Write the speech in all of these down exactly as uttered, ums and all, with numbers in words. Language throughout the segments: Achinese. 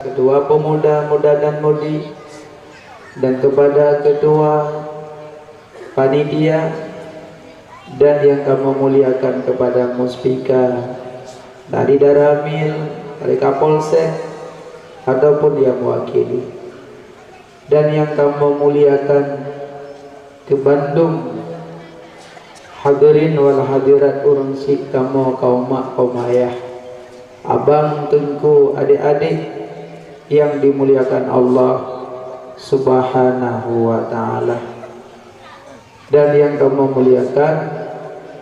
Ketua Pemuda, Muda dan Mudi, dan kepada Ketua Panitia, dan yang kami muliakan kepada Muspika, dari Daramil, dari Kapolsek, ataupun yang mewakili. Dan yang kami muliakan keu bandum hadirin wal hadirat ureuëng syiek kamoe kaum mak kaum ayah, abang teungku adék-adék yang dimuliakan Allah Subhanahu wa Ta'ala. Dan yang kami muliakan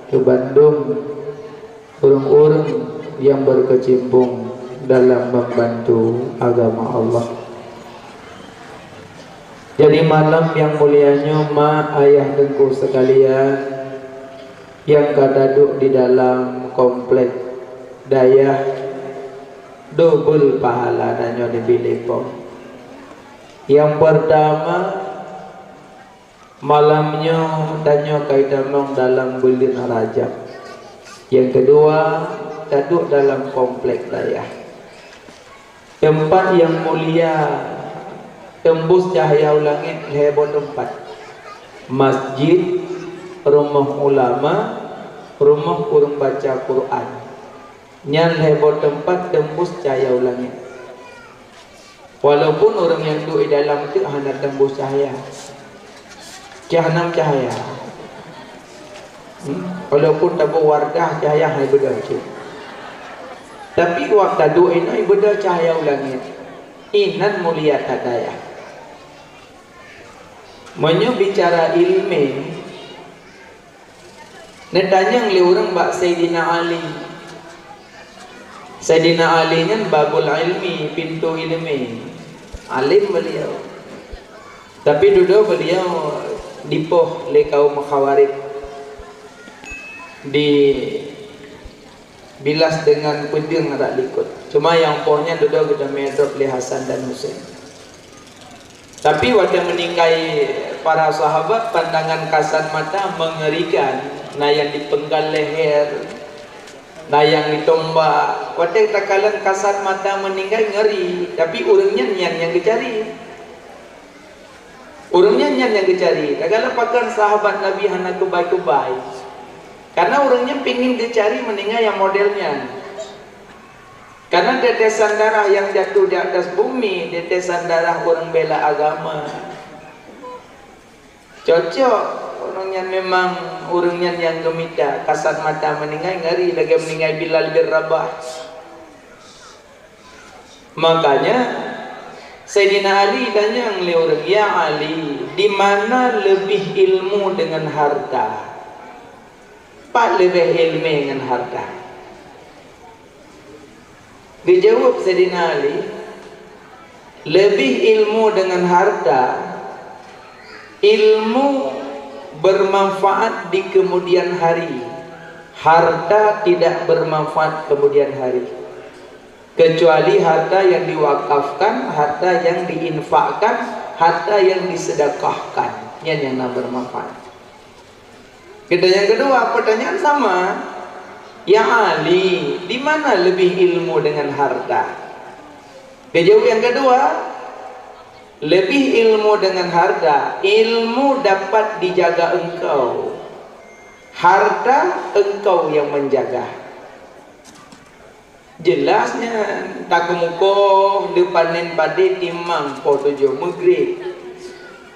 keu bandum ureuëng-ureuëng nyang berkecimpung dalam membantu agama Allah. Jadi malam nyang mulia nyoe, mak ayah teungku sekalian nyang ka taduek di dalam komplek dayah, dobel pahala tanyoe di Bileupong. Nyang pertama, malam nyoe tanyoe ka itamong dalam buleuen Rajab. Nyang keudua, taduek dalam komplek dayah. Teumpat nyang mulia, teumbus cahya u langét lhée boh teumpat. Masjid, rumoh ulama, rumoh ureuëng baca Quran. Nyan lhée boh teumpat teumbus cahya u langét. Walaupun ureuëng nyang duek di dalam teuk hana teumbus cahya. Cah nam cahya. Hmm? Walaupun taboh wardah cahya hai beudôh cit. Tapi wak taduek inoe beudôh cahya u langét. Inan mulia that dayah. Meunyoe bicara iéleumé, neutanyong lé ureuëng bak Saidina Ali. Saidina Ali nyan babul ilmi, pintoe iéleumé. Alim beliau. Tapi dudoe beliau dipoh lé kaum Khawarij, dibilas dengan peudeueng adak likot. Cuma nyang poh nyan dudoe geutamé drop lé Hasan dan Husein. Tapi watée meuninggai para sahabat, pandangan kasat mata mengerikan, na nyang dipenggal leher, na nyang ditombak. Watée takalon kasat mata meuninggai ngeri, tapi ureuëng nyan nyan nyang geucari. Ureuëng nyan nyan nyang geucari. Takalon pakon sahabat Nabi hana keubai-keubai. Karena ureuëng nyan pingin geucari meuninggai nyang model nyan. Karena tetesan darah yang jatuh di atas bumi, tetesan darah ureuëng bela agama. Cocok, ureuëng nyan memang ureuëng nyan nyang geumita, kasat mata meuninggai ngeri lagée meuninggai Bilal bin Rabah. Makanya Saidina Ali tanyong lé ureuëng, "Ya Ali, di mana lebih ilmu dengan harta?" Pat leubeh iéleumé ngon harta? Geujaweueb Saidina Ali, "Leubeh ilmu dengan harta, ilmu bermanfaat di kemudian hari, harta tidak bermanfaat kemudian hari." Kecuali harta yang diwakafkan, harta yang diinfakkan, harta yang disedekahkan. Nyan nyang na bermanfaat. Kita yang kedua, pertanyaan sama. Ya Ali, di mana lebih ilmu dengan harta? Kejawab yang kedua, lebih ilmu dengan harta, ilmu dapat dijaga engkau. Harta engkau yang menjaga. Jelas nyan, takeumoe lé panen padé timang poh tujoh meugrib.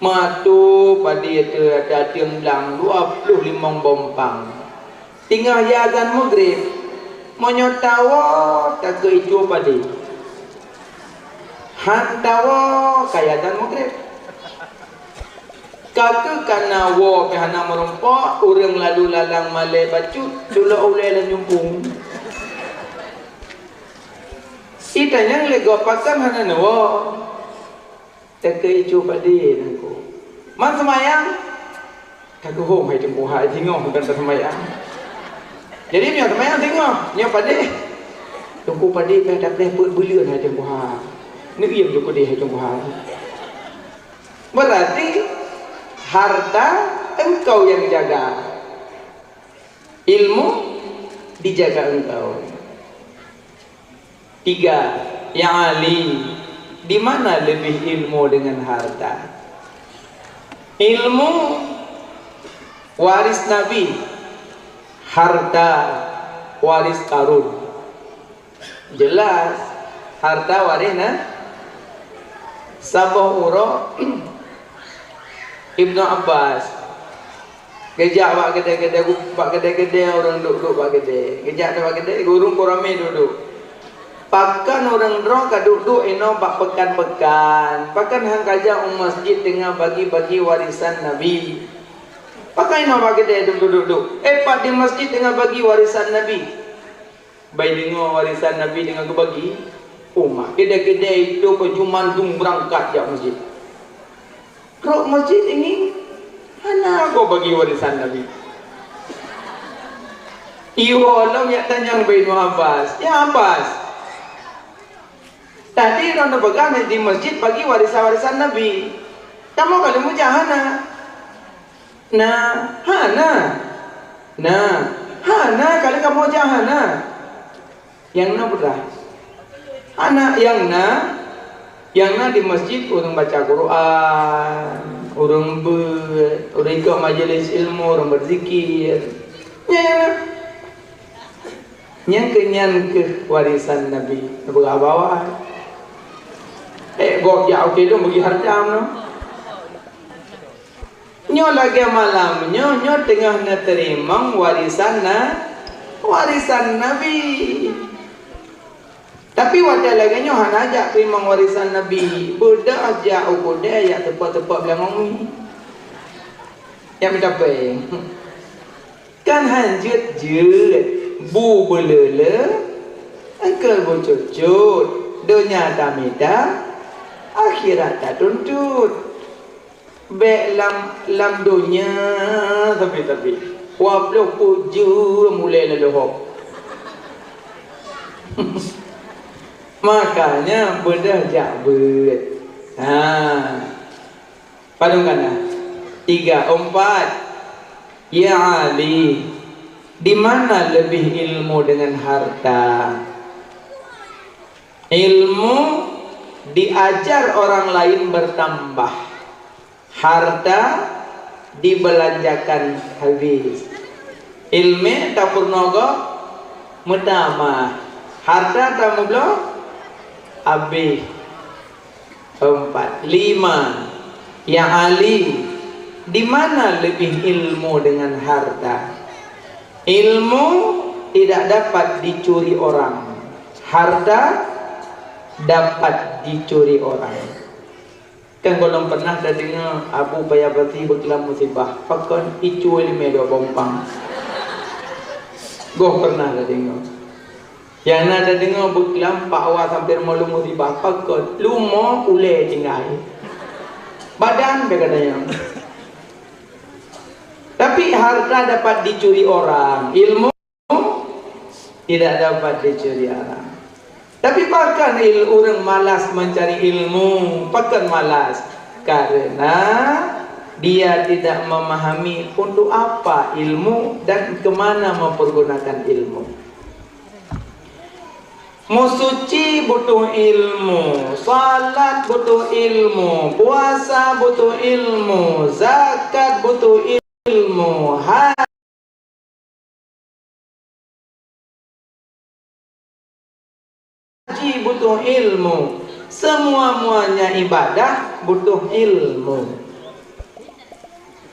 Meuatô padé teu ateueng blang dua ploh limong bompang. Teungoh ya azan meugrib, meunyoe tawoe takeu icue padé. Han tawoe ka ya azan meugrib. Ka keuh kana woe pih hana meurumpok, ureuëng lalu lalang malée bacut, culok ulée lam jumpung. Itanyong lé gob pakon hana neuwoe. Takeu icue padé nangku. Man seumayang? Takeu hom hai Teungku hai, singoh bukan taseumayang. Jadi meunyoe seumayang singoh, nyoe padé. Teungku padé pih tapreh peuet buleuen hai Teungku hai. Neuiem Teungku deh hai Teungku hai. Berarti harta engkau yang jaga, ilmu dijaga engkau. Tiga, ya Ali, Di mana lebih ilmu dengan harta? Ilmu waris Nabi, harta waris Karun. Jelas, harta waris na. Saboh uroe Ibnu Abbas geujak bak keudè-keudè, bak keudè-keudè ureuëng duek-duek bak keudè. Geujak bak keudè, ureuëng ramé duek-duek. Pakon ureuëng droe ka duek-duek inoe bak peukan-peukan? Pakon han ka jak u masjid teungoh bagi-bagi warisan Nabi? Pakon inoe bak keudè duek-duek? Eh, pat di masjid teungoh bagi warisan Nabi. Bai deungoe warisan Nabi teungoh geubagi, umat keudè-keudè itu peujuman dum beurangkat jak masjid. Trok masjid ingieng, hana goe bagi warisan Nabi. Iwoe lom jak tanyong bak Ibnu Abbas, "Ya Abbas, tadi droeneuh peugah di masjid bagi warisan-warisan Nabi. Kamoe ka lheueh meujak hana?" "Na, hana." "Na, hana, ka lheueh kamoe jak hana?" Nyang na peugah, "Hana, nyang na, nyang na di masjid ureuëng baca Quran, ureuëng beuet, ureuëng ikot majelis ilmu, ureuëng beuzikir. Nyan nyang na." Nyang keu nyan keuh warisan Nabi, neupeugah bak awak. Eh, gob jak u keudong bagi hareuta meunoe. Nyoe lagèe malam nyoe, nyoe teungoh neuteurimong warisan na, warisan Nabi. Tapi watèe lagèe nyoe hana jak teurimong warisan Nabi, beudôh jak u keudè jak teupot-teupot beulangong mi. Jak mita péng. Kan han jeuet-jeuet, bu beuleule, eungkôt bucut-cut, donya tamita, akhirat tatuntut. Bèk lam, lam donya sabe-sabe. Dua ploh peuet jeuem ulèe laloe hok. Makanya beudôh jak beuet. Ha. Padum kana? Tiga, empat. Ya Ali, di mana lebih ilmu dengan harta? Ilmu diajar orang lain bertambah, harta dibelanjakan habis. Ileumèe tapeurunoe gob meutamah, harta tameubloe habéh. Empat, lima. Ya Ali, di mana lebih ilmu dengan harta? Ilmu tidak dapat dicuri orang. Harta dapat dicuri orang. Kan gohlom pernah tadeungoe Abu Paya Pasi beuklam musibah, pakon icue limé dua bompang. Goh pernah tadeungoe. Nyang na tadeungoe beuklam pak wa sampoe rumoh lom musibah, pakon lumoe ulèe tinggai. Badan bèk gata nyang. Tapi harta dapat dicuri orang, ilmu tidak dapat dicuri orang. Tapi pakon il-, ureuëng malas mencari ilmu, pakon malas? Karena dia tidak memahami untuk apa ilmu dan ke mana mempergunakan ilmu. Meusuci butuh ilmu, salat butuh ilmu, puasa butuh ilmu, zakat butuh ilmu, haji butuh ilmu, semua-muanya ibadah butuh ilmu.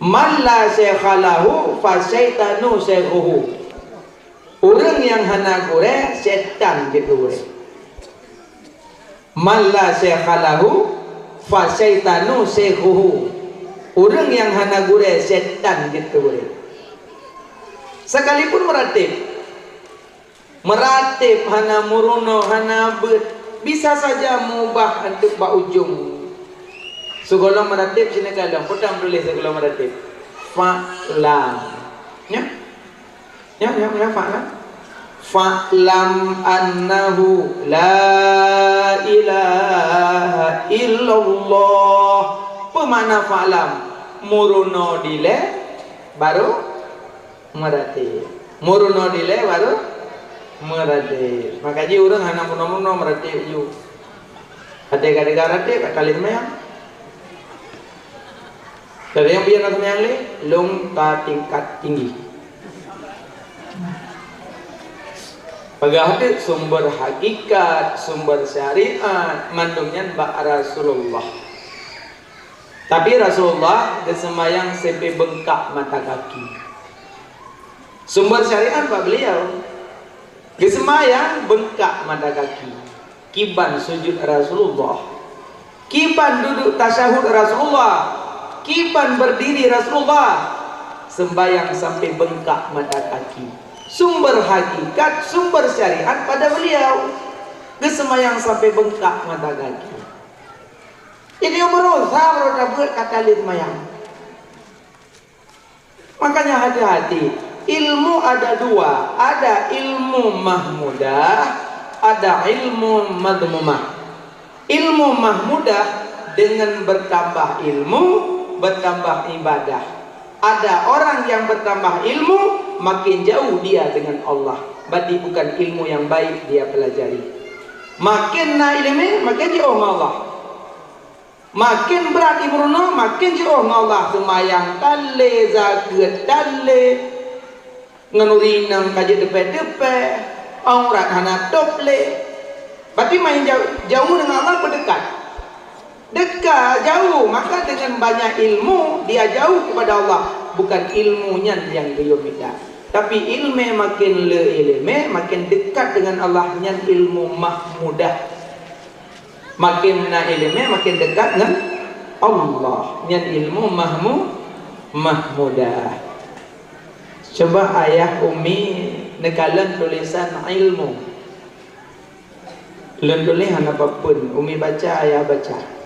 Man la syekha lahu fa syaitanu syekhuhu. Ureuëng nyang hana gurèe, setan jeuet keu gurèe. Man la syekha lahu fa syaitanu syekhuhu. Ureuëng nyang hana gurèe, setan jeuet keu gurèe. Sekalipun meuratéb, meuratéb hana meurunoe, hana beuet, bisa saja meubah untuk bak ujong. Sigohlom meuratéb sineuk kalon, peue tam tuléh sigohlom meuratéb? Fa'lam. Nyo? Nyo, nyo, nyo, fa'lam. Fa'lam annahu la ilaha illallah. Peue makna fa'lam? Meurunoe dilèe, barô meuratéb. Meurunoe dilèe, barô meuratéb. Maka jih ureuëng hana meurunoe-meurunoe meuratéb ju. Até ka dega raté ka talét mayang. Dari nyang biasa seumayang lé, lôn ka tingkat tinggi. Peugah teuk sumber hakikat, sumber syariat, mandum nyan bak Rasulullah. Tapi Rasulullah geuseumayang sampai beungkak mata kaki. Sumber syariat bak beliau. Geuseumayang beungkak mata kaki. Kiban sujud Rasulullah. Kiban duduek tasyahud Rasulullah. Kiban berdiri Rasulullah. Sembayang sampai beungkak mata kaki. Sumber hakikat, sumber syariat pada beliau. Geuseumayang sampai beungkak mata kaki. Jadi, berusaha baru tabuet kata lé seumayang. Makanya hati-hati. Ilmu ada dua, ada ilmu mahmudah, ada ilmu madhmumah. Ilmu mahmudah dengan bertambah ilmu, bertambah ibadah. Ada orang yang bertambah ilmu, makin jauh dia dengan Allah. Berarti bukan ilmu yang baik dia pelajari. Makin na ileumé, makin jauh dengan Allah. Makin brat ié meurunoe, makin jiôh ngon Allah, seumayang tan lé, zakeuet tan lé, ngon ureueng inong ka jeuet teupée-teupée, aurat hana tôb lé. Berarti makin jauh, jauh dengan Allah, beudekat. Dekat, jauh, maka dengan banyak ilmu, dia jauh kepada Allah. Bukan ilmu nyan nyang geuyue mita. Tapi ileumé makin le ileumé, makin dekat dengan Allah, nyan ilmu mahmudah. Makin na ileumé, makin dekat ngon Allah. Nyan ilmu mahmu-, mahmudah. Cuba ayah Umi neukalon tulisan ilmu. Lôn tuléh hana papeuen, Umi baca, ayah baca.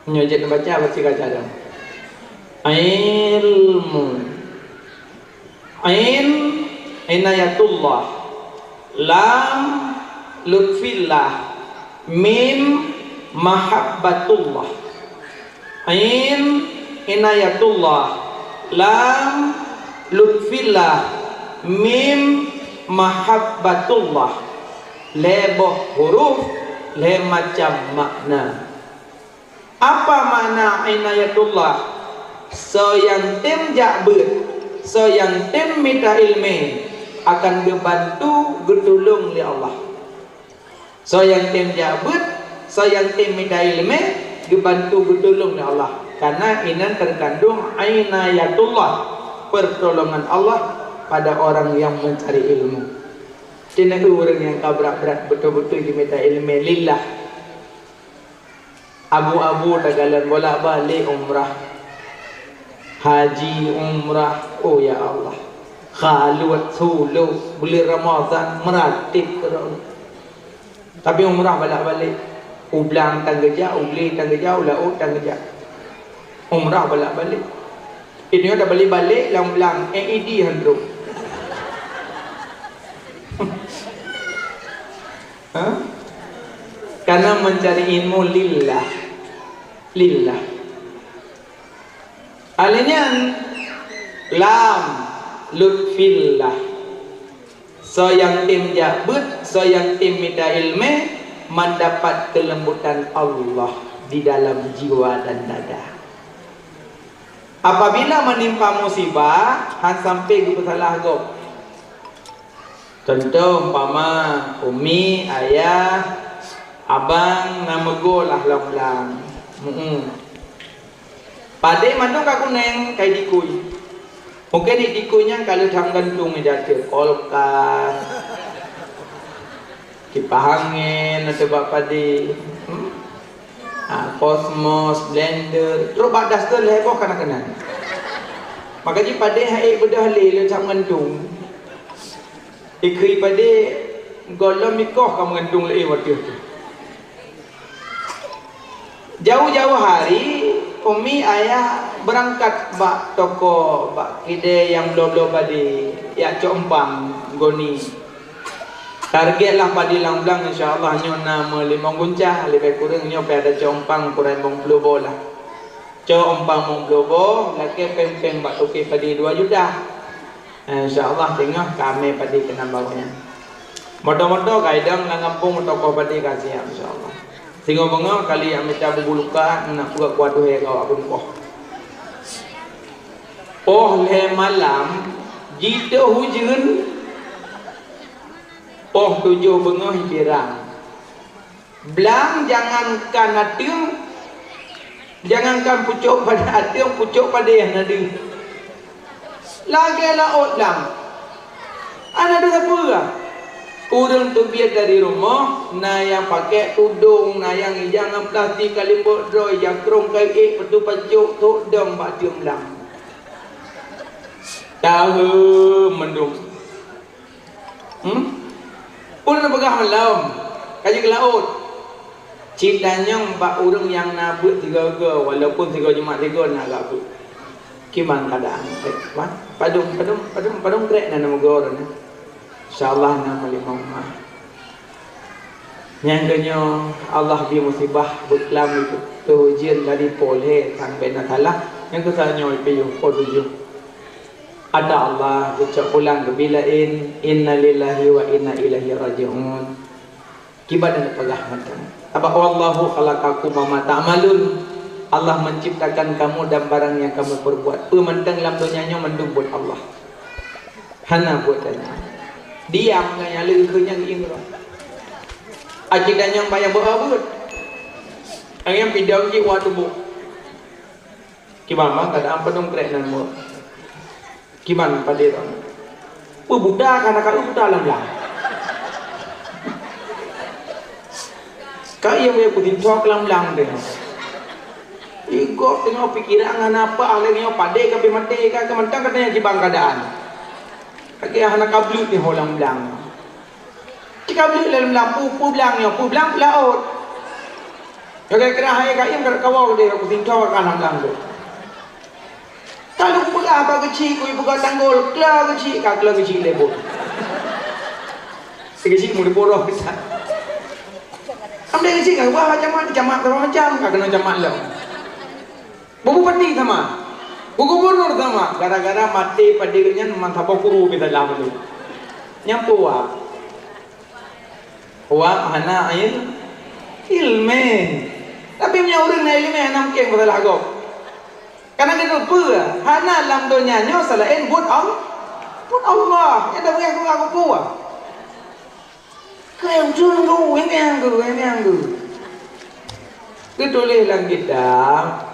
Nyoe jeuet neubaca, baca kaca dong. Ilmu. Ain, inayatullah. Lam, lutfillah. Mim, mahabbatullah. Ain, inayatullah. Lam, lutfillah. Mim, mahabbatullah. Lhée boh huruf, lhée macam makna. Apa makna inayatullah? Soe nyang tem jak beuet, soe nyang tem mita ileumé, akan geubantu geutulông lé Allah. Soe nyang tem jak beuet, soe nyang tem mita ileumé, geubantu geutulông lé Allah. Karena inan terkandung inayatullah, pertolongan Allah pada orang yang mencari ilmu. Cina ureuëng nyang ka brat-brat beutôi-beutôi jimita ileumé lillah. Abu-abu takalon bolak-balik umrah. Haji, umrah, oh ya Allah. Khaluet, suluk, buleuen Ramadhan, meuratéb keudroe. Tapi umrah bolak-balik. U blang tan geujak, u glé tan geujak, u laôt tan geujak. Umrah bolak-balik. Inyoe tabalik-balik lam blang, E E D han trok. Ha? Karena mencari ilmu lillah. Lillah. Alèh nyan, lam, lutfillah. Soe nyang tem jak beuet, soe nyang tem mita ileumé, mendapat kelembutan Allah di dalam jiwa dan dada. Apabila menimpa musibah, han sampai geupeusalah gob. Contoh, umpama, umi, ayah, abang na meugoe lah lam blang. Padé mandum ka kunéng, ka idikui. Mungken idikui nyan ka lheueh that meugantung ija ateueh kulkas, kipah angén ateueh bak padé. Hmm? Ha, kosmos, blender, trok bak daster lhée boh ka na keunan. Maka jih padé han ék beudôh lé, lheueh that meugantung. Ikheun padé gohlom ikoh ka meugantung lé watèe teuh. Jauh-jauh hari, umi ayah beurangkat bak toko, bak keudè nyang bloe-bloe padé, jak cok umpang, goni. Target lah padé lam blang, insya Allah nyoe na meulimong guncah, leubeh kureueng nyoe pih ada cok umpang kurang limong ploh boh lah. Cok umpang limong ploh boh, lakèe péng-péng bak toké padé dua juta. Insya Allah teungoh ka amé padé keunan bak nyan. Moto-moto ka idong lam gampông, toko padé ka siap, insya Allah. Singoh beungoh kali nyang mita bubuluka, nak peugah kuat duhe kawak pun poh. Poh lhee malam, jitoh ujeuen, poh tujoh beungoh jirang. Blang jangankan ateueng, jangankan pucok pada ateueng, pucok padeh hana deuh. Lagee laôt lam. Hana deuh sapeue. Ureueng teubiet dari rumoh, na nyang pake tudong, na nyang ija ngon plastik ka limbok droe, ija krong ka iék, peutu pacok, thok dong bak ateueng blang. Tahe mandum. Hmm? Ulôn peugah malom, ka jeuet keu laôt. Cit tanyong bak ureueng nyang na beuet sigoe-goe, walaupun sigoe jumat sigoe na agak beuet. Kiban keuadaan, eh, wan? Padum, padum, padum, padum krek na nama goe ureueng nyan? Insya Allah na meulimong mah. Nyang keunyoe Allah bri musibah beuklam itu, keu ujeuen dari poh lhee sampai na salah, nyang keusanyoe piôh poh tujoh. Ada Allah geucok pulang geubi laén, innalillahi wa inna ilaihi raji'un. Kiban neupeugah mantong. Sabab wallahu khalaqakum wa ma ta'malun. Allah menciptakan kamu dan barang yang kamu perbuat. Peue mantong lam donya nyoe mandum buet Allah. Hana buet tanyoe. Diam ngon nyang leueh keu nyang geuieng droe. Aci tanyong bak nyang beuet-beuet. Nyang pidong jih wa tuboh. Kiban mah keuadaan padum krek nan buet. Kiban padé droe. Peue buta ka na ka buta lam blang. Ka ié meuié peutintok lam blang teuh. Igob teungoh pikiran hana apa, lagee nyoe padé ka pih maté ka, keu mantong ka tanyong kiban keuadaan. Lagee hana ka bleut nyoe lam blang. Cit ka bleut lam blang, peue, peue blang nyoe, peue blang, peue laôt. Lagee keu hai ka ié ka kawoe deh, peutintok ka lam blang teuh. Ka lôn peugah bak geuchik, kui peugah tanggol, kla geuchik, ka kla geuchik lé buet. Geuchik meurupoh roh geuchik. Amdeng geuchik ka ubah macam-macam, camat macam-macam, ka keunoe camat lom. Bubupati sama. Gubunur sama. Gara-gara maté padé nyan man saboh guru beusalah mandum. Nyan peue wak? Wak hana il-, ilmé. Tapi meunyoe ureueng na ilmé hana mungken beusalah gob. Karena keuneuk peue? Hana lam donya nyoe seulaén buet Al-, buet Allah. Nyang tabeueh geupeue? Keu ureueng geuh, nyang geuh, nyang geuh. Geutuléh lam kitab,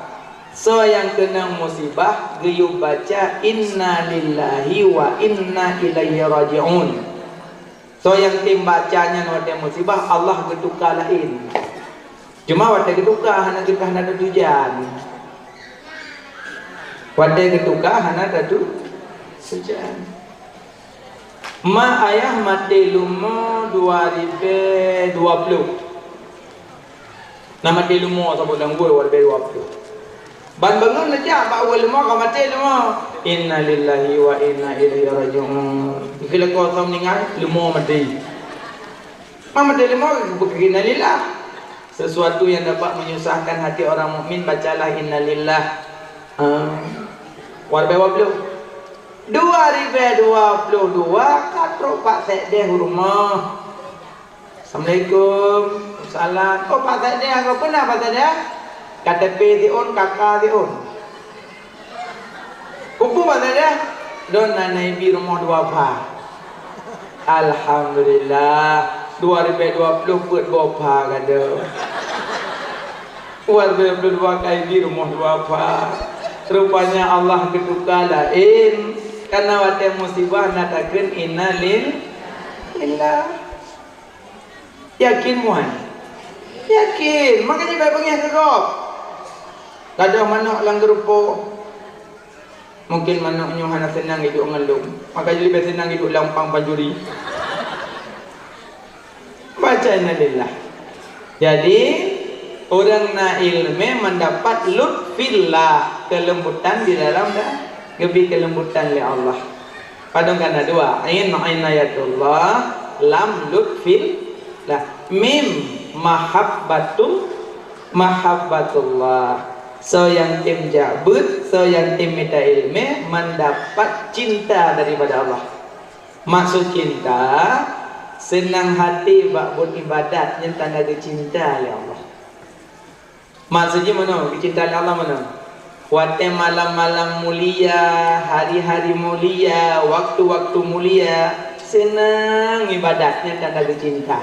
soe nyang keunong musibah geuyue baca inna lillahi wa inna ilaihi raji'un. Soe nyang tem baca nyan watée musibah, Allah geutuka laén. Cuma watée geutuka hana geutuka hana tatujan. Watée geutuka hana tatujan. Mak ayah maté leumo dua ribée dua ploh. Na maté leumo saboh lam gua dua ribée dua ploh. Ban bangon neujak bak awai leumo ka maté leumo. Innalillahi wa inna ilaihi raji'un. Dikira kosong ningai leumo maté. Mama dari mau bukan innalillah. Sesuatu yang dapat menyusahkan hati orang mukmin, bacalah innalillah. Ah. Warbe wablu. Dua ribu dua puluh dua, katrok Pak Sekdes rumah. Assalamualaikum. Salam. Oh, Pak Sekdes, apa pernah Pak Sekdes? K T P siun, K K siun. Kupu maksudnya, don na ibi rumoh dua pha. Alhamdulillah, dua ribu dua puluh peuet dua pha gado. Dua ribu dua puluh dua ka ibi rumoh dua pha. Rupanya Allah geutuka laén, karena watée musibah na takheun innalillah. Yakin muai? Yakin. Makanya baik bengeh keu gob. Gadoh manok lam geurupo. Mungkin manok nyoe hana seunang iduek ngon lôn. Maka jadi lebih seunang iduek lam pang panjuri. Baca innalillah. Jadi, ureuëng na ilmé mendapat lutfillah, kelembutan di dalam dah, geubri kelembutan lé Allah. Padum kana dua, ain inayatullah, lam lutfillah, mim mahabbatul, mahabbatullah. Soe nyang tem jak beuet, soe nyang tem mita ilmé, mendapat cinta daripada Allah. Maksud cinta, seunang hati bak buet ibadat nyang tanda geucinta lé Allah. Maksud jih meunoe, geucinta lé Allah meunoe. Watée malam-malam mulia, hari-hari mulia, waktu-waktu mulia, seunang ibadat nyan tanda geucinta.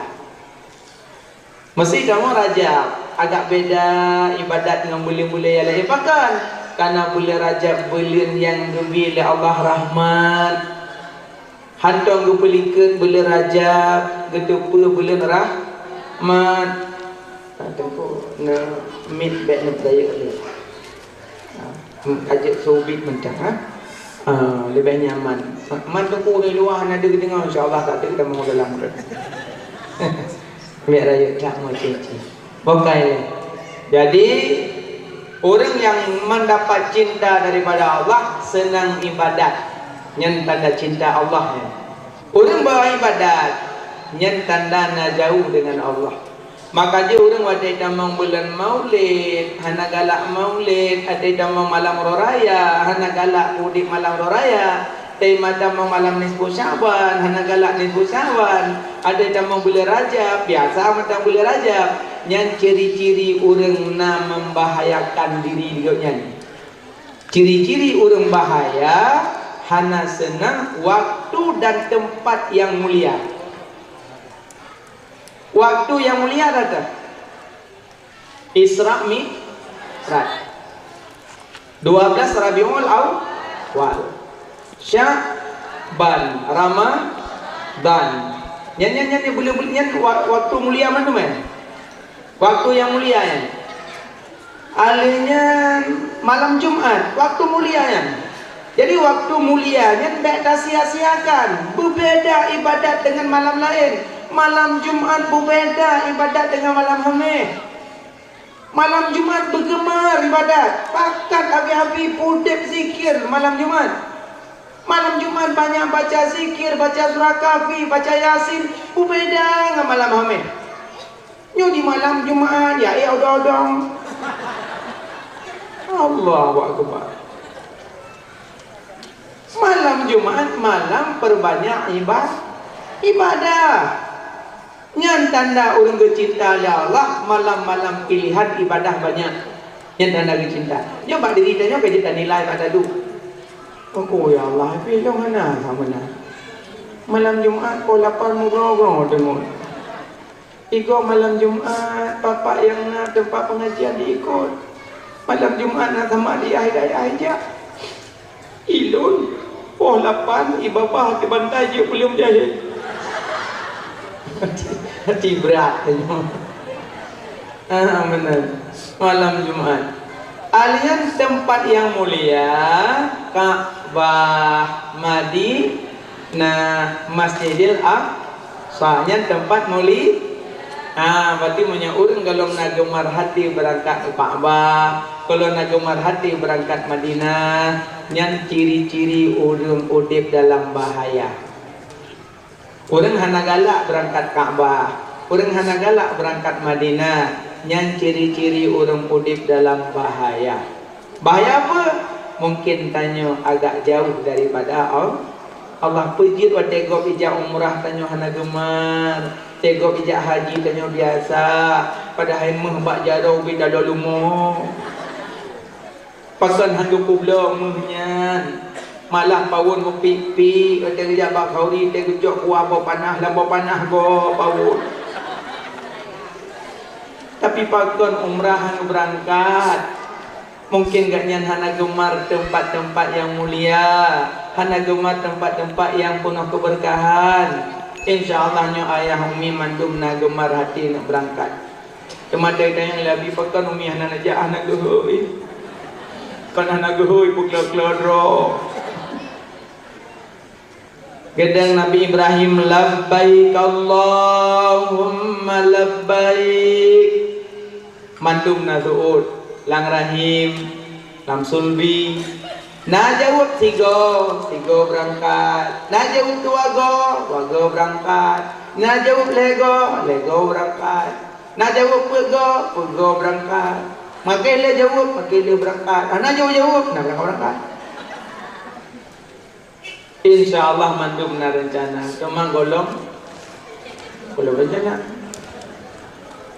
Meusé kamoe Rajab, agak beda ibadat ngon buleuen-buleuen nyang laén. Pakon? Karena buleuen Rajab buleuen nyang geubri lé Allah rahmat. Hantom geupeulikot buleuen Rajab, geuteupeue buleuen rahmat. Nah, teungku, na mit bék neupeurayeuk lé. Ah, hmm, ajak sobit mantong, ha? Ah, leubeh nyaman. Man teungku ureuëng luwa hana deuh deungoe, insya Allah tak deuh tamong dalam ureuëng. Bék rayeuk that meucici. Bukai lé. Jadi, ureuëng nyang mendapat cinta daripada Allah, seunang ibadat. Nyan tanda cinta Allah nyan. Ureuëng beu ibadat, nyan tanda na jauh deungon Allah. Maka jih ureuëng watée tamong buleuen Maulid, hana galak Maulid, watée tamong malam Uroe Raya, hana galak udeb malam Uroe Raya. Teuma tamong malam nisfu Sya'ban, hana galak nisfu Sya'ban. Watée tamong buleuen Rajab, biasa mantong buleuen Rajab. Nyan ciri-ciri ureuëng na membahayakan diri gobnyan. Ciri-ciri ureuëng bahaya, hana seunang waktu dan teumpat nyang mulia. Waktu nyang mulia datang. Isra Mi'raj. Dua belas Rabiul Awal. Sya'ban, Ramadan. Nyan, nyan, nyan, nyan, buleuen-buleuen nyan wa-, waktu mulia mandum, eh? Waktu nyang mulia nyan. Aleuh nyan malam Jumat, waktu mulia nyan. Jadi, waktu mulia nyan bék tasia-siakan. Beubeda ibadat deungon malam laén. Malam Jumat beubeda ibadat deungon malam Hameh. Malam Jumat beugeumar ibadat, pakat habéh-habéh udeb zikir malam Jumat. Malam Jumat banyak baca zikir, baca surah Kahfi, baca Yasin, beubeda ngon malam Hameh. Nyoe di malam Jumat, ya, ya, odong-odong. Allahu Akbar. Malam Jumat, malam perbanyak iba-, ibadah. Nyan tanda ureuëng geucinta lé Allah, malam-malam pilihan ibadah banyak. Nyan tanda geucinta. Nyoe bak diri tanyoe ka jeuet tanilai bak taduek. Oh, ya Allah, pih lôn hana ka meunan. Malam Jumat poh lapan mugroe-groe teungoh. Igoe malam Jumat, bapak nyang na teumpat pengajian diikot. Malam Jumat na sama di ai-ai jak. Ilôn, poh lapan, i babah ateueh bantai jeuet peuleuem jahé. Hati, hati brat tanyoe. Ah, meunan. Malam Jumat. Alien teumpat nyang mulia, Ka'bah, Madinah, Masjidil Aqsa. Sa nyan teumpat muli-, ha, berarti meunyoe ureuëng gohlom na geumar hati beurangkat u Ka'bah, gohlom na geumar hati beurangkat Madinah, nyan ciri-ciri ureuëng udeb dalam bahaya. Ureuëng hana galak beurangkat Ka'bah, ureuëng hana galak beurangkat Madinah, nyan ciri-ciri ureuëng udeb dalam bahaya. Bahaya apa? Mungkin tanyoe agak jauh daripada Al-, Allah. Peue jeuet watée gob ijak umrah tanyoe hana geumar, watée gob ijak haji tanyoe biasa, padahai méuh bak jaroe ubit taloe lumoe. Pakon han geupubloe méuh nyan? Malah pawon meupik-pik, watée geujak bak khanduri, watée geucok kuah boh panah, lam boh panah gob pawon. Tapi pakon umrah han geubeurangkat? Mungkin gobnyan hana geumar teumpat-teumpat nyang mulia, hana geumar teumpat-teumpat nyang peunoh keubeurkahan. Insya Allah nyoe ayah umi mandum na geumar hati neuk beurangkat. Teuma tanyoe lé Abi, pakon umi hana neujak, hana geuhôi? Kon hana geuhôi, peuklo-klo droe. Geudong Nabi Ibrahim, "Labbaik Allahumma labbaik." Mandum na seuôt, lam rahim, lam sulbi. Na jaweueb sigoe, sigoe beurangkat. Na jaweueb dua goe, dua goe beurangkat. Na jaweueb lhée goe, lhée goe beurangkat. Na jaweueb peuet goe, peuet goe beurangkat. Makai lhée jaweueb, makai lhée beurangkat. Hana jaweueb-jaweueb, na beurangkat-beurangkat. Insya Allah mandum na reuncana. Teuma gohlom, gohlom reuncana.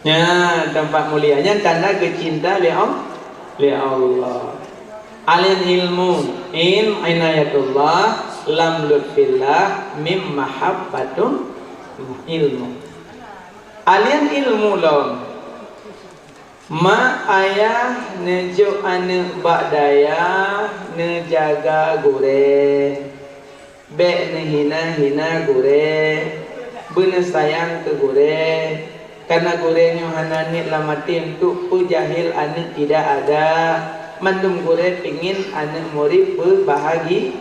Nyan teumpat mulia, nyan tanda geucinta lé Al-, lé Allah. Alian ilmu, ilm inayatullah, lam lutfillah, mim mahabbatun ilmu. Alian ilmu lom. Mak ayah neujok aneuëk bak dayah, neujaga gurée. Bék neuhina-hina gurée, beuneusayang keu gurée, kareuna gurée nyoe hana niet lam até untuk peujahil aneuëk tidak ada. Mandum gurée pingin aneuëk murit beubahagi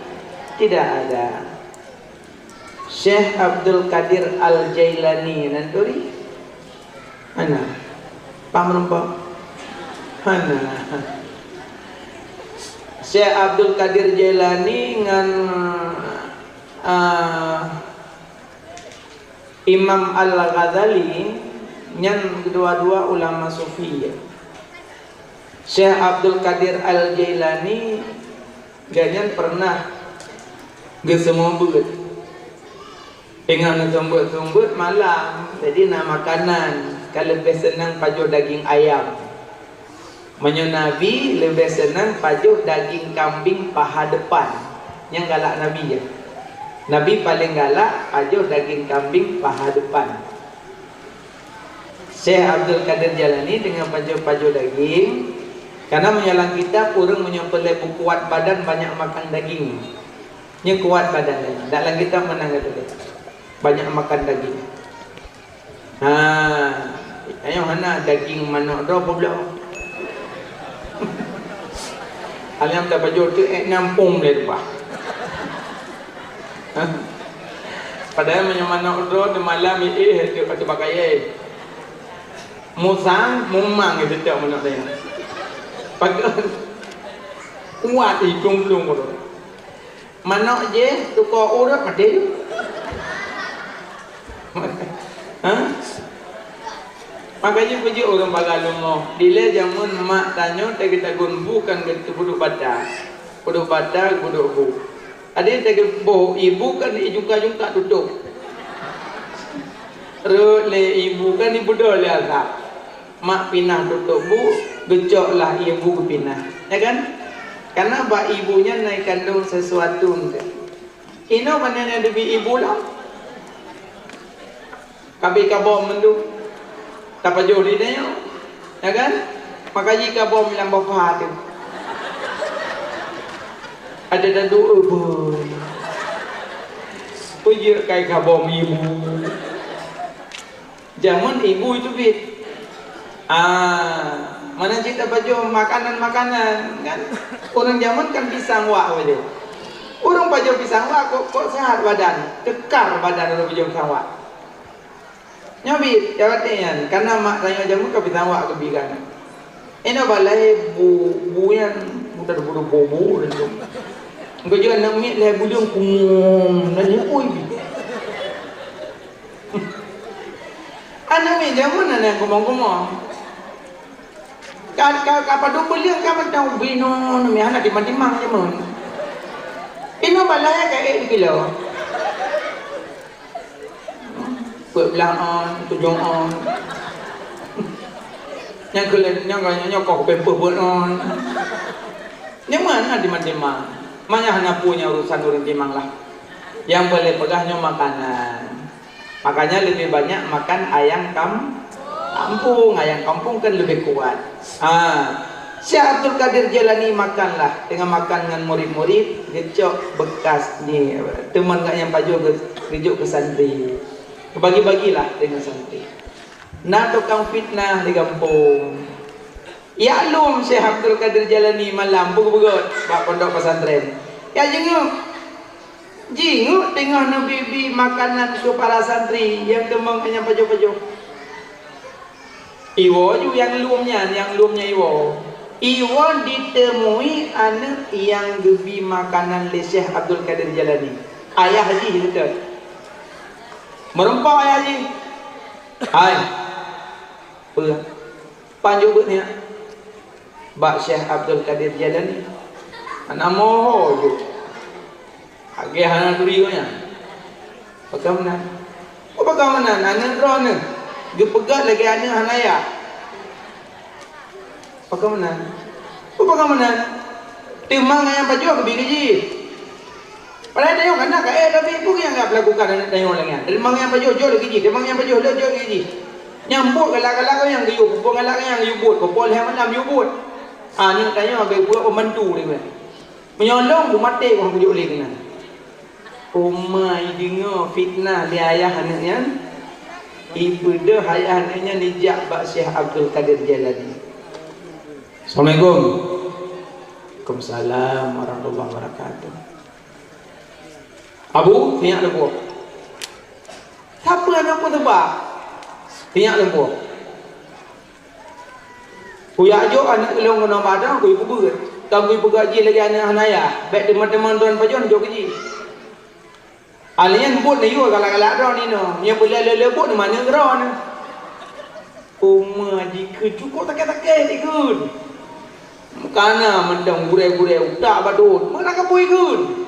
tidak ada. Syekh Abdul Qadir Al-Jailani nan turi. Hana. Paham meureumpok? Hana. Syekh Abdul Qadir Jailani ngon, ah, Imam Al-Ghazali nyan dua-dua ulama sufi, ya. Syekh Abdul Qadir Al-Jailani, gobnyan pernah geuseumeubeuet. Teungoh neuseumeubeuet-seumeubeuet malam, jadi na makanan, ka leubeh seunang pajoh daging ayam. Meunyoe Nabi leubeh seunang pajoh daging kambing paha depan. Nyang galak Nabi, ya. Nabi paleng galak pajoh daging kambing paha depan. Syekh Abdul Qadir Jailani teungoh pajoh-pajoh daging, kareuna meunyoe lam kitab, ureuëng meunyoe peureulée beukuat badan banyak makan daging. Nyan kuat badan lagi. Dak lam kitab meunan geutuléh. Banyak makan daging. Ha, ayo hana daging manok droe peubloe. Alam tapajoh tu ék nampung lé leupah. Ha? Padahai meunyoe manok droe di malam, eh, tu pati pakai, eh. Musang, mumang itu tak manok dia. Pakai kuat hidung-hidung tu. Manok jih tuko ureuëng maté. Ha? Makajih peujeuet ureuëng paga lumoh. Dilée jameun mak tanyoe teugeutagun bu kan geuteupeudok bata. Peudok bata, peudok bu. Ade teugeubôh ibu kan ijungka-jungka tutôp. Rot lé ibu kan ibeudôh lé asab. Mak pinah tutôp bu, geucok lah ié bu geupinah. Ya kan? Karena bak ibu nyan na ikandong sesuatu eunteuk. Inoe bak nyan nyang teubiet ibu lom. Kabi kabom mandum. Tapajoh di nyoe. Ya kan? Makajih kabom lam boh pha teuh. Ada dadu, eh, boy. Peujeuet kai kabom ibu. Jameun ibu teubiet. Ah, mana cit tapajoh makanan-makanan, kan? Ureuëng jameun kan pisang wak pajoh. Ureuëng pajoh pisang wak kok, kok sehat badan, kekar badan ureuëng pajoh pisang wak. Nyoe biet, ya watée nyan, karena mak tanyoe jameun ka pisang wak keubiet kan. Inoe balai bu, bu nyan, bu teuh bu, bu, bu, bu, bu. Engkau juga nak miet lé budong kumum, dan nyepui bi. Aneuk miet jameun aneuk kumong-kumong. Ka, ka, ka padub beuliang ka mantong binoe, aneuk miet hana timang-timang jameun. Inoe balai ka ék kilo. Peuet blah on, tujong on. Nyang keu lhée, nyang, nyang, nyang koh peuet peuet on. Nyang mana timang-timang? Manyang hana peue nyang urusan ureuëng timang lah. Nyang boleh peugah nyoe makanan. Makanya lebih banyak makan ayam kam-, kampung. Ayam kampung kan lebih kuat. Ha. Syekh Abdul Qadir Jailani makanlah, teungoh makan ngon murid-murid, geucok bekas ni, teumon ngon nyang pajoh geu-, geujok keu santri. Bagi-bagilah deungon santri. Na tukang fitnah di gampông. Jak lom Syekh Abdul Qadir Jailani malam beugét-beugét bak pondok pesantren. Jak jingok. Jingok teungoh neubi-bi makanan keu para santri nyang teumon ngon nyang pajoh-pajoh. Iwoe ju nyang lom nyan, nyang lom nyan iwoe. Iwoe jiteumui aneuk nyang geubi makanan lé Syekh Abdul Qadir Jailani. Ayah jih geutôt. Meurumpok ayah jih. Hai. Peue? Pajoh beuet nyak. Bak Syekh Abdul Qadir Jailani. Hana moho ju. Lagée hana turi geuh nyan. Pakon meunan? Oh, pakon meunan? Aneuk droeneuh. Geupeugah lagée aneuk hana yah. Pakon meunan? Pakon meunan? Teuma ngon nyang pajoh keubi keu jih. Padahai tanyoe kana ka éh, tapi peue nyang ka lakukan aneuk tanyoe lagée nyan? Teuma ngon nyang pajoh jok lagée jih, teuma ngon nyang pajoh lé jok lagée jih. Nyang buet galak-galak nyang geuyue, peue galak nyang geuyue buet, peue lhée malam geuyue buet. Aneuk tanyoe geuyue buet pembantu lé. Meunyoe lôn, beumaté wah geujok lé keunan. Uma ideungoe fitnah lé ayah aneuk nyan, ipeudeuh ayah aneuk nyan ijak bak Syekh Abdul Qadir Jailani. Assalamualaikum. Waalaikumsalam warahmatullahi wabarakatuh. Abu, sinyak leumpah. Sapeue aneuk peue teuba? Sinyak leumpah. Kujak jok aneuk ulôn keunoe bak droe, kupeubeuet. Ka kupeugah jih lagée aneuk hana yah, bék teuma-teuma droe pajoh jok keu jih. Alèh nyan buet neuyue galak-galak droe ninoe, nyoe peuleueh le-le buet neumaneuk droe nyoe. Uma jikheun cukôp takée-takée jikheun. Kana mantong gurée-gurée utak batot, meunan ka peue jikheun.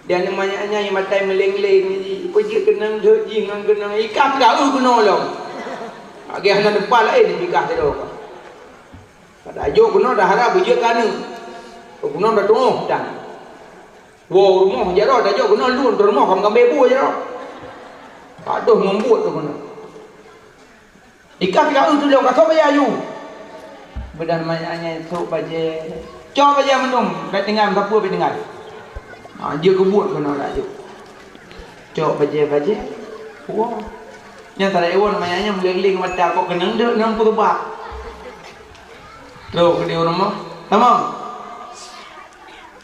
Dan manyak nyan matai meuleng-leng ji, peujeuet keunong deuek jih ngon keunong ikah pih ka eu keunoe lom. Lagée hana teumpat laén jikah sidroe ka. Ka tajok keunoe dah harab beujeuet keu aneuk. Keunoe dah tuoh dan. Woe rumoh jaroe tajok keunoe lôn rumoh kam kambé bu jaroe. Padoh ngon buet tu keunoe. Ikah pih ka eu tulông ka soe bajée aju. Beudan manyak nyan sok bajée. Cok bajée mandum, bék tinggai, meusapeue bék tinggai. Ha, jeuet keubuet keunoe laju. Cok bajée-bajée. Woe. Nyan sarai woe manyak nyan meuleng-leng mata kok keunong deuek nang peurubah. Troh keu di rumoh. Tamong.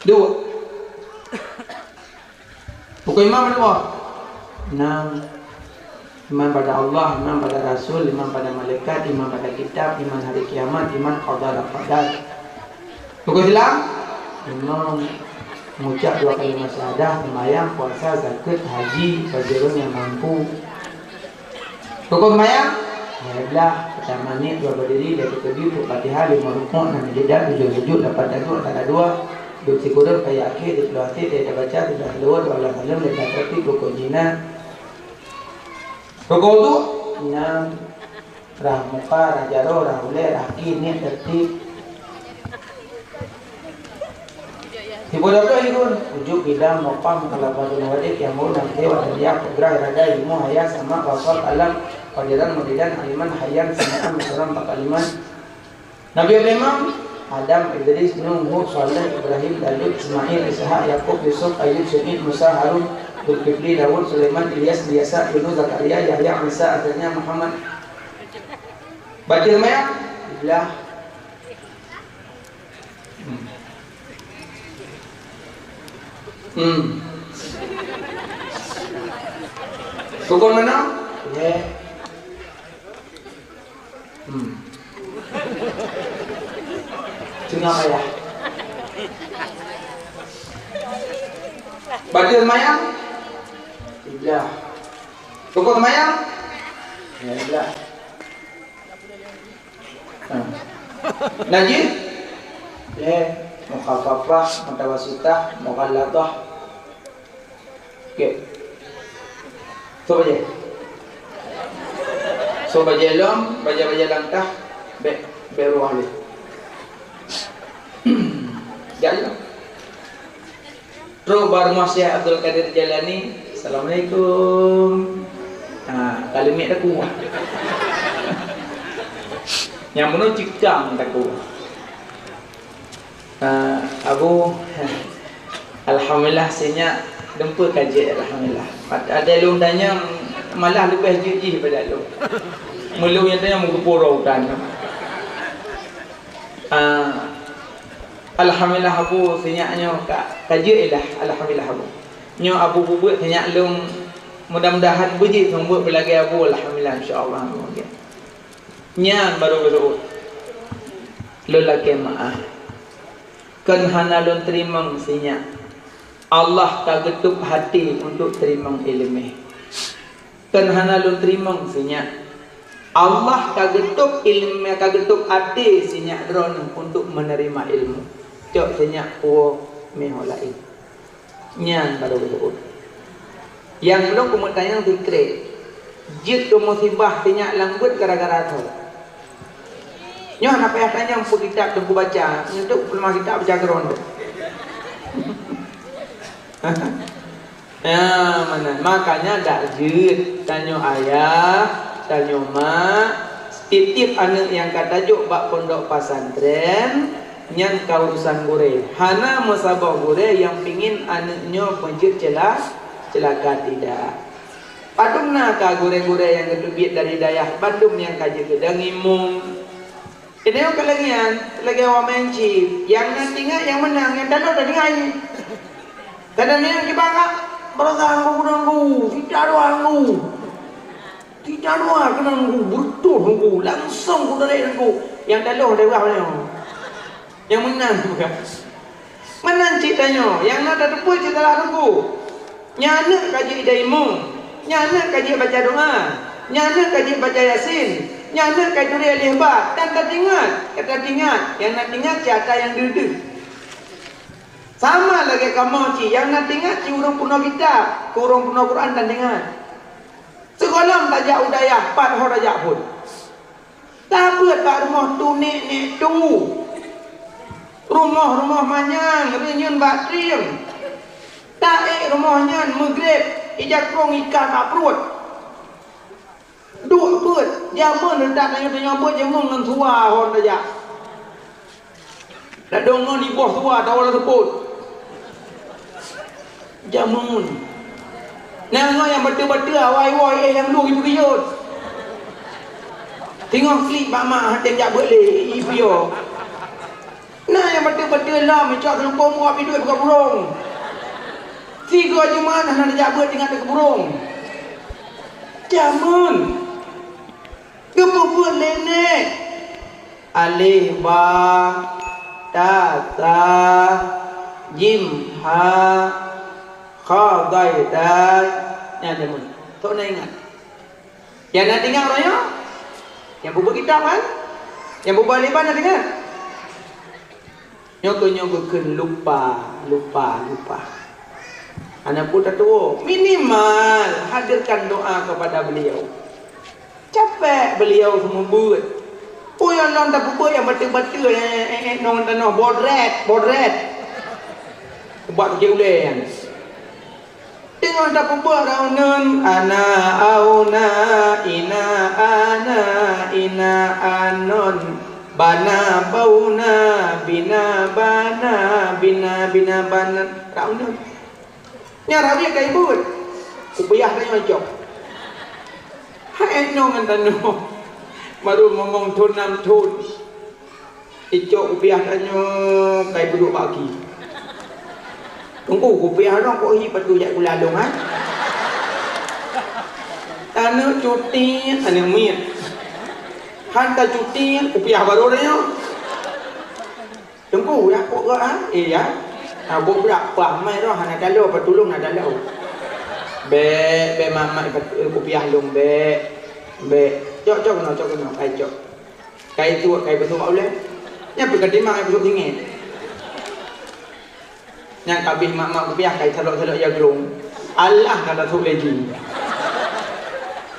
Duek. Rukon iman padum boh? Enam. Iman pada Allah, iman pada Rasul, iman pada malaikat, iman pada kitab, iman hari kiamat, iman qada dan qadar. Rukon Islam? Iman, mengucap dua kalimat syahadah, sembahyang, puasa, zakat, haji, bagi orang yang mampu. Rukon seumayang, lhèe blah, peutama niet, dua berdiri, lhèe teukeubie, peuet Fatihah, limong rukuk, nam i'tidal, tujoh sujud, lapan tasyahud, rakaat dua, duek sikureueng, tahiyat akhé, siplôh até, tahiyat tabaca, siplôh seulaweuet, dua belas saleuem, lhèe blah tasbih, rukon jinak. Rukon udhu, nam, rhah muka, rhah jaroe, rhah ulèe, rhah kaki, niet, tertib. Sibuleuen dua ikun, ujuk, bidang, mukam, mukhalafah, wajib, yang mau, nafsi, wa tanbih, qudrah, iradah, ilmu, haya, sama, basar, kalam, qadiran, muridan, aliman, hayyan, sami'an, basiran, mutakalliman. Nabi Ibrahim, Adam, Idris, Nuh, Hud, Saleh, Ibrahim, Daud, Ismail, Ishak, Yakub, Yusuf, Ayub, Syu'aib, Musa, Harun, Zulkifli, Daud, Sulaiman, Ilyas, Ilyasa, Yunus, Zakaria, Yahya, Isa, Zakaria, Muhammad. Baca semayang, Alhamdulillah. Hmm. Hmm. Rukon mana? Ya. Hmm. Sunat payah. Baca semayang? Kiblah. Rukon semayang? Ya, kiblah. Ha. Najis? Lhèe, mukhaffafah, mutawassitah, mughalladhah. Oke. Soe bajèe? Soe bajèe lom, bajèe-bajèe langkah, bèk, bèk ruah lé. Jak lom. Trok bak rumoh Syekh Abdul Qadir Jailani, "Assalamualaikum." Ha, ka leumiek takue. Nyang bunoe cikang takue. Ha, Abu, alhamdulillah sinyak dumpeue ka jeuet, alhamdulillah. Ada lôn tanyong malah leubeh jeuet jih pada lôn. Meulôn nyang tanyong meugeupuro utan. Ah, alhamdulillah Abu, sinyak nyoe ka, ka jeuet ilah, alhamdulillah Abu. Nyoe Abu peubuet sinyak lôn, mudah-mudahan beujeuet seumeubeuet beulagèe Abu, alhamdulillah, insya Allah. Nyan baru beutôi. Lôn lakèe meu'ah. Kon hana lôn teurimong sinyak. Allah ka geutôb até untuk teurimong iéleumé. Kon hana lôn teurimong sinyak. Allah ka geutôb iéleumé, ka geutôb até sinyak droeneuh untuk meuneurima ilmu. Cok sinyak puwoe meuho laén. Nyan baru geuteuôt. Nyang lôn keumeutanyong sikrek. Jeuet keu musibah sinyak lam beuet gara-gara tho. Nyoe hana payah tanyong peue kitab teungku baca, nyoe teuk peuleumah kitab baca keudroe teuh. Ya, mana? Makanya dak jeuet tanyoe ayah, tanyoe mak, tieb-tieb aneuk nyang ka tajok bak pondok pesantren, nyan ka urusan gurée. Hana meusaboh gurée nyang pingin aneuk nyoe beujeuet ceula-, ceulaka, tidak. Padum na ka gurée-gurée nyang geuteubiet dari dayah bandum nyang ka jeuet geudang imum. Keuneuk keu lagée nyan, lagée awak main chip, nyang na tingat nyang meunang, nyang tanoh teuh tingat. Kadang nyan kiban ka, beurasa nanggu, nanggu, sita dua nanggu. Sita dua keunan nanggu, beureutoh nanggu, langsong kudalek nanggu. Nyang tanoh teuh nanggu. Nyang meunang bukan. Meunan cit tanyoe, nyang na tateupeue cit salah teungku. Nyan aneuk ka jeuet idai imum, nyan aneuk ka jeuet baca doa, nyan aneuk ka jeuet baca Yasin, nyan aneuk ka jituri aleh ba, dan tatingat, ka tatingat, nyang na tingat cit ata nyang deuh-deuh. Sama lagée kamoe cit, nyang na tingat cit ureuëng peunoh kitab, keu ureuëng peunoh Quran dan tingat. Sigohlom tajak u dayah, pat ho tajak phon. Tabeuet bak rumoh tu nek-nek tu. Rumoh-rumoh manyang reunyeun bak trieng. Taék rumoh nyan meugreb, ija krong ikan bak pruet. Duek beuet, jameun reutak tanyoe-tanyoe beuet jameun ngon sua hon tajak. Ladôm ngon iboh sua tawa lam seupôt. Jameun. Na ngon nyang bateue-bateue awai-wai éh nyang lueng ipeugiyot. Teungoh klik bak mak hana jak beuet lé ipiôh. Na nyang bateue-bateue lom icok teuleumpông uap iduek buka burông. Sigoe jeumat hana jak beuet ingat keu burông. Jameun. Geupeubuet lé nek. Alif ba, ta sa, jim ha, kha dai dai. Nyan jameun. Tok na ingat. Nyang na tingat uroe nyoe? Nyang peubuet kitab kan? Nyang peubuet alif ba na tingat? Nyoe keuh nyoe geukheun lupa, lupa, lupa. Hana peue tatuwoe, minimal hadirkan doa kepada beliau. Capek beliau seumeubeuet. Peue nyang lôn tapeubuet nyang bateue-bateue, eh, eh, eh, ngon tanoh bodret, bodret. Bak keu ulée nyan. Teungoh tapeubuet raunon, ana auna, ina ana, ina anon, bana bauna, bina bana, bina bina bana, raunon. Nyan rawi ka ibuet. Kupiah tanyoe icok. Hai nyoe ngon tanoh. Baru ngomong thon nam thon. Icok kupiah tanyoe kai peuduek bak aki. Teungku, kupiah nyoe kok hi patu jak gula lôn, ha? Aneuk cuti, aneuk miet. Han tacuti, kupiah baru tanyoe. Teungku, ya, kok gak, ha? Eh, ya. Ha, bok brak, pah, mai roh, hana talo, patulung na talo. Bek, bek mamak, eh, kupiah lôn, bek. Bek. Cok, cok keunoe, cok keunoe, kai cok. Kai tuek, kai beusôk bak ulée. Nyan pih ka timang ai beusôk singét. Nyan ka abéh mak-mak kupiah kai salok-salok ija grong. Alah ka tasôk lé jih.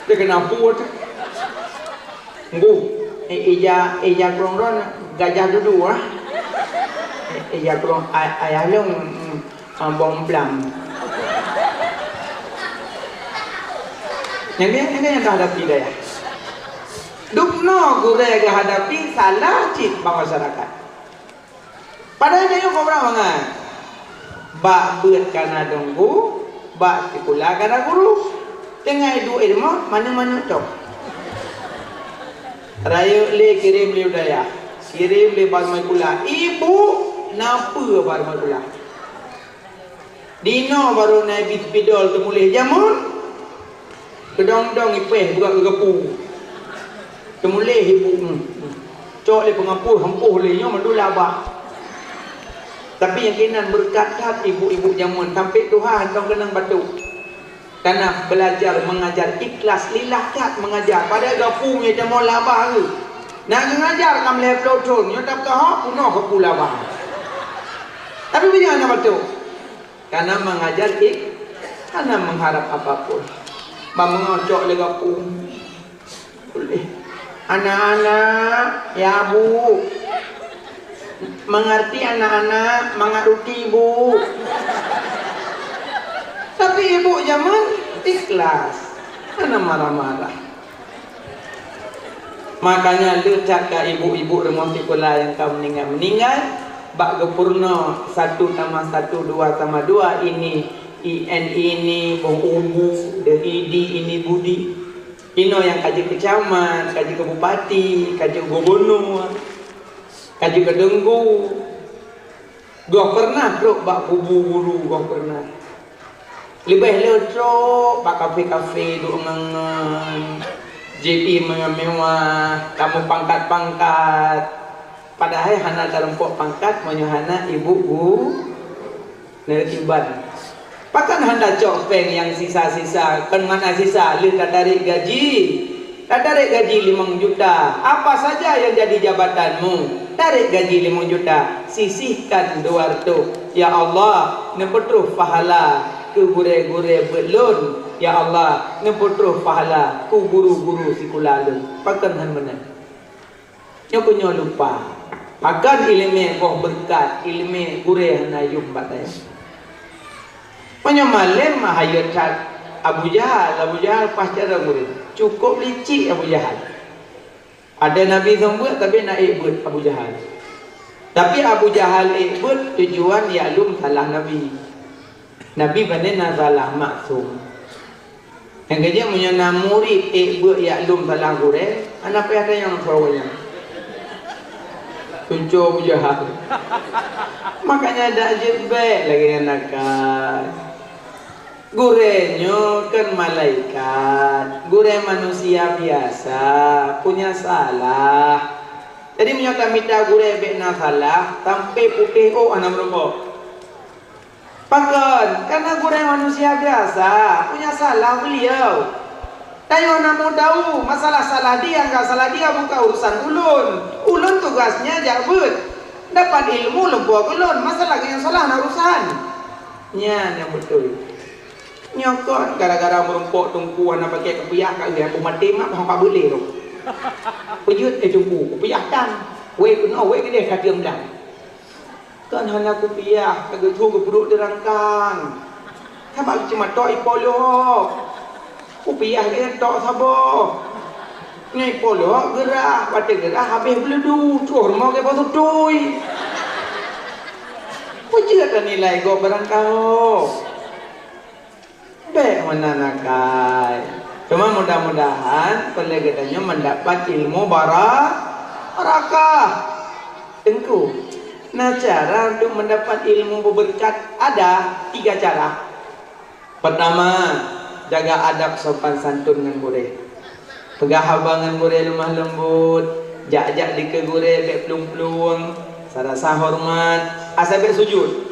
Dia kena put. Nggu. Eh, ija, ija grong ron gajah dudu ah. Eh, ija grong ay-, ayah lôn, mm, ah, bong blang. Nyang nyan, nyang nyan dah hadapi dayah. Dubnoe gurée geuhadapi salah cit bak masyarakat. Padahai tanyoe kobra mangat. Bak beuet kana teungku, bak sikula kana guru. Teungoh iduek ilmu, maneuk-maneuk tok. Rayeuk lé kirém lé u dayah, kirém lé bak rumoh sikula. Ibu, na peue bak rumoh sikula? Dinoe barô na ibi spidol teumuléh jameun. Keudong-dong ipéh buka keu gapu. Teumuléh ibu, hmm, hmm. Cok lé peungapôh, hempôh lé nyoe mandum labah. Tapi nyang keunan beureukat that ibu-ibu jameun, sampoe tuha hana keunong batuk. Kana belajar mengajar ikhlas lillah that mengajar. Padahai gapu nyoe jameun labah geuh. Na geungajar ka meulhèe ploh thon, nyoe tapeugah hok peunoh gapu labah. Tapi meunyoe hana batuk. Karena mengajar ik-, hana mengharap apapun. Bak meungoh cok lé gapu. Anak-anak, ya Bu. Mengerti anak-anak, mangat ruti Bu. Tapi ibu zaman ikhlas. Hana marah-marah. Makanya le that ka ibu-ibu rumoh sikula nyang ka meuninggai-meuninggai, bak geupeurunoe satu tambah satu, dua tambah dua, ini I N I ini, boh ubu, dan I D ini budi. Inoe nyang ka jeuet keu camat, ka jeuet keu bupati, ka jeuet keu gubunur, ka jeuet keu teungku. Goh pernah trok bak kubu guru, goh pernah. Leubeh le trok bak kafe-kafe duek ngon-ngon, jieb ié mewah-mewah, tamu pangkat-pangkat. Padahai hana tarumpok pangkat meunyoe hana ibu gu-, neukiban. Pakon hana cok péng nyang sisa-sisa, kon mana sisa, lheueh tatarek gaji. Tatarek gaji limong juta. Apa saja yang jadi jabatanmu, tarek gaji limong juta, sisihkan dua ratus. Ya Allah, neupeutroh pahala keu gurée-gurée beuet lôn. Ya Allah, neupeutroh pahala keu guru-guru sikula lôn. Pakon hana meunan? Nyoe keuh nyoe lupa. Pakon iéleumé boh beureukat, iéleumé gurée hana yum bak tanyoe. Meunyoe malém mah hayeu that Abu Jahal, Abu Jahal paih carông ureuëng. Cukôp licik Abu Jahal. Ada Nabi seumeubeuet, tapi na ék beuet Abu Jahal. Tapi Abu Jahal ék beuet tujuan jak lom salah Nabi. Nabi pane na salah, maksum. Nyang keujeuet meunyoe na murit ék beuet jak lom salah gurée, hana payah tanyong soe nyan. Tunco Abu Jahal. Makanya dak jeuet bék lagée nyan nakal. Gurée nyoe kan malaikat, gurée manusia biasa, punya salah. Jadi meunyoe tamita gurée bék na salah, sampai putéh ôk hana meurumpok. Pakon? Karena gurée manusia biasa, punya salah beliau. Tanyoe na meu tahu, masalah salah dia enggak salah dia bukan urusan ulôn. Ulôn tugasnya jak beuet. Dapat ilmu leumpah ulôn, masalah nyang salah na urusan. Nyan nyang beutôi. Nyoe kon gara-gara meurumpok teungku hana pakai kupiah ka lheueh aku maté mak hana pabeuet lé roh. Peujeuet eh teungku, kupiah tan. Wéh keunoe, wéh keudeh ka teuem dan. Kan hana kupiah, ka geuthu geupeuduek di rangkang. Sabab cuma tok ipo lhok. Kupiah lé tok saboh. Nyoe ipo lhok geurah, watée geurah habéh beuludu, troh rumoh geupo sutui. Peujeuet nilai gob barang kaho. Bék meunan akai. Cuma mudah-mudahan peureulée geutanyoe mendapat ilmu bara-, barakah. Teungku, na cara untuk mendapat ilmu berberkat? Ada tiga cara. Pertama, jaga adab sopan santun ngon gurée. Peugah haba ngon gurée lemah lembut, jak-jak dikeue gurée bék plueng-plueng, sarasa horeumat, asai bék sujut.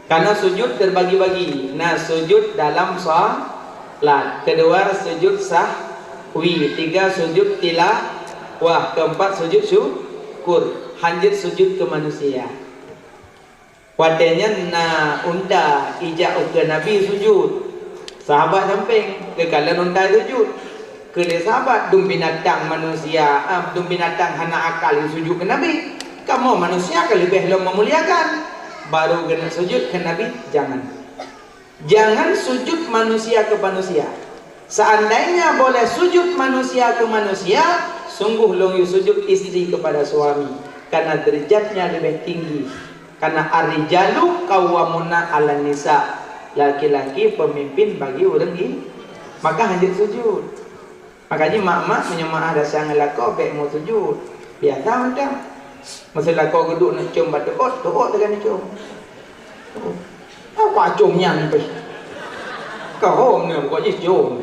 Karena sujud terbagi-bagi. Nah, sujud dalam salat. Kedua, sujud sahwi. Tiga, sujud tilawah. Keempat, sujud syukur. Hanjeuet sujud keu manusia. Watée nyan na unta ijak ukeue Nabi sujud. Sahabat sampéng, geukalon unta sujud. Keu lé sahabat, dum binatang manusia, ah, dum binatang hana akal nyang sujud keu Nabi. Kamoe manusia ka leubeh lom meumuliakan. Baru geuneuk sujud keu Nabi, jangan. Jangan sujud manusia keu manusia. Seandainya boleh sujud manusia keu manusia, sungguh lôn yue sujud istri kepada suami, karena derajatnya lebih tinggi. Karena ar-rijalu qawwamuna 'alan nisa, laki-laki pemimpin bagi ureuëng i-, maka hanjeuet sujud. Makajih mak-mak meunyoe meu'ah desya ngon lakoe bék meusujud. Biasa mantong. Meusé lakoe geuduek neucom bak teuôt, teuôt teuka neucom. Apa com nyan pih? Ka hom nyoe buka jih com.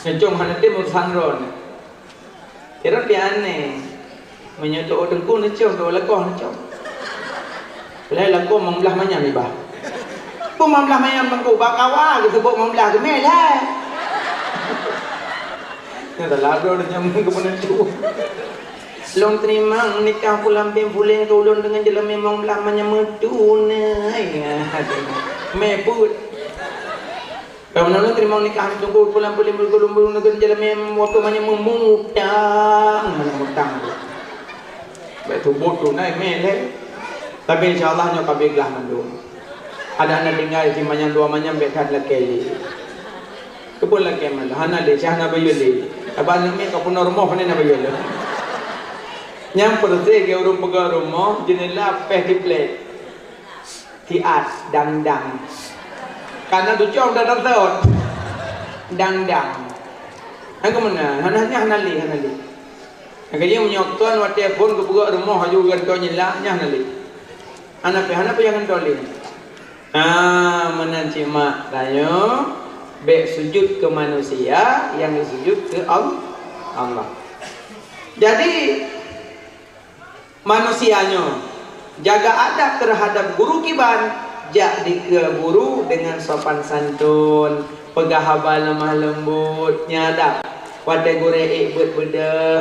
Neucom hana tem urusan droe. Kira pih aneh. Meunyoe teuôt teungku neucom, teuôt lakoe neucom. Lheueh lakoe limong blaih manyam ibah. Peue limong blaih manyam teungku, bak kawa geuseubut limong blaih geumeh lhée. Nyan salah droe nyang keumeunantu. Lôn teurimong nikah pulang pin puléng keu ulôn deungon jeulamé limong blaih manyam meutunai. Mé peuet. Kamoe na teurimong nikah teungku pulang peulim bulu-bulu ngon jalan mem waktu manyang meumutang, manyang mutang. Baik tu bot tu naik meh leh. Tapi insya Allah nyoe ka beulah mandum. Ada aneuk tinggai si manyang dua manyang bek that lakée lé. Keupeue lakée mandum hana lé, si hana bayeue lé. Abah aneuk miet ka peunoh rumoh pane na bayeue lé. Nyang peureuséh geu ureuëng peugah rumoh, jeunela péh triplek. Tiat, dang-dang. Karena tucong dan rosot. Dang-dang. Nyang keumeuna, hana nyah hana lé, hana lé. Nyang keujieb meunyoe kon watée phon geupeugah rumoh aju gantoe nyelak, nyah hana lé. Hana pih, hana pih nyang gantoe lé. Ah, meunan cit mak tanyoe, bék sujud keu manusia, nyang sujud keu Al-, Allah. Jadi, manusia nyoe jaga adab terhadap guru kiban, jak dikeue guru dengan sopan santun, peugah haba lemah lembut, nyan adab. Watée gurée ék beuet beudôh,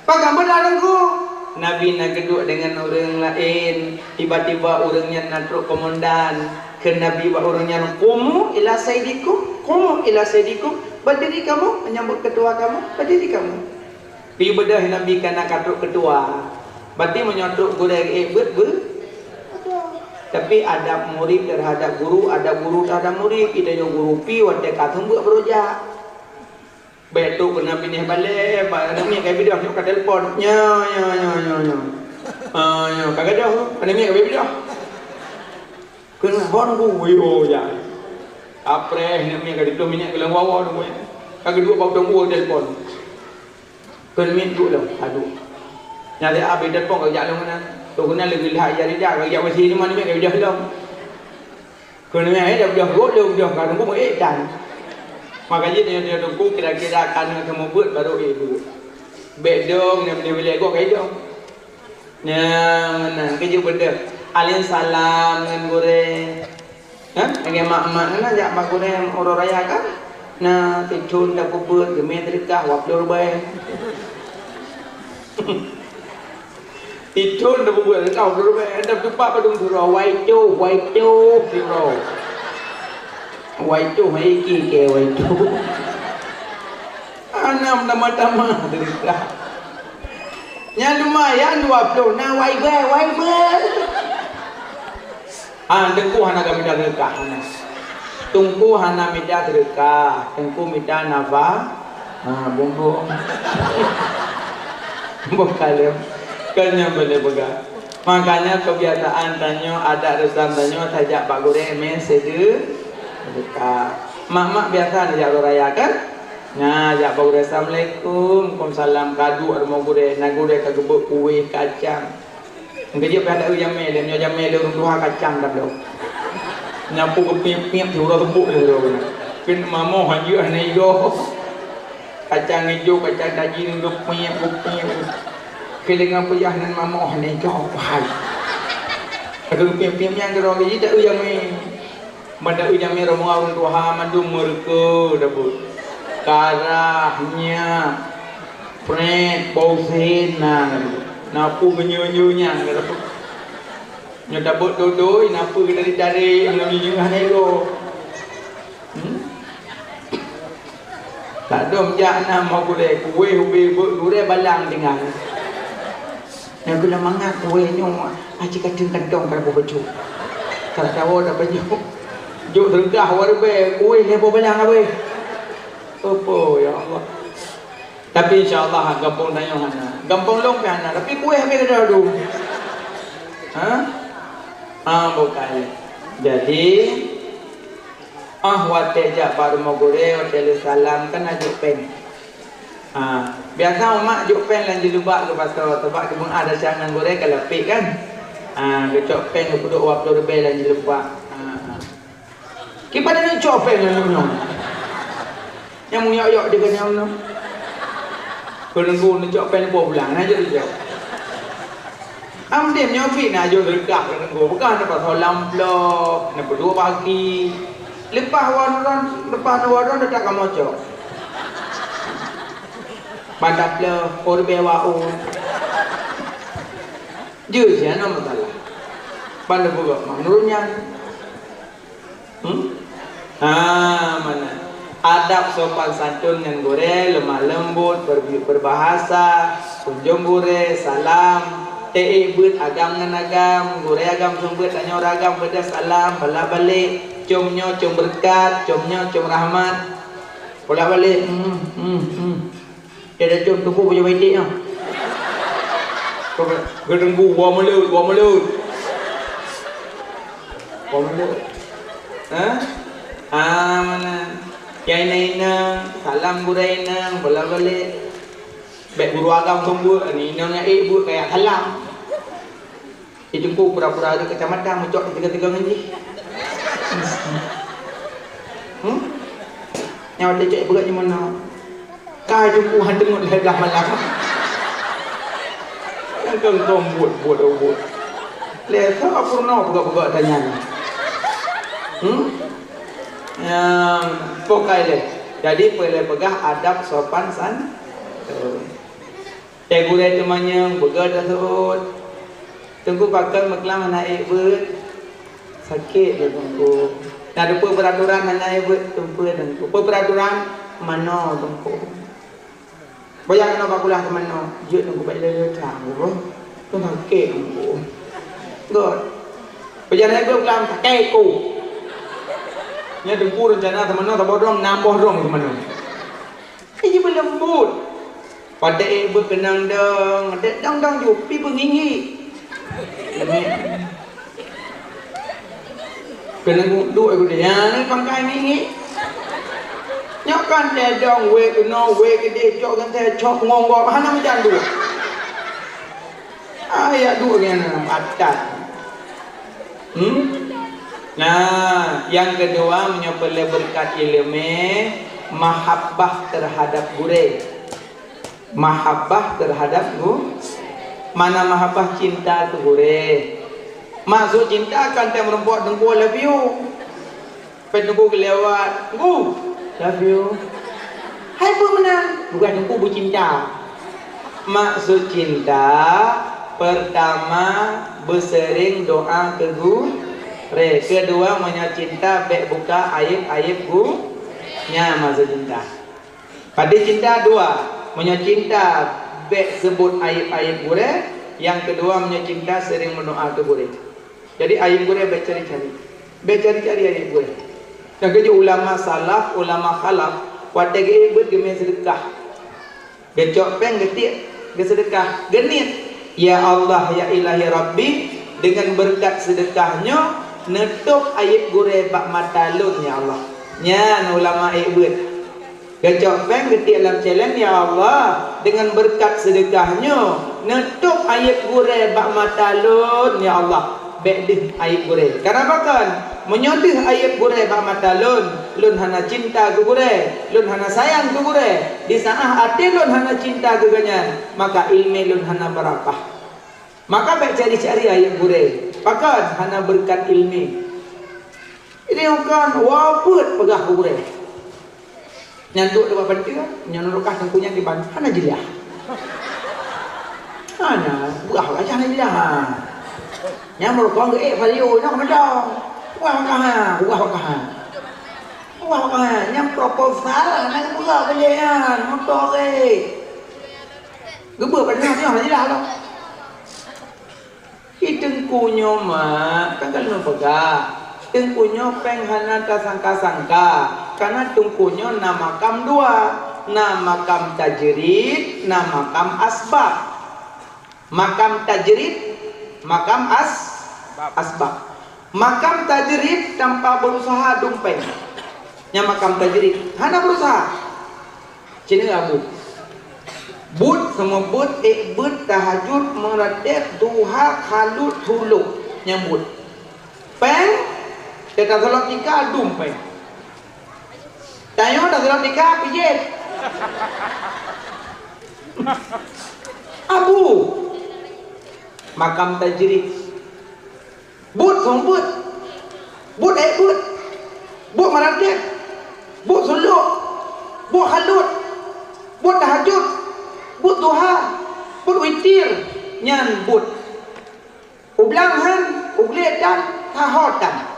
pakon beuet lagée nyan? Nabi na geuduek dengan ureuëng laén, tiba-tiba ureuëng nyan na trok komandan. Kheun Nabi bak ureuëng nyan, "Qumu ila sayyidikum, qumu ila sayyidikum, berdiri kamu, menyambut ketua kamu, berdiri kamu." Di beudôh Nabi ka na ka trok ketua. Berarti meunyoe trok gurée ék beuet, beuet. Tapi adab murid terhadap guru, adab guru terhadap murid. Kita nyoe guru pi watée ka seumeubeuet beurojak. Bék trok keu Nabi neh balée, ba aneuk miet ka bidoh nyoe ka telepon. Nyo, nyo, nyo, nyo, nyo. Ah, nyo, ka gadoh tu. Aneuk miet ka bidoh. Keuneuk hon ku, wio ya. Kapreh, aneuk miet ka diploh minyeuk keu lam wawa tu, weh. Ka keudua bak dong uwa telepon. Keuneuk miet duek lom, aduh. Nyang lé abéh telepon ka jak lom keunan. Tu keunan lé geulihat ya rida, ka jak wasi teuma aneuk miet ka bidoh lom. Keuneuk miet, eh, dah bidoh rot lé bidoh ka tunggu meu ék dan. Maka jih nyoe dia tunggu kira-kira ka na teumeubeuet baru ék duek. Bék dong, nyoe beude bilée gob ka idong. Nyan meunan, keujeuet beudôh. Alien salam ngon gurée. Hah? Lagée mak-mak na jak bak gurée uroe raya kan? Na tithon tapeubuet geumé teudeukah dua ploh ribée. Tithon tapeubuet teudeukah dua ploh ribée. Ada tupak padum surau, wai coh, wai coh, surau. Wai coh, hai ki ke wai coh. Anam tama-tama teudeukah. Nyan lumayan dua ploh na wai bée, wai bée. Ah, teungku hana ka mita seudeukah, hana. Teungku hana mita seudeukah, teungku mita nafa-, ha, bumbong. Bukalem. Kan nyang boleh peugah. Makanya kebiasaan tanyoe, adat reusam tanyoe, tajak bak gurée mé seudeu-, seudeukah. Mak-mak biasa neujak uroe raya kan? Nah, jak bak gurée, "Assalamualaikum." "Waalaikumsalam." Ka duek rumoh gurée, na gurée ka geubeuet kueh kacang. Geujok pih ada jamé lé, nyoe jamé lé ureuëng tuha kacang tabloe. Nyapu geupiep-piep siuroe teupuk lé uroe. Kheun mamoh hanjeuet hana igoe. Kacang ijo, kacang tajin geupiep, geupiep. Keulingan peuyah nan mamoh hana igoe, hai. Ada geupiep-piep nyang keudroe geuji tak eu jamé. Ban taeu jamé rombongan ureuëng tuha mandum meureuka tabeuet. Karah, nyak, prét, bau sen na tabeuet. Na peue meunyoe-nyoe nyang tabeuet. Nyoe tabeuet dodoi, na peue geutari-tari, ngon meunyoe hana igoe. Hmm? Ladom jak na mau gurée, kueh ubé beuet gurée balang tinggai. Nyang keuneuk mangat kueh nyoe, aci kateueng kantong ka lheueh bacut. Ka tawoe dak pajoh. Jok seudeukah wareubée, kueh lheueh boh balang habéh. Opo, ya Allah. Tapi insya Allah gampông tanyoe hana. Gampông lôn pih hana, tapi kueh habéh keudroe dum. Ha? Ha, bukai. Jadi, ah, watée jak bak rumoh gurée, watée lheueh salam kan na jok péng. Ha, biasa umat jok péng lam jilbab geupasoe, sabab geumeunah desya ngon gurée ka lapek kan. Ha, geucok péng geupeudok dua ploh ribée lam jilbab. Ha, ha. Kiban na cok péng lam nyoe. Nyang meuyok-yok di keunyang nyoe. Keuneuk geucok péng dua bulan, na jok dijok. Am dem nyoe pih na jok deukah keuneuk geu. Peugah na pasoe lam blok, na peuduek bagi. Leupah wan ron, leupah na wan ron, dak ka mocok. Mantap le, oh, leubeh awak, oh. Jeuet siat na masalah. Ban na peugah mak nurun nyan. Hmm? Ha, mana? Adab sopan santun ngon gurée, lemah lembut, berbi-, berbahasa, kunjong gurée, salam, teuék beuet agam ngon agam, gurée agam seumeubeuet, tanyoe agam, beuet salam, bolak-balik, com nyoe com beureukat, com nyoe com rahmat. Bolak-balik, hmm, hmm, hmm. Dia dah com tuku baju baitik nyoe. Geudengku, wa mulut, wa mulut. Wa mulut. Ha? Ah, mana? Nyang inong-inong, salam gurée inong, bolak-balik. Bék guru agam seumeubeuet, inong nyang ék beuet kaya salam. Di Teungku pura-pura ada kacamata meucok tiga-tiga ngon jih. Hmm? Nyawa teucok berat di mana? Ka Teungku han teungeut lhée blah malam. Kong-kong buet-buet ubut. Lé sa purno peugah-peugah tanya ni. Hmm? Nyang pokai lé. Jadi peulée peugah adab sopan santun. Tée gurée teumanyong, beugét taseuôt. Teungku pakon meuklam hana ék beuet. Sakét lé Teungku. Na teupeue peuraturan hana ék beuet, teupeue Teungku. Peue peuraturan? Manoe Teungku. Boya keunoe bak kulah teumanoe, jeuet Teungku bak ilée-ilée trang Teungku. Sakét Teungku. Gét. Boya na ék beuet meuklam, sakét ku. Nyan Teungku reuncana teumanoe saboh droe, nam boh droe teumanoe. Ih, jibeuleumbot. Watée ék beuet keunong dong, dek dong-dong ju, pi beunginggik. Keunong duek ék beuet, ya, ni pangkai nginggik. Nyoe kan tée dong, wék keunoe, wék keudeh, cok geuntée, cok ngon gob, hana meujan duek. Ayat dua nyan patat. Hmm? Nah, nyang keudua, meunyoe peureulée beureukat iéleumé, mahabbah teuhadab gurée. Mahabbah teuhadab gu-, mana mahabbah? Cinta keu gurée. Maksud cinta kan tem rumpok Teungku love you. Pen Teungku geulewat, "Teungku, love you." Hai peue meunan? Bukan Teungku beucinta. Maksud cinta, pertama, beuseuring doa keu gurée. Keudua, meunyoe cinta, bék buka ayeb-ayeb gu-, nyan maksud cinta. Padé cinta dua, meunyoe cinta, bék seubot ayeb-ayeb gurée. Nyang keudua, meunyoe cinta, seuring meudoa keu gurée. Jadi, ayeb gurée bék cari-cari. Bék cari-cari ayeb gurée. Nyang keujeuet ulama salaf, ulama khalaf, watée geuék beuet geumé seudeukah. Geucok péng geutiek geuseudeukah. Geuniet, "Ya Allah, ya Ilahi Rabbi, deungon beureukat seudeukah nyoe, neutôb ayeb gurée bak mata lôn, ya Allah." Nyan ulama ék beuet. Geucok péng geutiek lam céléng, "Ya Allah, deungon beureukat seudeukah nyoe, neutôb ayeb gurée bak mata lôn, ya Allah." Bék deuh ayeb gurée. Kareuna pakon? Meunyoe deuh ayeb gurée bak mata lôn, lôn hana cinta keu gurée, lôn hana sayang keu gurée, di saát até lôn hana cinta keu gobnyan, maka iéleumé lôn hana beurakah. Maka bék cari-cari ayeb gurée. Pakon? Hana beureukat iéleumé. Ini bukan wapeuet peugah keu gurée. Nyan duek di bak panteue, nyan rukah teungku nyan diban, hana jeulaih. Hana, buah rukah hana jeulaih. Nyan meurukong geuék value nyoe keumantong. Buah rukah ha, buah rukah ha. Buah rukah ha, nyan proposal hana geupeugah keu lé nyan, moto geuék. Geubeuet padahai nyoe hana jeulaih lom. Di teungku nyoe mak, kan ka lôn peugah. Teungku nyoe péng hana tasangka-sangka. Kareuna teungku nyoe na makam dua. Na makam tajrid, na makam asbab. Makam tajrid, makam as-, asbab. Makam tajrid tanpa berusaha dum péng. Nyan makam tajrid. Hana berusaha. Cina Abu. Buet, seumeubeuet, ék beuet, tahajud, meurateb, duha, khalut, thulôh. Nyan buet. Péng, teuka saleutika, dum péng. Tanyoe tasaleutika, pijet. Abu. Makam tajrid. Buet seumeubeuet. Buet ék beuet. Buet meurateb. Buet sulok. Buet khalut. Buet tahajud. Buet duha. Buet witir. Nyan buet. U blang han, u glé tan, saho tan.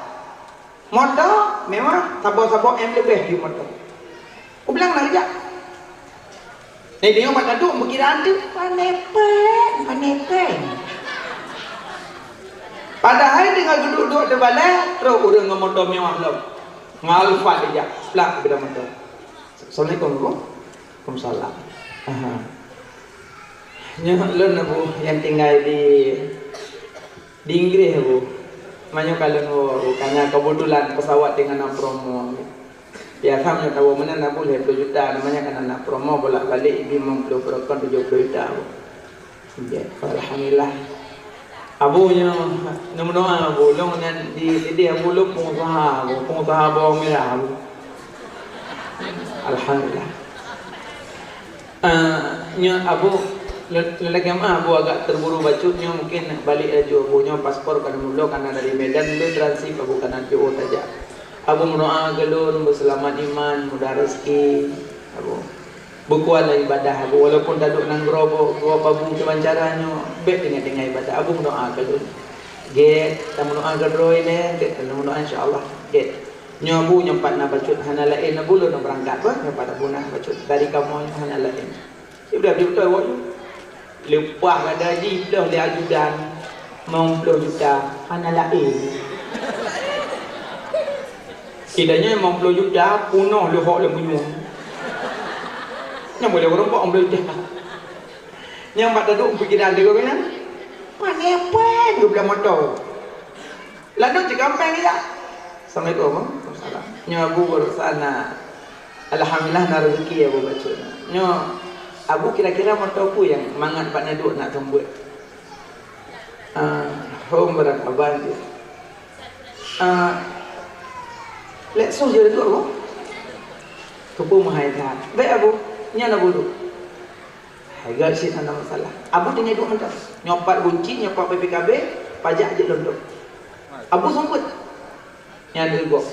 Moto mewah, saboh-saboh M leubeh di moto. Ku bilang na rijak. Jadi nyoe bak taduek meukira anteuk, panepeng, panepeng. Padahai teungoh geuduek-duek teubalai, trok ureueng ngon moto mewah lom. Ngon Alphard ijak, plak beda moto. Assalamualaikum, Bu. Waalaikumsalam. Aha. Nyoe lôn, Abu, nyang tinggai di, di Inggris, Abu. Meunyoe ka lôn woe, Abu, karena kebetulan pesawat teungoh na promo. Biasa meunyoe tawoe meunan, Abu, lhèe ploh juta, namanya kan na promo bolak-balik, limong ploh perokon tujuh ploh juta, Abu. Ya, alhamdulillah. Abu nyoe neumeudoa, Abu. Lôn nyan di sideh, Abu, lôn pengusaha, Abu. Pengusaha bawang merah, Abu. Alhamdulillah. Ah, nyoe, Abu, le-, lagèe meuah, Abu, agak terburu bacut nyoe, mungkin balik laju, Abu. Nyoe paspor ka lôn bloe, kana dari Medan, lôn transit, Abu, kana Johor tajak. Abu meudoa keu lôn, beuseulamat iman, mudah rezeki, Abu. Beukuat lam ibadah, Abu. Walaupun taduek nanggroe, Abu, gob Abu kiban cara nyoe, bèk tinggai-tinggai ibadah. Abu meudoa keu lôn. Gèt, tameudoa keu droe ilèe, gèt, tameudoa insya Allah. Gèt. Nyoe Abu nyang pat na bacut hana laén, Abu, lôn beurangkat, bah, nyang pat Abu na bacut. Dari kamoe nyoe hana laén. Sudah beutôi awak nyoe. Leupah gada jih ploh lé ajudan, limong ploh juta, hana laén. Sida nyoe limong ploh juta, punoh leuhok lé meuyuem. Nyang boleh ureueng limong ploh juta. Nyang bak taduek pikiran dia kau nyan. Pane-pane geupeugah moto. Lalu cit gampang ya. Assalamualaikum. Waalaikumsalam. Nyoe Abu barusan na. Alhamdulillah na rezeki Abu bacut. Nyoe Abu kira-kira moto peue nyang mangat bak na duek nak seumeubeuet? Ah, hom beurangkaban jih. Ah, Lexus jih duek Abu. Keupeue meuhai that. Bèk Abu, nyan Abu duek. Hai, geuh cit hana masalah. Abu teungoh duek mantong. Nyoe pat gunci, nyoe pat P P K B, pajak jeuet lôn duek. Abu seumeubeuet. Nyan deuh gob.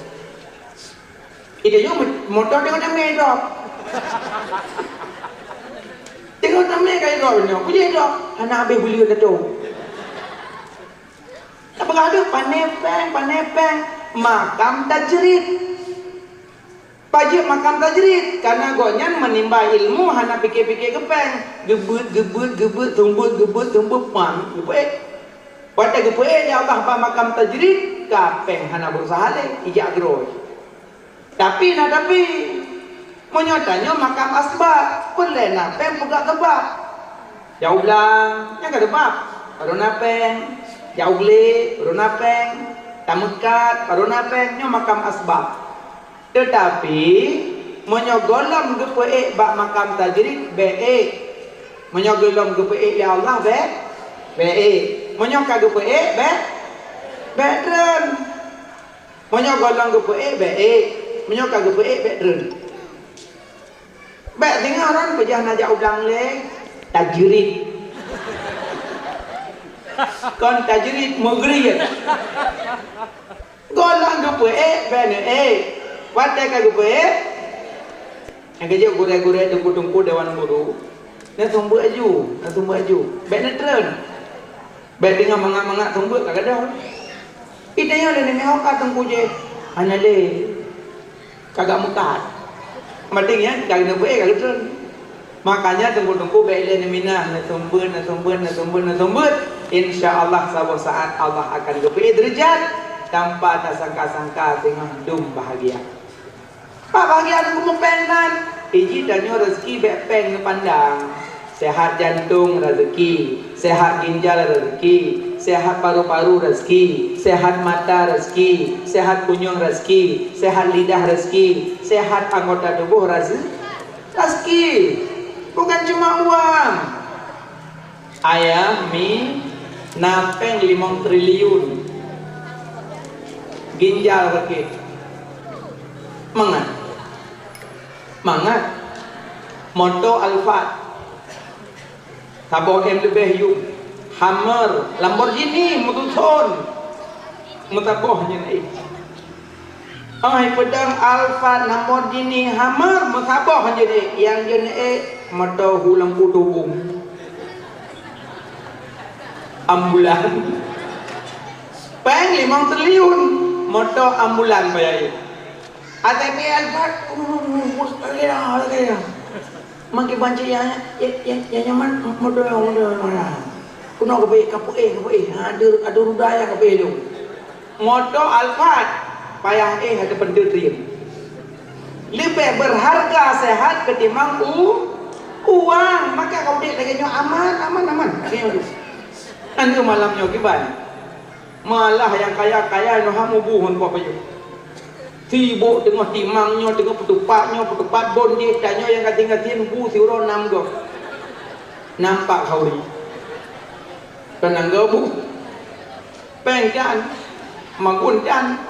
Ide nyoe mo-, moto teungoh tamè drop. Teungoh tamè ka drop nyoe. Peue jeuet drop? Hana habéh buleuen atoe. Tapeugah deuh, pane-pane, pane-pane. Makam tajrid. Pajoh makam tajrid, karena gobnyan meunimba ilmu hana pike-pike keu péng. Geubeuet, geubeuet, geubeuet, seumeubeuet, geubeuet, seumeubeuet, pan, geupeuék. Watèe geupeuék lé Allah bak makam tajrid, ka péng hana beureusaha lé, ijak keudroe. Tapi na tapi, meunyoe tanyoe makam asbab, peureulèe na péng peugah sabab. Jak u blang, nyan ka sabab, baru na péng. Jak u glé, baru na péng. Tameukat, baru na péng. Nyoe makam asbab. Teutapi, meunyoe gohlom geupeuék bak makam tajrid, bèk ék. Meunyoe gohlom geupeuék lé Allah, bèk, bèk ék. Meunyoe ka geupeuék, bèk, bèk treun. Meunyoe gohlom geupeuék, bèk ék. Meunyoe ka geupeuék, bèk treun. Bèk singoh rôn peujah na jak u blang lé, tajrid. Kon tajrid, meugriet. Gohlom geupeuék, bèk neuék. Watèe ka geupeuék, nyang keujeuet gurèe-gurèe, teungku-teungku, dewan guru, neuseumeubeuet aju, neuseumeubeuet aju. Bèk neutreun. Bèk teungoh mangat-mangat seumeubeuet ka gadôh. Ide nyoe lé neumeuhok ka teungku jih. Hana lé. Ka gak meukat. Maté nyan, ka neubeuet ka geutreun. Makanya teungku-teungku bèk lé neuminah, neuseumeubeuet, neuseumeubeuet, neuseumeubeuet, neuseumeubeuet. Insya Allah saboh saat Allah akan geupeuék deurajat tanpa tasangka-sangka teungoh dum bahagia. Pak bahagia teungku meupéng nan, iji tanyoe rezeki bèk péng neupandang. Sehat jantong rezeki, sehat ginjal rezeki, sehat paru-paru rezeki, sehat mata rezeki, sehat kunyueng rezeki, sehat lidah rezeki, sehat anggota tubuh reze-, rezeki. Bukan cuma uang. Ayah mi na péng limong triliun. Ginjal sakét. Mangat. Mangat. Moto Alphard. Saboh M leubeh yum. Hummer, Lamborghini, meutuson. Meusaboh nyan ék. Ai peudong Alphard, Lamborghini, Hummer, meusaboh nyan ék. Nyang jeuet ék, moto hu lampu tubong. Ambulan. Péng limong triliun. Moto ambulan payah éh. Até pih Alphard, uh, uh, uh, uh, lagèe dah, lagèe dah. Makin banci ya, ya, ya, ya nyaman, moto, moto, moto. Keunoe ka peuéh, ka peuéh, ka peuéh. Ha, ada, ada ruda ya ka peuéh tu. Moto Alphard, payah éh ada pentil trien. Leubeh berharga sehat ketimbang u-, uang. Maka kau dek lagèe nyoe aman, aman, aman. Lagèe nyoe tu. Kan tu malam nyoe kiban. Malah nyang kaya-kaya nyoe hana bu hon poh pajoh. Sibok teungoh timang nyoe, teungoh peutupat nyoe, peutupat bon jih, tanyoe nyang gasien-gasien bu siuroe nam goe. Nampak khauri. Keunong goe bu. Péng tan, magun tan.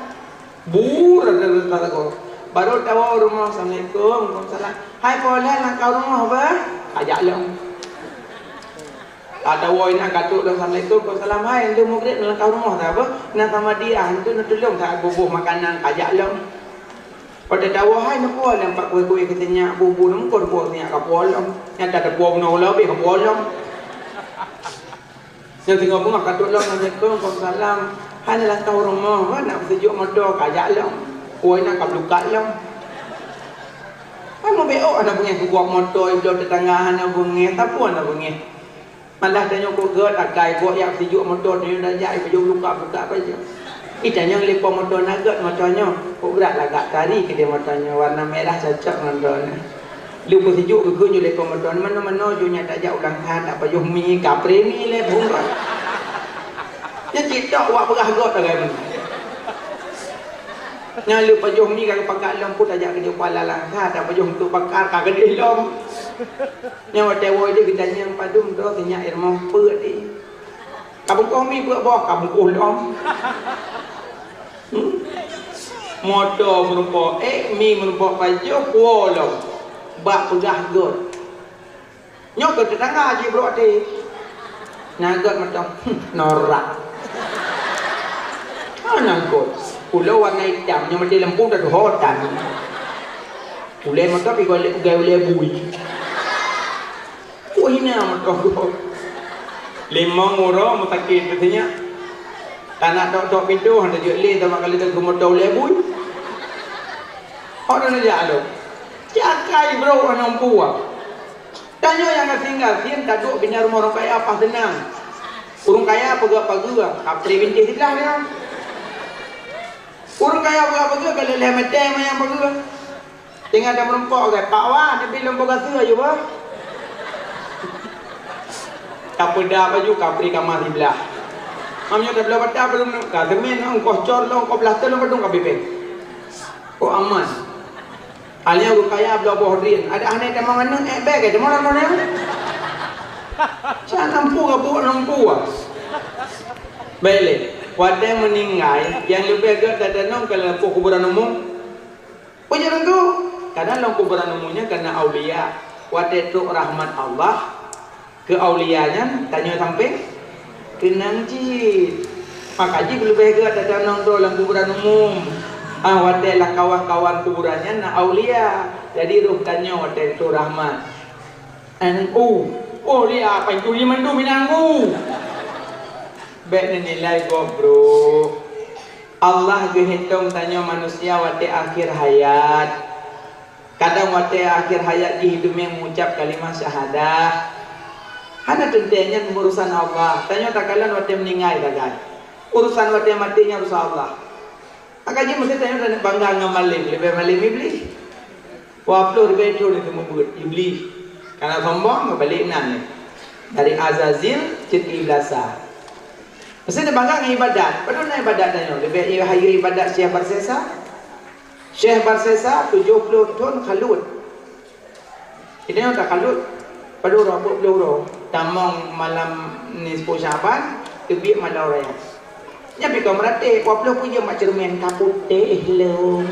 Bu rata-rata lagoe. Baru tawoe u rumoh, "Assalamualaikum." "Waalaikumsalam." "Hai, po lhèe lam kau rumoh, bah?" "Kajak lom." Atawa inan ka trok lom, "Assalamualaikum." "Waalaikumsalam." "Hai, lheuh mugreb lam kau rumoh, bah?" "Na samadiyah, antu na tulông that buboh makanan." "Kajak lom." Watèe tawoe, "Hai, na po lom pat kueh-kueh keu sinyak, bu-bu na meuko na po sinyak ka po lom." Nyang ka teupo bunoe leubeh ka po lom. Nyang singoh beungoh ka trok lom, "Assalamualaikum." "Waalaikumsalam." "Hai, na lam kau rumoh, bah, nak peuseujok moto?" "Kajak lom." "Woi, na ka beukat lom." Hai, meubeok hana beungèh keu gob moto, ibloe teutangga hana beungèh, sapeue hana beungèh. Malah tanyoe kok gèt akai gob jak peuseujok moto, tanyoe dak jak, ipajoh beukat-beukat pajoh. Ih, tanyoe lé po moto na gèt moto nyoe. Kok brat lagak tari keudéh moto nyoe, warna merah cocok ngon droeneuh. Lheuh peuseujok geukheun ju lé po moto, manoe-manoe ju nyan tajak u Langkat, tapajoh mi, kaprè mi lé phon rot. Nyan cit tok wak peugah gèt lagèe nyoe. Nyan lheuh pajoh mi ka geupakat lom pun tajak keudéh pala Langkat, tapajoh untuk pakar ka keudéh lom. Nyan watèe woe jih geutanyong padum droe sinyak ié rumoh peuet jih. Ka bungkôh mi peuet boh, ka bungkôh lom. Hmm? Moto meurumpok ék, mi meurumpok pajoh, puwoe lom. Bak peugah gèt. Nyoe keu teutangga jibrôk até. Na gèt mantong, hmm, norak. Hana gèt. Ulèe warna itam, nyoe meuti leumpung tatuho tan. Ulèe moto pih gèt ulèe bui. Ku hina meutoh gob. Limong uroe meusakét teuh nyan. Tanak tok-tok pintoe hana jeuet lé, teuma ka lheueh teugeumoto ulèe bui. Hok na neujak lom. Cit akai brôk hana meupuwoe. Tanyoe nyang gasien-gasien taduek binéh rumoh ureueng kaya paih seunang. Ureueng kaya peugah pageue, kaprè bintéh siblah nyoe. Ureueng kaya peugah pageue, ka lheueh lhèe mètè manyang pageue. Tinggai tameurumpok, "Pak Wan, neubi lôn bôh gaseue aju, bah." Tapeudap aju, kaprè kama siblah. Meunyoe tabloe bata, belum ka seumén, ongkoh cor lom, ongkoh plaster lom, padum ka bibéh. Oh, aman. Alia ureueng kaya bloe boh drien. Adak hana tamong aneuk, ék bèe ka tamong aneuk. Cak nampu ka buet nampu ah. Bèk lé. Watèe meuninggai, nyang leubeh gèt tatanong ka lam kuburan umum. Peue jeuet teungku? Kadang lam kuburan umum nyan ka na aulia. Watèe trok rahmat Allah keu aulia nyan, tanyoe sampéng keunong cit. Maka jih leubeh gèt tatanong droe lam kuburan umum. Ah, watèe lam kawan-kawan kuburan nyan na aulia. Jadi roh tanyoe watèe trok rahmat. N U. Oh, lia, apa itu lima tu minang U. Bèk neunilai gob, bro. Allah geuhitong tanyoe manusia watèe akhir hayat. Kadang watèe akhir hayat jih teumé mengucap kalimah syahadah. Hana teuntèe nyan urusan Allah. Tanyoe takalon watèe meuninggai sagai. Urusan watèe maté nyan urusan Allah. Maka jih meusti tanyoe taneuk bangga ngon malém, leubeh malém Iblih. Dua ploh ribèe thôn itu mubuet Iblih. Karena sombong, meubalek nan. Dari Azazil, cit iblasa. Meusti tabangga ngon ibadat. Padum na ibadat tanyoe? Leubeh hayeue ibadat Syekh Barsesa? Syekh Barsesa tujoh ploh thôn khalut. Kita nyang takhalut, padum uroe, peuet ploh uroe. Tamong malam nisfu Syaban, teubiet malam raya. Nyan pih ka meuratéb, dua ploh peuet jeuem bak ceureumen, ka putéh lom.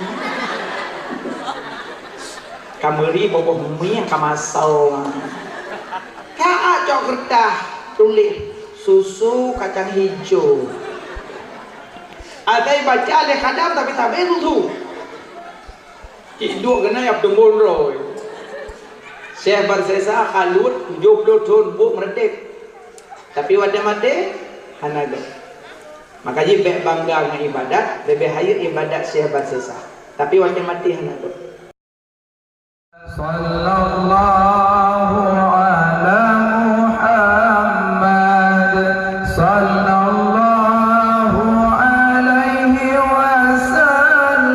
Ka meuri boboh mieng ka masong. Ka cok keureutah tuléh susu kacang hijau. Asai baca lé khadam tapi sabe susu. Cit duek keunan nyang peutumbôn droe. Syekh Barsesa khalut tujoh ploh thôn buet meuratéb. Tapi watèe maté, hana gèt. Maka jih bék bangga ngon ibadat, leubeh hayeu ibadat syeh ban sesa. Tapi watée maté hana gét. Sallallahu ala Muhammad, sallallahu alaihi wasallam,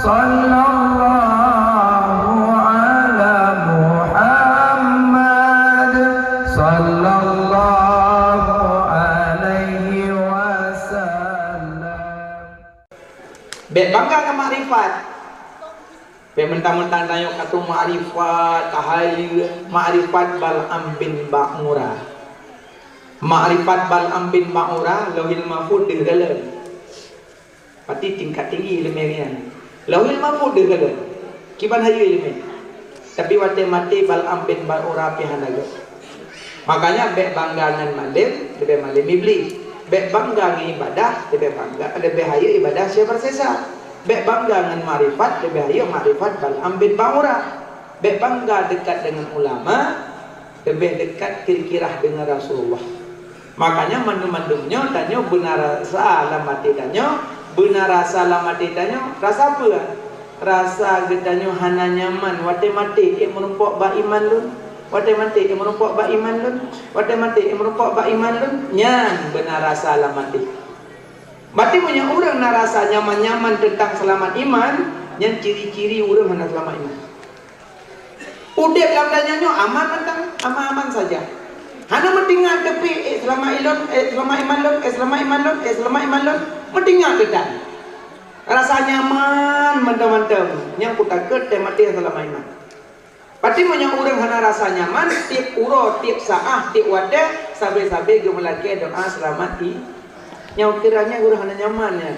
sallallahu ala Muhammad, sallallahu alaihi wasallam. Bék bangga ngon makrifat. Bék mentang-mentang tanyoe ka tueng makrifat, ka hayeu, makrifat Bal'am bin Ba'ura. Makrifat Bal'am bin Ba'ura, Lauhil Mahfuz deuh galon. Berarti tingkat tinggi ileumé nyan. Lauhil Mahfuz deuh galon. Kiban hayeu ileumé. Tapi watée maté Bal'am bin Ba'ura pih hana gét. Makanya bék bangga ngon malém, leubeh malém Iblih. Bék bangga ngon ibadah, leubeh bangga, leubeh hayeu ibadah syeh ban sesa. Bék bangga ngon makrifat, leubeh hayeu makrifat Bal'am bin Ba'ura. Bék bangga dekat dengan ulama, leubeh dekat kira-kira dengan Rasulullah. Makanya mandum-mandum nyoe tanyoe beuna rasa lam até tanyoe, beuna rasa lam até tanyoe, rasa peue? Rasa geutanyoe hana nyaman watée maté ék meurumpok bak iman lôn, watée maté ék meurumpok bak iman lôn, watée maté ék meurumpok bak iman lôn, nyan beuna rasa lam até. Berarti meunyoe ureuëng na rasa nyaman-nyaman teuntang seulamat iman, nyan ciri-ciri ureuëng hana seulamat iman. Udeb lam donya nyoe aman mantong, aman-aman saja. Hana meutingat teupeu, "Eh, seulamat ilôn, eh, seulamat iman lôn, eh, seulamat iman lôn, eh, seulamat iman lôn." Meutingat teuh tan. Rasa nyaman mantong-mantong, nyang kutakot teuh maté seulamat iman. Berarti meunyoe ureuëng hana rasa nyaman, tieb uroe, tieb saát, tieb watée, sabe-sabe geumeulakée doa seulamat i-, nyoe kiranya ureuëng hana nyaman nyan.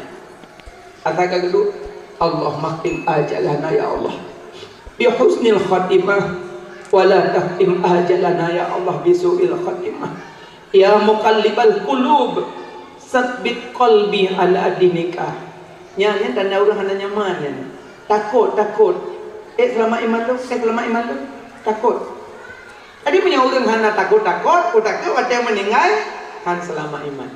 Ata ka geuduek, "Allahumma khtim ajalana ya Allah bi husnil khatimah, wa la takhtim ajalana ya Allah bi su'il khatimah. Ya muqallibal qulub, tsabbit qalbi ala dinika." Nyan, nyan tanda ureuëng hana nyaman nyan. Takot, takot. Eh, seulamat iman lôn, eh, seulamat iman lôn. Takot. Jadi meunyoe ureuëng hana takot-takot, kutakot watée meuninggai, han seulamat iman.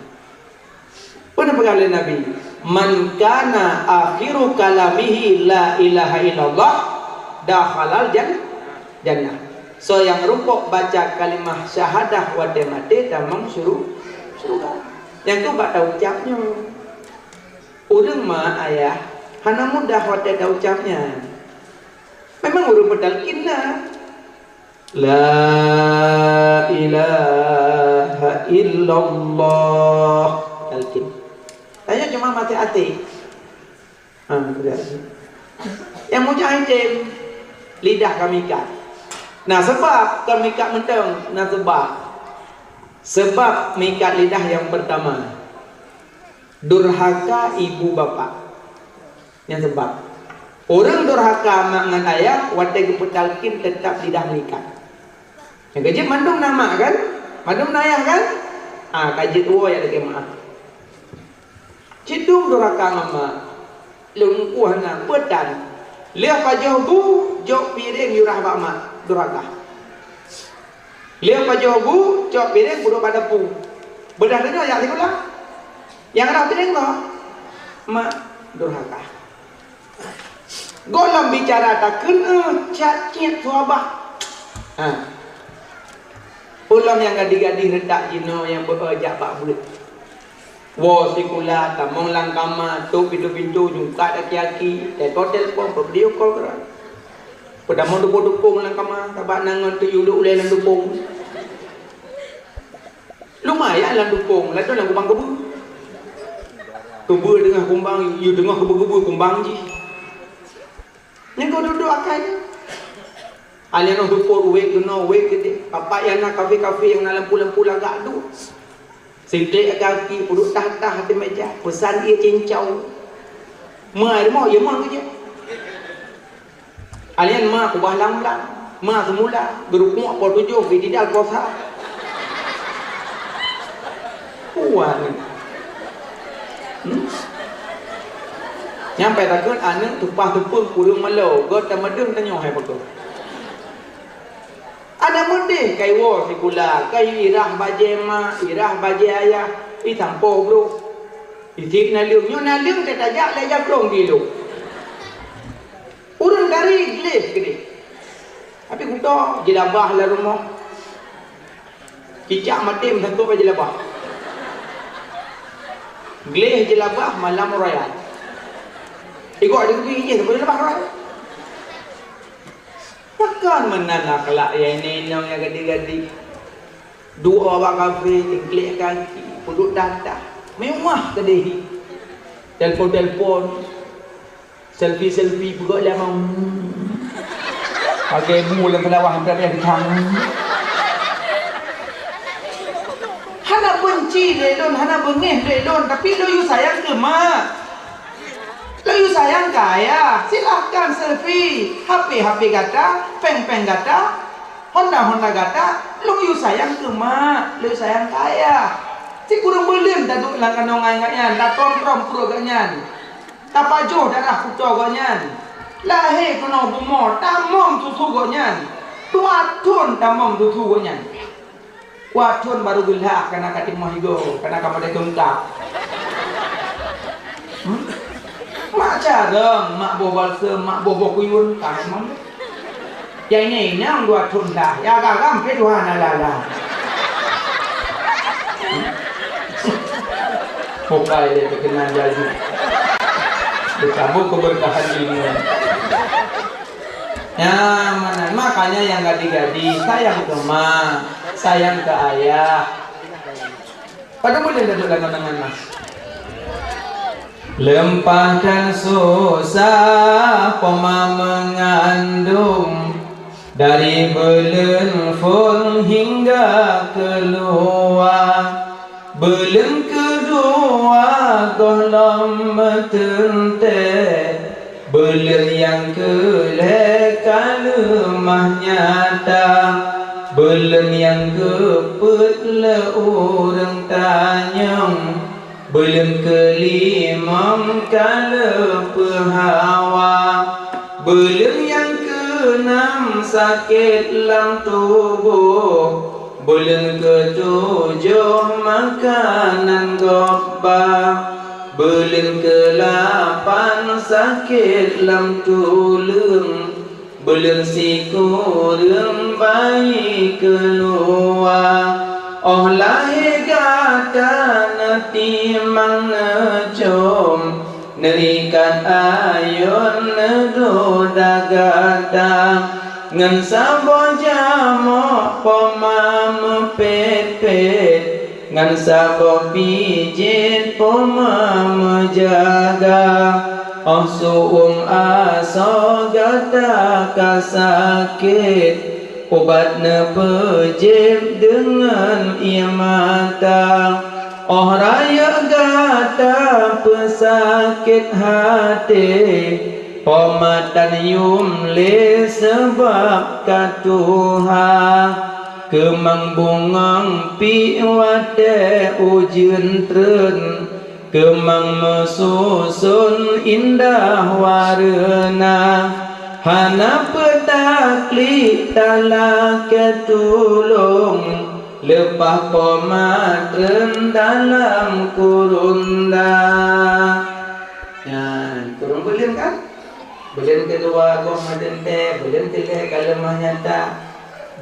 Peue neupeugah lé Nabi, "Man kana akhiru kalamihi la ilaha illallah, dakhalal jan-, jannah." Soe nyang rumpok baca kalimah syahadah watée maté tamong syuru-, syeuruga. Nyang keu bak taucab nyoe. Ureuëng ma ayah hana mudah watée taucab nyan. Memang ureuëng peutalkin na. La ilaha illallah. Talkin. Tanyoe cuma maté até. Ha, betul. Nyang mujahidin lidah ka mikat. Nah, sebab ka mikat mantong, nah sebab. Sebab mikat lidah nyang pertama. Durhaka ibu bapak. Nyan sabab. Ureuëng durhaka mak ngon ayah watée geupeutalkin teutap lidah meuikat. Nyang keujeuet mandum na mak kan? Mandum na ayah kan? Ah, ka jeuet woe jak lakée meu'ah. Cidong durhaka ngon mak. Lôn kuah na peutan. Lheueh pajoh bu, jok piréng yue rhah bak mak. Durhaka. Lheueh pajoh bu, cok piréng peuduek bak dapu. Beudah tanyoe jak sikula. Nyang rhah piréng toh? Mak, durhaka. Gohlom bicara takheun, eh, cat-ciet su babah. Ha. Ulôn nyang gadih-gadih reutak jinoe nyang beu-e jak bak buet. Woe sikula, tamong lam kama, tôp pintoe-pintoe, jungkat aki-aki, telepon-telepon, peuvideo call keudroe. Peutamong dupông-dupông lam kama, sabab na ngon teuyue ulée lam dupông. Lumayan lam dupông, ladôm lam kubang keubeue. Keubeue teungoh kumbang, yue teungoh keubeue-keubeue kumbang jih. Nyan keuh duek-duek akai nyan. Aleuh nyoe dupôt wék keunoe, wék keudéh. Bapak nyang na kafé-kafé nyang na lampu-lampu lagak duek. Singklek kaki, peuduek tah-tah ateueh meuja. Peusan ié cincau. Meuai rumoh, ié meuang keujeuet. Alien ma kubah lam-lam. Ma seumula, geurukuk po tujoh, geutidal po sa. Kuat ni. Hmm? Nyang pai takheun aneuk tumpah teupeu kureueng meulô, göt tameudeuh tanyoe hai pakon. Aneuk meudeh kai woe sikula, kai irah bajée ma, irah bajée ayah. Tapi sampoe brôk. Isi naleueng. Nyoe naleueng teuh tajak lé jablong di lôn. Ureueng kari gleh keudeh. Tapi kuto jilabah lam rumoh. Cicak maté meusakoe bak jilabah. Gleh jilabah malam raya. Igok di kubi jih saboh jilabah raya. Pakon meunan akhlak nyang inong nyang gadih-gadih. Duek bak kafe, tingklek kaki, peuduek tatah. Mewah keudeh. Telepon-telepon. Selfie-selfie peugah lé amang. Pakai bu lam peulawah sampai bèk keucang. Hana benci lé lôn, hana beungéh lé lôn, tapi lôn yue sayang keu mak. Lôn yue sayang keu ayah. Silahkan selfie. H P-H P gata, péng-péng gata, Honda-Honda gata, lôn yue sayang keu mak, lôn yue sayang keu ayah. Sikureueng buleuen taduek lam kandông nyan, tatrom-trom pruet gobnyan. Tapajoh darah kuto gobnyan. Lahé keunoe bumoe, tamong susu gobnyan. Dua thon tamong susu gobnyan. Dua thon barô geulah kana ka timoh igoe, kana ka model tungkap. Hmm? Mak carông, mak boh balsem, mak boh boh kuyun, ka memang. Nyang inong dua thon dah, ya garam pih dua na lala. Bukai dia terkenal jadi. Bersambung keberkahan ilmu. Ya, mana? Makanya yang gadih-gadih sayang ke mak, sayang ke ayah. Pada boleh dah duduk dengan mas. Leumpah dan susah poma mengandung, dari beuleuen phôn hingga keuluwa. Beuleuen keudua gohlom meuteuntèe, beuleuen nyang keulhèe ka leumah nyata, beuleuen nyang keupeuet lé ureueng tanyong. Beuleuen keulimong ka leupeu hawa, beuleuen nyang keunam sakét lam tuboh, beuleuen keutujoh makanan gob ba, beuleuen keulapan sakét lam tuleueng. Beuleuen sikureueng bayi keuluwa, óh lahé gata neutimang neucom, neuikat ayôn neudoda gata, ngon saboh jamok poma meupét-pét, ngon saboh pijet poma meujaga. Óh su-uem asoe gata ka sakét, ubat neupeujieb deungon ié mata. Óh rayeuk gata peusakét até, poma tan yuem lé sabab ka tuha. Keumang bungöng pih watèe ujeuen treun, keumang meususon indah wareuna, hana peutaklik talakèe tulông, leupah poma treun dalam kurunda. Nyan, kureueng beuleuen kan? Beuleuen keudua goh meuteumé, beuleuen keulhèe ka leumah nyata,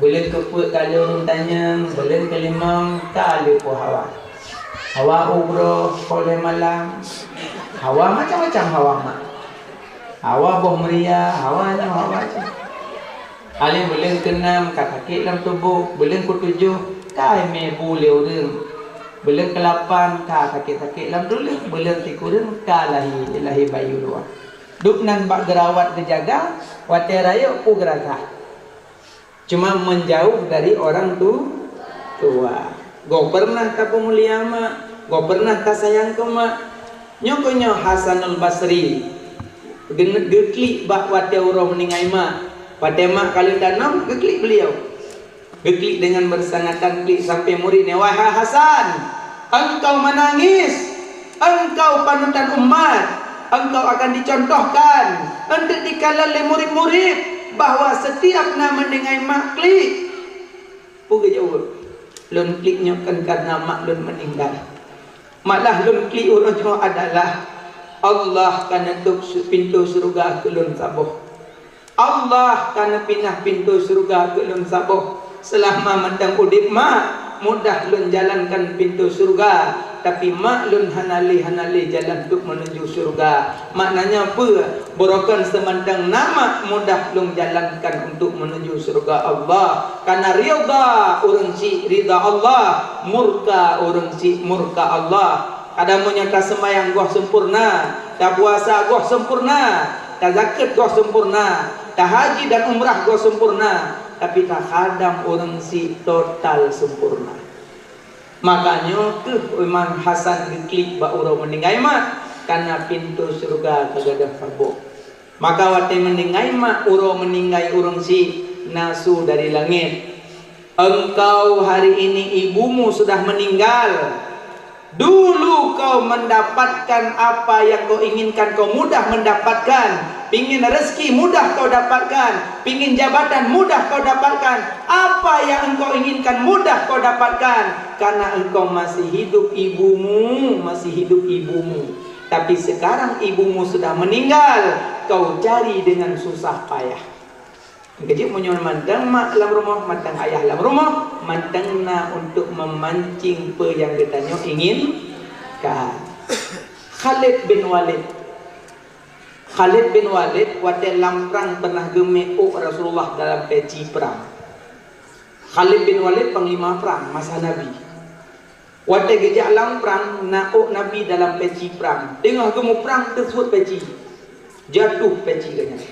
beuleuen keupeuet ka lheueh tanyong, beuleuen keulimong ka lheueh po hawa. Hawa uroe, po lhèe malam, hawa macam-macam hawa mak. Hawa boh meuria, hawa nyoe, hawa jih. Alèh beuleuen keunam ka sakét lam tuboh, beuleuen keutujoh ka imè bu lé ureueng, beuleuen keulapan ka sakét-sakét lam tuleueng, beuleuen sikureueng ka lahé, lahé bayi u luwa. Dub nan bak geurawat geujaga, watèe rayeuk peue geurasa. Cuma menjauh dari orang tu, tua. Gob pernah tapeumulia mak, gob pernah tasayang keu mak. Nyoe keuh nyoe Hasanul Basri, geu-, geuklik bak watèe uroe meuninggai mak. Watèe mak ka lheueh tanom, geuklik beliau. Geuklik dengan bersangatan, klik sampai murid ni, "Wahai Hasan, engkau menangis, engkau panutan umat, engkau akan dicontohkan untuk dikalon lé murid-murid bahwa setiap na meuninggai mak klik." Peue geujaweueb? "Lôn klik nyoe kon karena mak lôn meuninggai." Malah lôn klik uroe nyoe adalah Allah ka neutôb su-, pintoe syeuruga keu lôn saboh. Allah ka neupinah pintoe syeuruga keu lôn saboh. Seulama mantong udeb mak, mudah lôn jalankan pintoe syeuruga, tapi mak lôn hana lé, hana lé jalan untuk menuju syeuruga. Maknanya peue? Beurokon seumantong na mak mudah lôn jalankan untuk menuju syeuruga Allah. Karena ridha ureuëng syiek ridha Allah, murka ureuëng syiek murka Allah. Kadang meunyoe taseumayang goh sempurna, tapuasa goh sempurna, tazakeuet goh sempurna, tahaji dan umrah goh sempurna, tapi takhadam ureuëng syiek total sempurna. Makajih keuh Imam Hasan geuklik bak uroe meuninggai mak, karena pintoe syeuruga ka gadôh saboh. Maka watée meuninggai mak uroe meuninggai ureuëng syiek, na su dari langét, "Engkau hari ini ibumu sudah meninggal. Dulu kau mendapatkan apa yang kau inginkan, kau mudah mendapatkan. Pingin rezeki mudah kau dapatkan, pingin jabatan mudah kau dapatkan. Apa yang engkau inginkan mudah kau dapatkan, karena engkau masih hidup ibumu, masih hidup ibumu. Tapi sekarang ibumu sudah meninggal, kau cari dengan susah payah." Keujeuet meunyoe mantong mak lam rumoh, mantong ayah lam rumoh, mantong na untuk memancing peue nyang geutanyoe inginkan. Khalid bin Walid. Khalid bin Walid watée lam prang pernah geumé ôk Rasulullah dalam peci prang. Khalid bin Walid panglima prang masa Nabi. Watée geujak lam prang, na ôk Nabi dalam peci prang. Teungoh geumuprang, teusuet peci. Jatuh peci geuh nyan.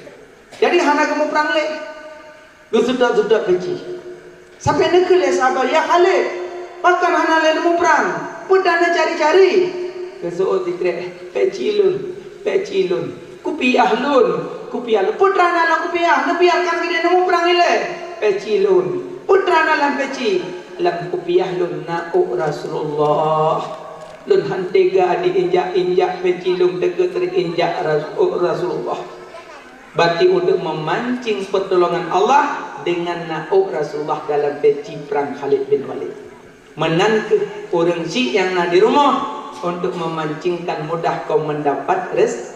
Jadi hana geumuprang lé. Geuseutôt-seutôt peci. Sampai neukheun lé sahabat, "Ya Khalid, pakon hana lé neumuprang? Peue tan neucari-cari?" Geuseuôt sikrek, "Peci lôn, peci lôn. Kupiah lôn, kupiah lôn." "Peue tan na lam kupiah? Neubiarkan keudeh neumuprang ilée." "Peci lôn." "Peue tan na lam peci?" "Lam kupiah lôn na ôk Rasulullah. Lôn han teuga diinjak-injak peci lôn, teuka teuinjak ras-, ôk Rasulullah." Berarti untuk memancing pertolongan Allah dengan na ôk Rasulullah dalam peci prang Khalid bin Walid. Meunan keuh ureuëng syiek nyang na di rumoh untuk memancingkan mudah kau mendapat rez-,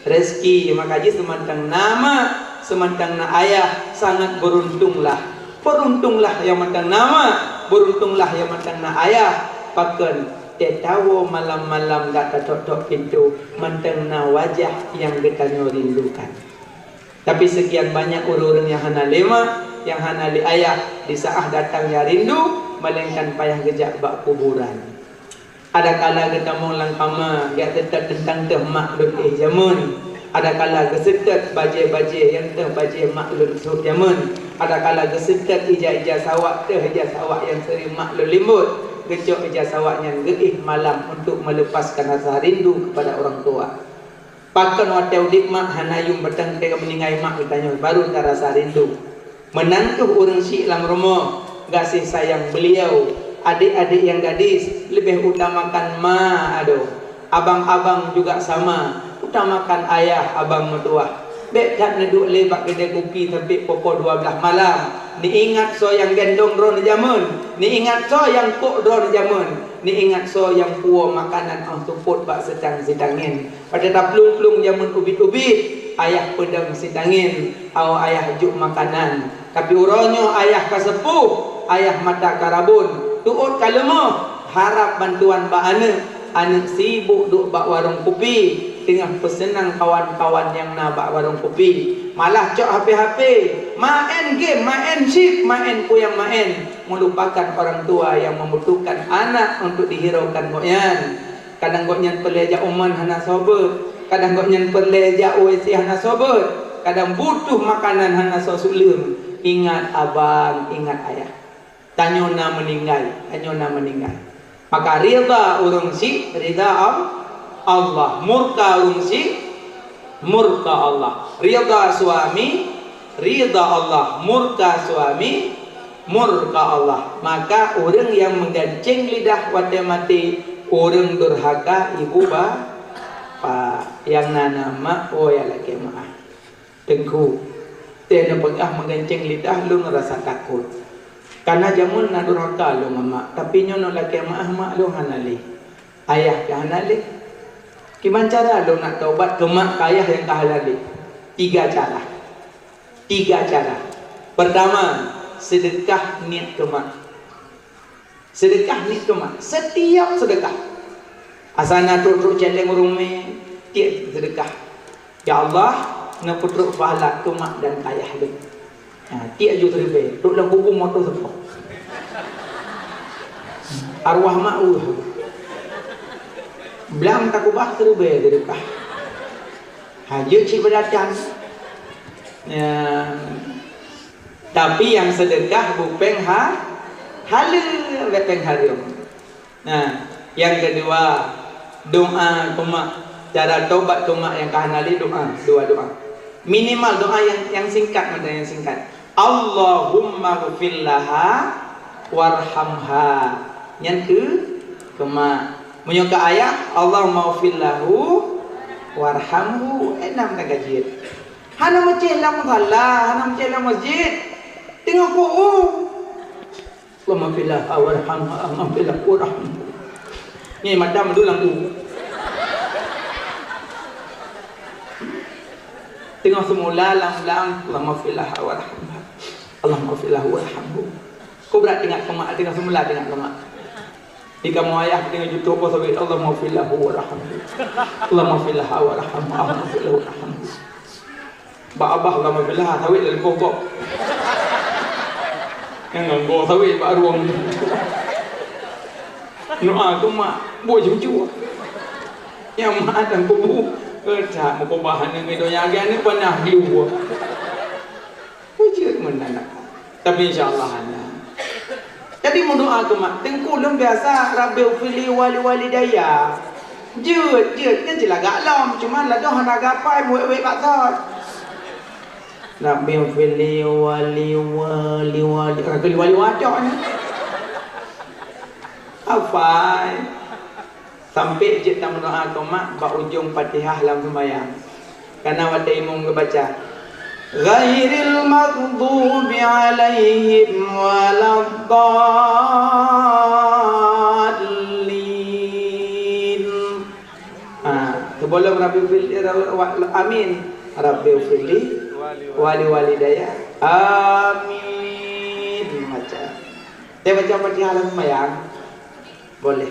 rezeki. Maka jih seumantong na mak, seumantong na ayah, sangat beruntunglah. Beruntunglah nyang mantong na mak, beruntunglah nyang mantong na ayah. Pakon? Teuh tawoe malam-malam dak tatok-tok pintoe, mantong na wajah nyang geutanyoe rindukan. Tapi sekian banyak ureuëng-ureuëng nyang hana lé mak, nyang hana lé ayah, di saat datang nyang rindu, melainkan payah geujak bak kuburan. Adakala geutamong lam kama, jak seutôt teuntang teuh mak lôn éh jameun. Adakala geuseutôt bajée-bajée nyang teuh bajée mak lôn sôk jameun. Adakala geuseutôt ija-ija sawak teuh ija sawak nyang seri mak lôn limbot. Geucok ija sawak nyan geuéh malam untuk melepaskan rasa rindu kepada orang tua. Pakon watée udeb mak hana yuem batang teuka meuninggai mak geutanyoe, baru tarasa rindu. Meunan keuh ureuëng syiek lam rumoh, gaséh sayang beuliau, adék-adék nyang gadis, leubeh utamakan ma adoe. Abang-abang juga sama, utamakan ayah abang meutuwah. Bék that neuduek lé bak keudée kupi sampoe poh dua blaih malam. Neuingat soe nyang gendong droeneuh jameun, neuingat soe nyang kok droeneuh jameun, neuingat soe nyang puwoe makanan óh seupôt bak seutang-seutang nyan. Watée taplueng-plueng jameun ubit-ubit, ayah peudong sitangen, awoe ayah jok makanan. Tapi uroe nyoe ayah ka seupôh, ayah mata ka rabon, tuôt ka leumoh, harab bantuan bak aneuëk. Aneuëk sibok duek bak warong kupi, teungoh peuseunang kawan-kawan nyang na bak warong kupi. Malah cok H P-H P, maén game, maén chip, maén peue nyang maén, meulupakan orang tua nyang membutuhkan anak untuk dihiraukan gobnyan. Kadang gobnyan peureulée jak uman hana soe beuet, kadang gobnyan peureulée jak U W C hana soe beuet, kadang butuh makanan hana soe suleuem. Ingat abang, ingat ayah. Tanyoe na meuninggai, tanyoe na meuninggai. Maka ridha ureuëng syiek ridha Al-, Allah, murka ureuëng syiek murka Allah. Ridha suami, ridha Allah, murka suami, murka Allah. Maka ureuëng nyang meugancéng lidah watée maté, ureuëng durhaka ibu ba-, bapa, nyang na, na mak, woe lakée meu'ah. Teungku, teuh neupeugah meugancéng lidah lôn rasa takot. Kana jameun na durhaka lôn ngon mak, tapi nyoe lôn lakée meu'ah mak lôn hana lé. Ayah ka hana lé. Kiban cara lôn nak taubat keu mak keu ayah nyang ka hana lé? Tiga cara. Tiga cara. Pertama, sedekah niet keu mak. Sedekah niet keu mak. Setiap sedekah. Asai na trok-trok céléng ureuëng mé, tiek sedekah. Ya Allah, neupeutrok pahala keu mak dan keu ayah lôn. Ha, tiek ju siribèe, trok lam kubu moto seupôt. Arwah mak weueh. Blang takubah siribèe siribèe. Ha, jeuet cit beudatang. Ya. Tapi nyang sedekah beu péng ha, haleue, bèk péng hareuem. Nah, nyang keudua, doa keu mak. Cara tobat keu mak nyang ka hana lé doa, dua doa. Minimal doa nyang, nyang singkat mantong, nyang singkat. Allahummaghfir laha warhamha. Nyan keu, keu mak. Meunyoe keu ayah, Allahummaghfir lahu warhamhu. Eh, nam dan gajiet. Hana meucéh lam musala, hana meucéh lam masjid. Teungoh ku'u. Allahumma fil warhamha, Allahumma fil warhamha. Ni mata meudulang tu. Tengah semula lam-lam, Allahumma fil warhamha. Allahumma fil warhamhu. Kau berat tengah kemak, tengah semula tengah kemak. Di kamoe ayah tengah jutuk apa sawi, Allahumma fil lahu warhamhu. Allahumma fil laha warhamha, Allahumma fil lahu warhamhu. Bak abah lama belah, sawit lam leukoh gob. Nyang nganggo sawit bak ruang. Doa keu mak, buet jujur. Nyang mak dan kubu, keucak meukeubah aneuk ngon donya agak aneuk panah di luwa. Bujur meunan. Tapi insya Allah hana. Jadi meudoa keu mak, teungku lôn biasa, "Rabbighfirli wa liwalidayya." Jeuet, jeuet, nyan cit lagak lom, cuma ladôm hana gapai, wék-wék bak thot. "Rabbighfirli wa li, wa li, wa li," ka li, wa li, wa cok ni. Hafai. Sampai jeuet tameudoa keu mak bak ujong Fatihah lam seumayang. Kana watèe imum geubaca, "Ghairil maghdubi alaihim waladdallin." Ha, sebelum Rabbi fil, amin. "Rabbi firli wali walidaya." Amin. Baca. Dia baca Fatihah lam seumayang. Boleh.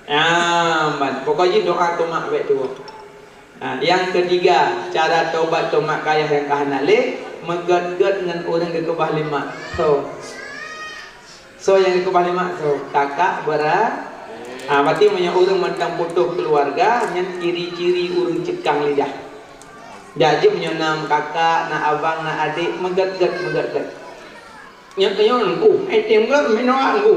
Aman. Pokok jih doa keu mak bèk tuwoe. Ha, nyang keutiga, cara tobat keu mak keu ayah nyang ka hana lé, meugèt-gèt ngon ureueng geukeubah lé mak. Soe? Soe nyang geukeubah lé mak? Soe? Kakak beuradèk. Ha, berarti meunyoe ureueng mantong putôh keuluwarga, nyan ciri-ciri ureueng ceukang lidah. Jak jeuet meunyoe na kakak, na abang, na adék, meugèt-gèt, meugèt-gèt. Nyan tanyoe Teungku, eh, tem gèt meunoe Teungku.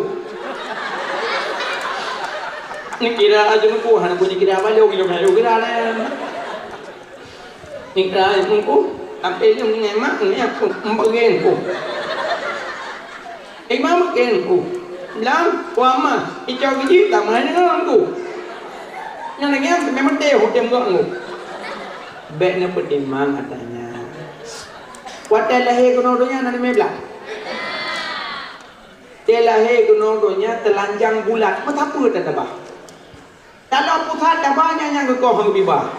Neukira aju Teungku, hana ku neukira balo, gila meunalu kira laén. Neukira Teungku, tapi nyoe ngon mak, ngon aku, empat Teungku. Eh, mak makan Teungku. Bilang, wah mah, icok gigi, tak main dengan Teungku. Nyan lagèe nyan, memang teh, tem gèt Teungku. Bèk neupeutimang ata nyan. Watèe lahé keunoe donya na limong blah. Watèe lahé keunoe donya teulanjang bulat, meusapeue tan taba. Taloe pusat taba nyan nyang geukoh ngon geubiba.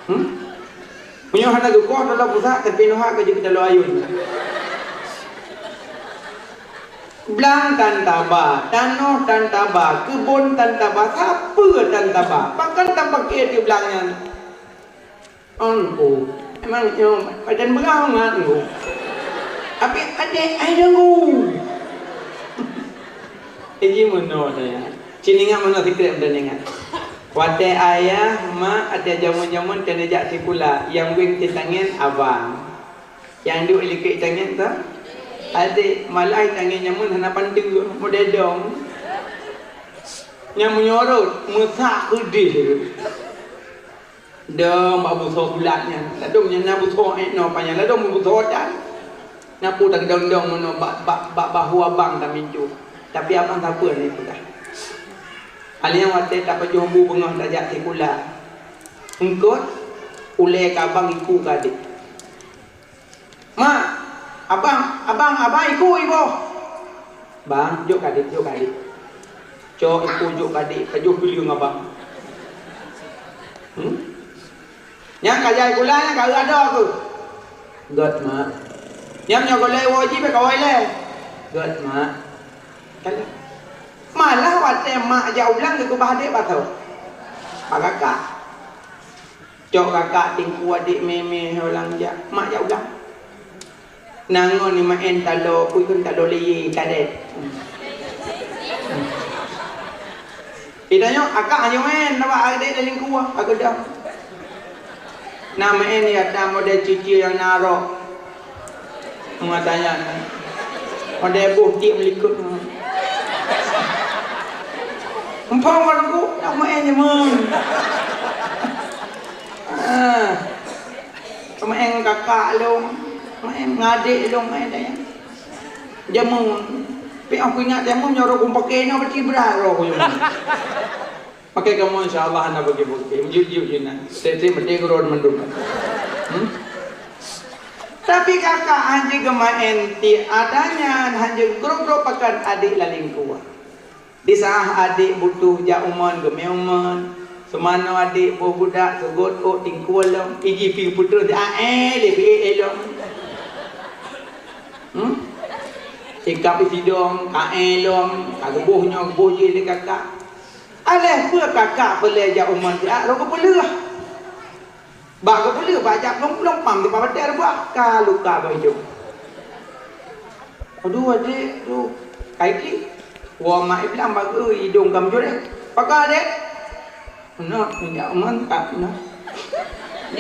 Hmm? Meunyoe hana geukoh taloe pusat, tapi neuhak ka jeuet taloe ayôn. Blang tan taba, tanoh tan taba, keubon tan taba, sapeue tan taba. Pakon tapaké di blang nyan? Teungku, emang nyoe pajan beurah mangat Teungku. Tapi adék ai Teungku. Iji meunoe deh. Cit ingat meunoe sikrék meunan ingat. Watèe ayah, mak, watèe jameun-jameun keuneuk jak sikula, nyang wéng sitangen abang. Nyang duek likot tangen tu, adék, malah tangen jameun hana panteue, model dong. Nyang meunyorot, meusak keudeh. Dong bak busoe bulat nyan. Ladôm nyan na busoe, eh, noe panyang. Ladôm busoe dan na peue tadong-dong meunoe bak, bak, bak bahu abang tamincu. Tapi abang sapeue ni peugah. Alèh nyan watèe tapajoh bu beungoh tajak sikula. Eungkôt ulèe keu abang iku keu adék. "Mak, abang, abang, abang iku iboh." "Bang, jok keu adék, jok keu adék." Cok iku jok kadek, ka jok pileung abang. Hmm? Nyang ka jai gula nyang ka eu adoe keuh. Gét, Mak. Nyang nyoe golai woe jih bèk kawai lé. Gét, Mak. Malah watèe mak jak u blang geukeubah adek basoe. Bak kakak. Cok kakak tingku adek mé-mé ho lam jak. Mak jak u blang. Nangon ni maén taloe, pui kheun taloe lé karet. Ida nyoe akak hana maén, nampak adek dalam kuah, aku dah. Na maén ya, ta model cucu nyang narok. Mengatanya. Model boh tiek melikot. Empang wan ku, nak maén je mun. Ah. Maén kakak lôn, maén ngadek lôn, maén dayang. Jameun. Pih aku ingat jameun nyoe rot kumpake nyoe pasti brat roh ku nyoe. Pakai kamoe insya Allah hana bagi-bagi. Jujur je nah. Setiap mesti gurun mandum. Hmm? Tapi kakak hanya gemaén ti adanya hanya grup-grup pakan adik lalingkuan. Di saat adek butuh jak umon geumé umon, seumanoe adek boh budak seugot ôk tingkue lom, iji pi putôh di aé lé pi éh lom. Hmm? Ikab isidong, ka éh lom, ka geuboh nyoe geuboh jih lé kakak. Aléh peue kakak peulée jak umon siat rot geupeuleueh. Bak geupeuleueh bak jak plong-plong pam di pabatée reubah ka luka bak idong. Aduh adek, aduh. Kai klik. Wah mak iblang bak idong ka meujureng. Pakon adek? Nak minyak mantap nak.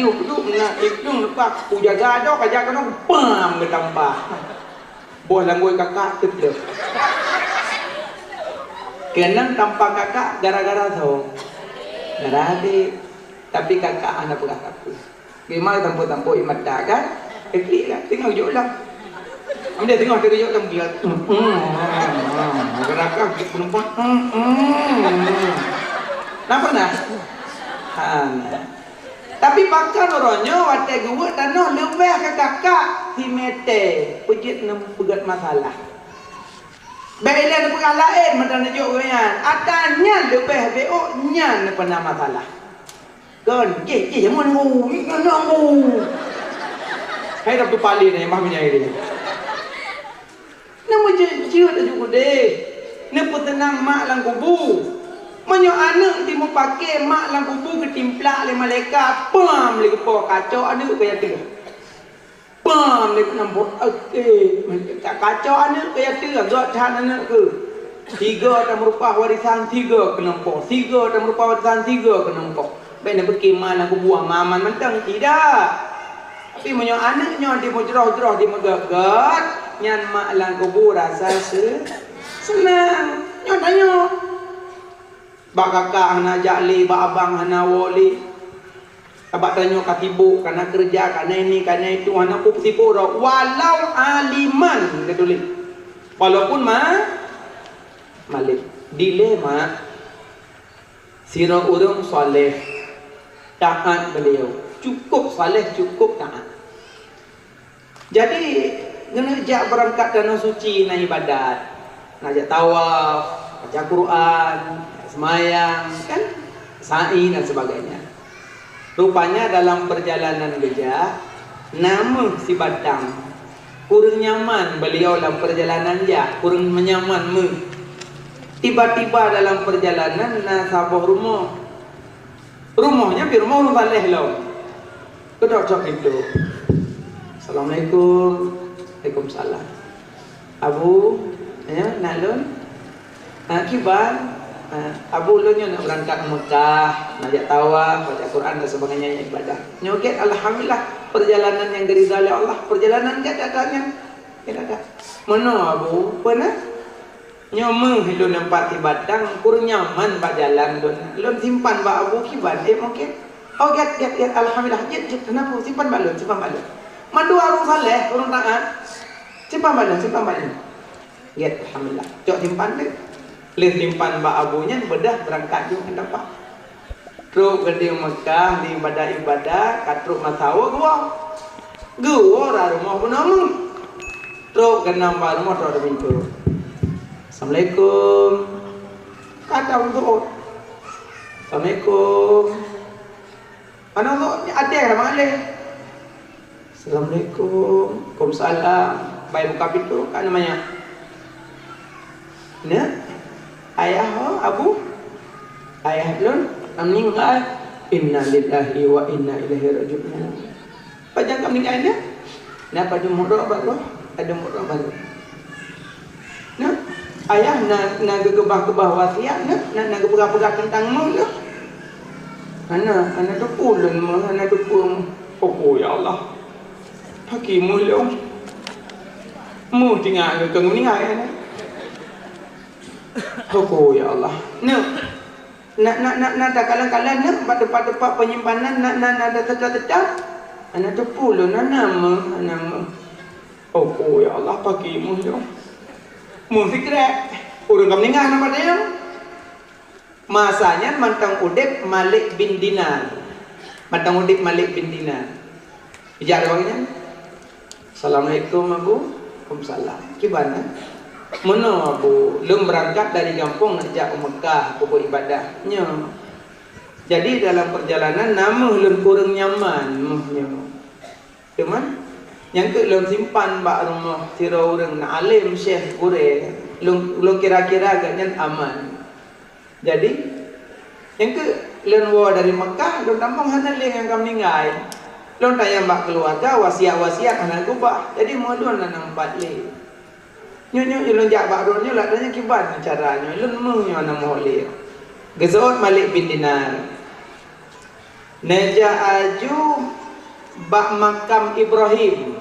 Yuk duk nak iblang lepas ku jaga adoe ka jaga pam geutampa. Boh langgoi kakak teuteup. Keunong tampa kakak gara-gara soe? Gara adek. Tapi kakak hana peugah sapeue. Memang tampok-tampok ié mata kan? Klik kan? Tengok jok lah. Ambil tengok terkejut kan dia. Gerakah penumpang. Kenapa nah? Ha. Tapi pakon uroe nyoe watée geuweuek tanoh leubeh keu kakak si Mete peujeuet nem peugét masalah. Bèk ilée neupeugah laén meunan neujok geuh nyan. Ata nyan leubeh beuôk nyan neupeuna masalah. Kon, jih, jih, jameun nunggu, nunggu. Hai dah tu paling ni, mah menyai dia. Nama jeuet-jeuet laju udeh. Neupeuteunang mak lam kubu. Meunyoe aneuëk timu paké mak lam kubu geutimplak lé malaikat, pam lé geupo kacok aneuëk keu yatim. Pam lé keunompok, oke. Ka kacok aneuëk keu yatim, gét that aneuëk keu. Tiga tameurupah warisan tiga keunompok, tiga tameurupah warisan tiga keunompok. Bèk neupeuki ma lam kubu aman-aman mantong, tidak. Tapi meunyoe aneuëk nyoe dimeujroh-jroh dimeugét-gét, nyan mak lam kubu rasa se-, seunang. Nyoe tanyoe. Bak kakak hana jak lé, bak abang hana woe lé. Bak tanyoe ka sibok, kana keureuja, kana ini, kana itu, hana peue sibok droe. Walau aliman, geutuléh. Walaupun ma-, malém. Dilée mak, sidroe ureuëng saleh, taát beuliau. Cukup saleh, cukup taát. Jadi, geuneuk jak beurangkat tanoh suci na ibadat. Na jak tawaf, baca Quran, seumayang, kan? Sa'i dan sebagainya. Rupanya dalam perjalanan geujak, na méuh sibatang. Kureueng nyaman beuliau lam perjalanan jak, kureueng nyaman méuh. Tiba-tiba dalam perjalanan na saboh rumoh. Rumoh nyan pi rumoh ureuëng saleh lom. Keudok-dok pintoe. Assalamualaikum. Waalaikumsalam. Abu, ya, nak lôn? Ha, kiban? Ha, abu lôn nyoe nak beurangkat Mekah, nak jak tawaf, baca Quran dan sebagainya, ibadah. Nyoe gét, alhamdulillah, perjalanan nyang geuridha lé Allah, perjalanan gét datang nyan. Gét datang. Meunoe abu, peue na? Nyoe méuh lôn nampak sibatang, kureueng nyaman bak jalan lôn. Lôn simpan bak abu kiban, eh, mungkin. Oh, gét, gét, gét. Alhamdulillah, jeuet, jeuet. Kenapa? Simpan bak lôn, simpan bak lôn. Mandua ureuëng saleh, ureuëng taat. Simpan bak lôn, simpan bak lôn. Gét, alhamdulillah. Cok simpan deh. Lheueh simpan bak abu nyan, beudah beurangkat jeuet ngon tampak. Trok geude Mekah, di ibadah-ibadah, ka trok masa awai geuwoe. Geuwoe rot rumoh bunoe méuh. Trok keunan bak rumoh, trok di pintoe. Assalamualaikum. Kata untuk. Assalamualaikum. Aneuk lôn ni adéh dah malèe. Assalamualaikum. Waalaikumsalam. Bai buka pintu, ka na manyak. Neuk, ayah ho, Abu? Ayah lôn na meuninggai. Innalillahi wa inna ilaihi raji'un. Pajan ka meuninggai neuk? Na padum uroe baroe, padum uroe baroe. Nah, ayah na, na geukeubah-keubah wasiat, na, na, na geupeugah-peugah teuntang méuh, na. Hana, hana teupeu lôn méuh, hana teupeu méuh. Oh, ya Allah. Paki méuh lôn. Méuh tinggai geukheun meuninggai, na. Oh, ya Allah. Na, na, na, na, na takalon-kalon, na, bak teumpat-teumpat penyimpanan, na, na, na, na teuka-teuka. Hana teupeu lôn, hana méuh, hana méuh. Oh, oh, ya Allah, paki méuh nyoe. Méuh sikrek. Ureueng ka meuninggai na padé nyoe. Masa nyan mantong udép Malik bin Dinar. Mantong udép Malik bin Dinar. Ijak lé awak nyan. "Assalamualaikum, Abu." "Waalaikumsalam." "Kiban, eh?" "Meunoe, Abu, lôn beurangkat dari gampông neujak u Meukah peubuet ibadah." Nyoe. Jadi, dalam perjalanan na méuh lôn kureueng nyaman, méuh nyoe. Teuma, nyang keuh lôn simpan bak rumoh sidroe ureueng na além, syekh, gurée, lôn, lôn kira-kira gobnyan aman. Jadi, nyang keuh lôn woe dari Meukah, lôn tamong hana lé nyang ka meuninggai. Lôn tanyong bak keuluwarga, wasiat-wasiat hana geubah. Jadi, méuh lôn na nam pat lé. Nyoe, nyoe, nyoe lôn jak bak droeneuh, lôn tanyong kiban cara nyoe. Lôn méuh nyoe hana méuh lé. Geuseuôt Malik bin Dinar. Neujak aju bak makam Ibrahim.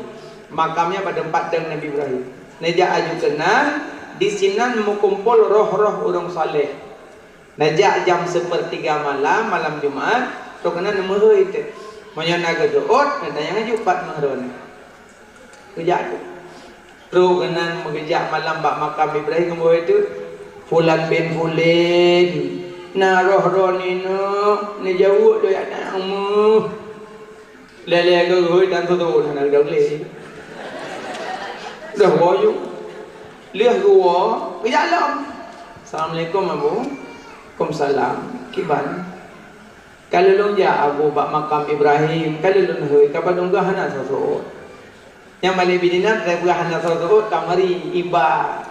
Makam nyan bak teumpat deueng Nabi Ibrahim. Neujak aju keunan, disinan meukumpol roh-roh ureueng saleh. Neujak jam seupeurtiga malam, malam Jumat, trok keunan neumeuhôi teuk. Meunyoe na geuseuôt, neutanyong aju pat méuh droeneuh. Geujak tu. Trok keunan meugeujak malam bak makam Ibrahim, geumeuhôi teuk, "Fulan bin Fulan, na roh droeneuh, neujaweueb lôn jak tanyong méuh." Lheueh-lheueh geuhôi dan tutoe hana geudong lé. Dah woe ju. Lheueh geuwoe, geujak lom. "Assalamualaikum, Abu." "Waalaikumsalam. Kiban?" "Ka lôn jak, Abu, bak makam Ibrahim, ka lôn hôi, ka padum gah hana soe-soe." Nyang Malik bin Dinar, teupeugah hana soe-soe, ka meuri, iba.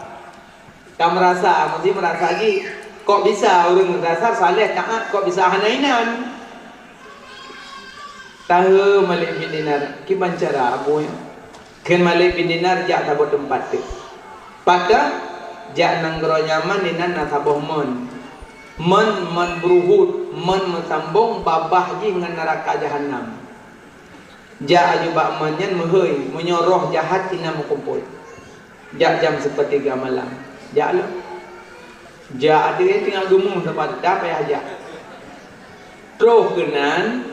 Ka meurasa, meusti meurasa jih. Kok bisa ureueng dasar saleh, taat, kok bisa hana inan? Tahe Malik bin Dinar, kiban cara, Abu, nyoe? Kheun Malik bin Dinar, "Jak saboh teumpat teuk." Pat? Jak nanggroe Yaman, inan na saboh mon. Mon, mon beuruhot, mon meusambong, babah jih ngon neuraka jahanam. Jak aju bak mon nyan meuhôi, meunyoe roh jahat inan meukumpôi. Jak jam seupeurtiga malam. Jak lom. Jak deh teungoh geumeuh saban, dak payah jak. Troh keunan,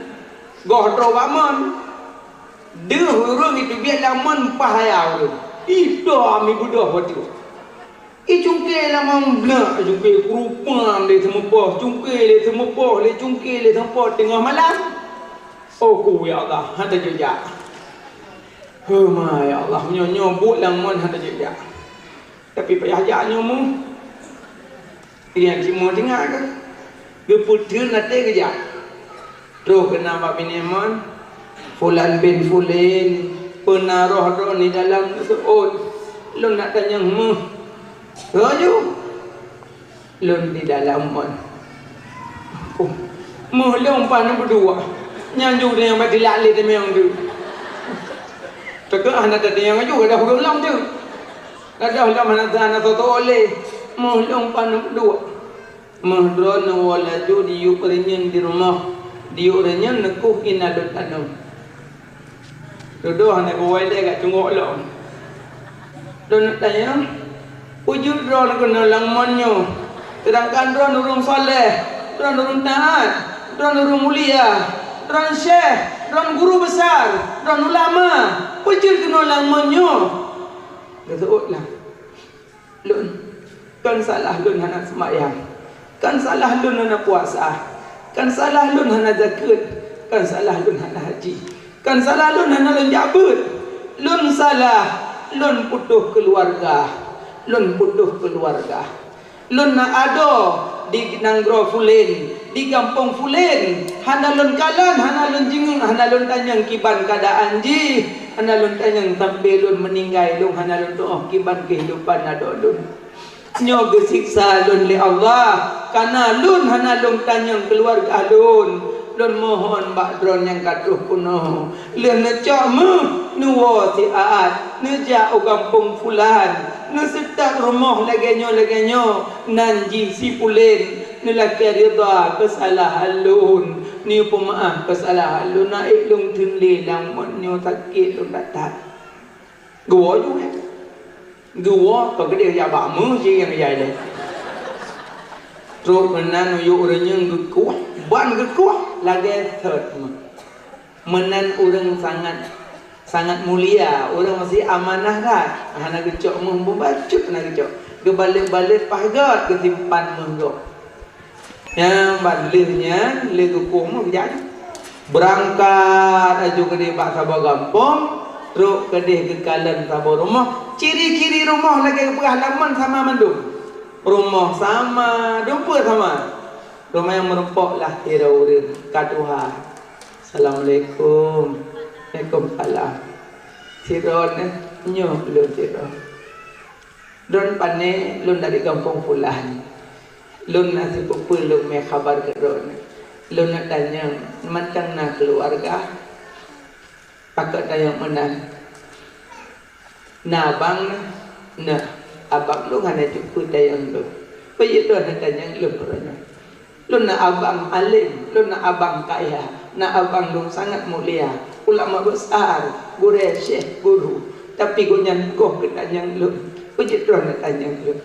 goh troh bak mon. Deuh ureueng itu biet lam mon pah raya ureueng. Ih, dah ami beudoh watèe. Icungke lam mambleuk, icungke keurupan lé seumeupoh, cungke lé seumeupoh, lé cungke lé seumeupoh teungoh malam. Oh ku, ya Allah, hana jeuet jak. Heuh ma, ya Allah, nyoe, nyoe buet lam mon hana jeuet jak. Tapi payah jak nyoe meuh. Nyang cit meuh tinggai keuh. Geupeuteun até geujak. Troh keunan bak binéh mon, "Fulan bin Fulan, peue na roh droe di dalam?" Geuseuôt, "Lôn nak tanyong meuh." Laju, "Lôn di dalam mon." "Oh, meuh lôn pan neubeuduek." Nyan ju nyang bak tilak lé teumé nyang tu. Teukeuh hana tatanyong laju, gadôh ureueng lom tu. Gadôh lom hana, hana soe-soe lé. "Meuh lôn pan neubeuduek." Meuh droeneuh woe laju diyueb reunyeun di rumoh, diyueb reunyeun neukoh inan lôn tanoh. Dudoe hana geuwoe lé, ka cunggok lom. Lôn tanyong, "Peue jeuet droeneuh keunoe lam mon nyoe? Seudangkan droeneuh ureueng saleh, droeneuh ureueng taat, droeneuh ureueng mulia, droeneuh syekh, droeneuh guru besar, droeneuh ulama. Peue jeuet keunoe lam mon nyoe?" Geuseuôt lah. Lôn, kon salah lôn hana seumayang, kon salah lôn hana puasa, kon salah lôn hana zakeuet, kon salah lôn hana haji, kon salah lôn hana lôn jak beuet. Lôn salah, lôn putôh keuluwarga, lôn putôh keuluwarga. Lôn na adoe, di nanggroe Fulen, di gampông Fulen, hana lôn kalon, hana lôn jingeuk, hana lôn tanyong kiban keuadaan jih, hana lôn tanyong sampoe lôn meuninggai, lôn hana lôn tu'oh kiban keuhidupan adoe lôn. Nyoe geusiksa lôn lé Allah, kareuna lôn hana lôn tanyong keuluwarga lôn. Lôn mohon bak droe nyang ka troh keunoe, lheueh neucok méuh, neuwoe siat, neujak u gampông Fulan, neuseutôt rumoh lagée nyoe, lagée nyoe, nan jih si Fulen, neulakée rida keusalahan lôn, neupeumeu'ah keusalahan lôn, na ék lôn theun lé lam ngon nyoe sakét lôn that-that. Geuwoe ju, eh. Geuwoe, ka geudeh jak bak méuh jih nyang jai lé. Trok meunan uyuek ureuëng nyan geukueh, ban geukueh lagée thot méuh. Meunan ureuëng sangat, sangat mulia, ureuëng meusti amanah that. Hana geucok méuh, meubacut hana geucok. Geubalek-balek paih göt geusimpan méuh gob. Nyang ban lheueh nyan, lheueh geukueh méuh geujak aju. Beurangkat aju keudeh bak saboh gampông, trok keudeh geukalon saboh rumoh. Ciri-ciri rumoh lagée geupeugah lam mon sama mandum. Rumoh sama, dumpeue sama. Rumoh nyang meurumpok lah sidroe ureuëng ka tuha. "Assalamualaikum." "Waalaikumsalam." "Sidroe nyoe lôn sidroe." Droen pané lôn dari gampông Fulan. Lôn na sipeue-peue lôn mé haba keu droen. Lôn na tanyong, mantong na keuluwarga? Pakon tanyong meunan? Na abang na? Na. Abang lôn hana jumpa tanyong lôn. Peue jeuet droen na tanyong lôn keu droen? Lôn na abang além, lôn na abang kaya, na abang lôn sangat mulia, ulama besar, gurée, syekh, guru. Tapi gobnyan goh geutanyong lôn, peue jeuet droen neutanyong lôn?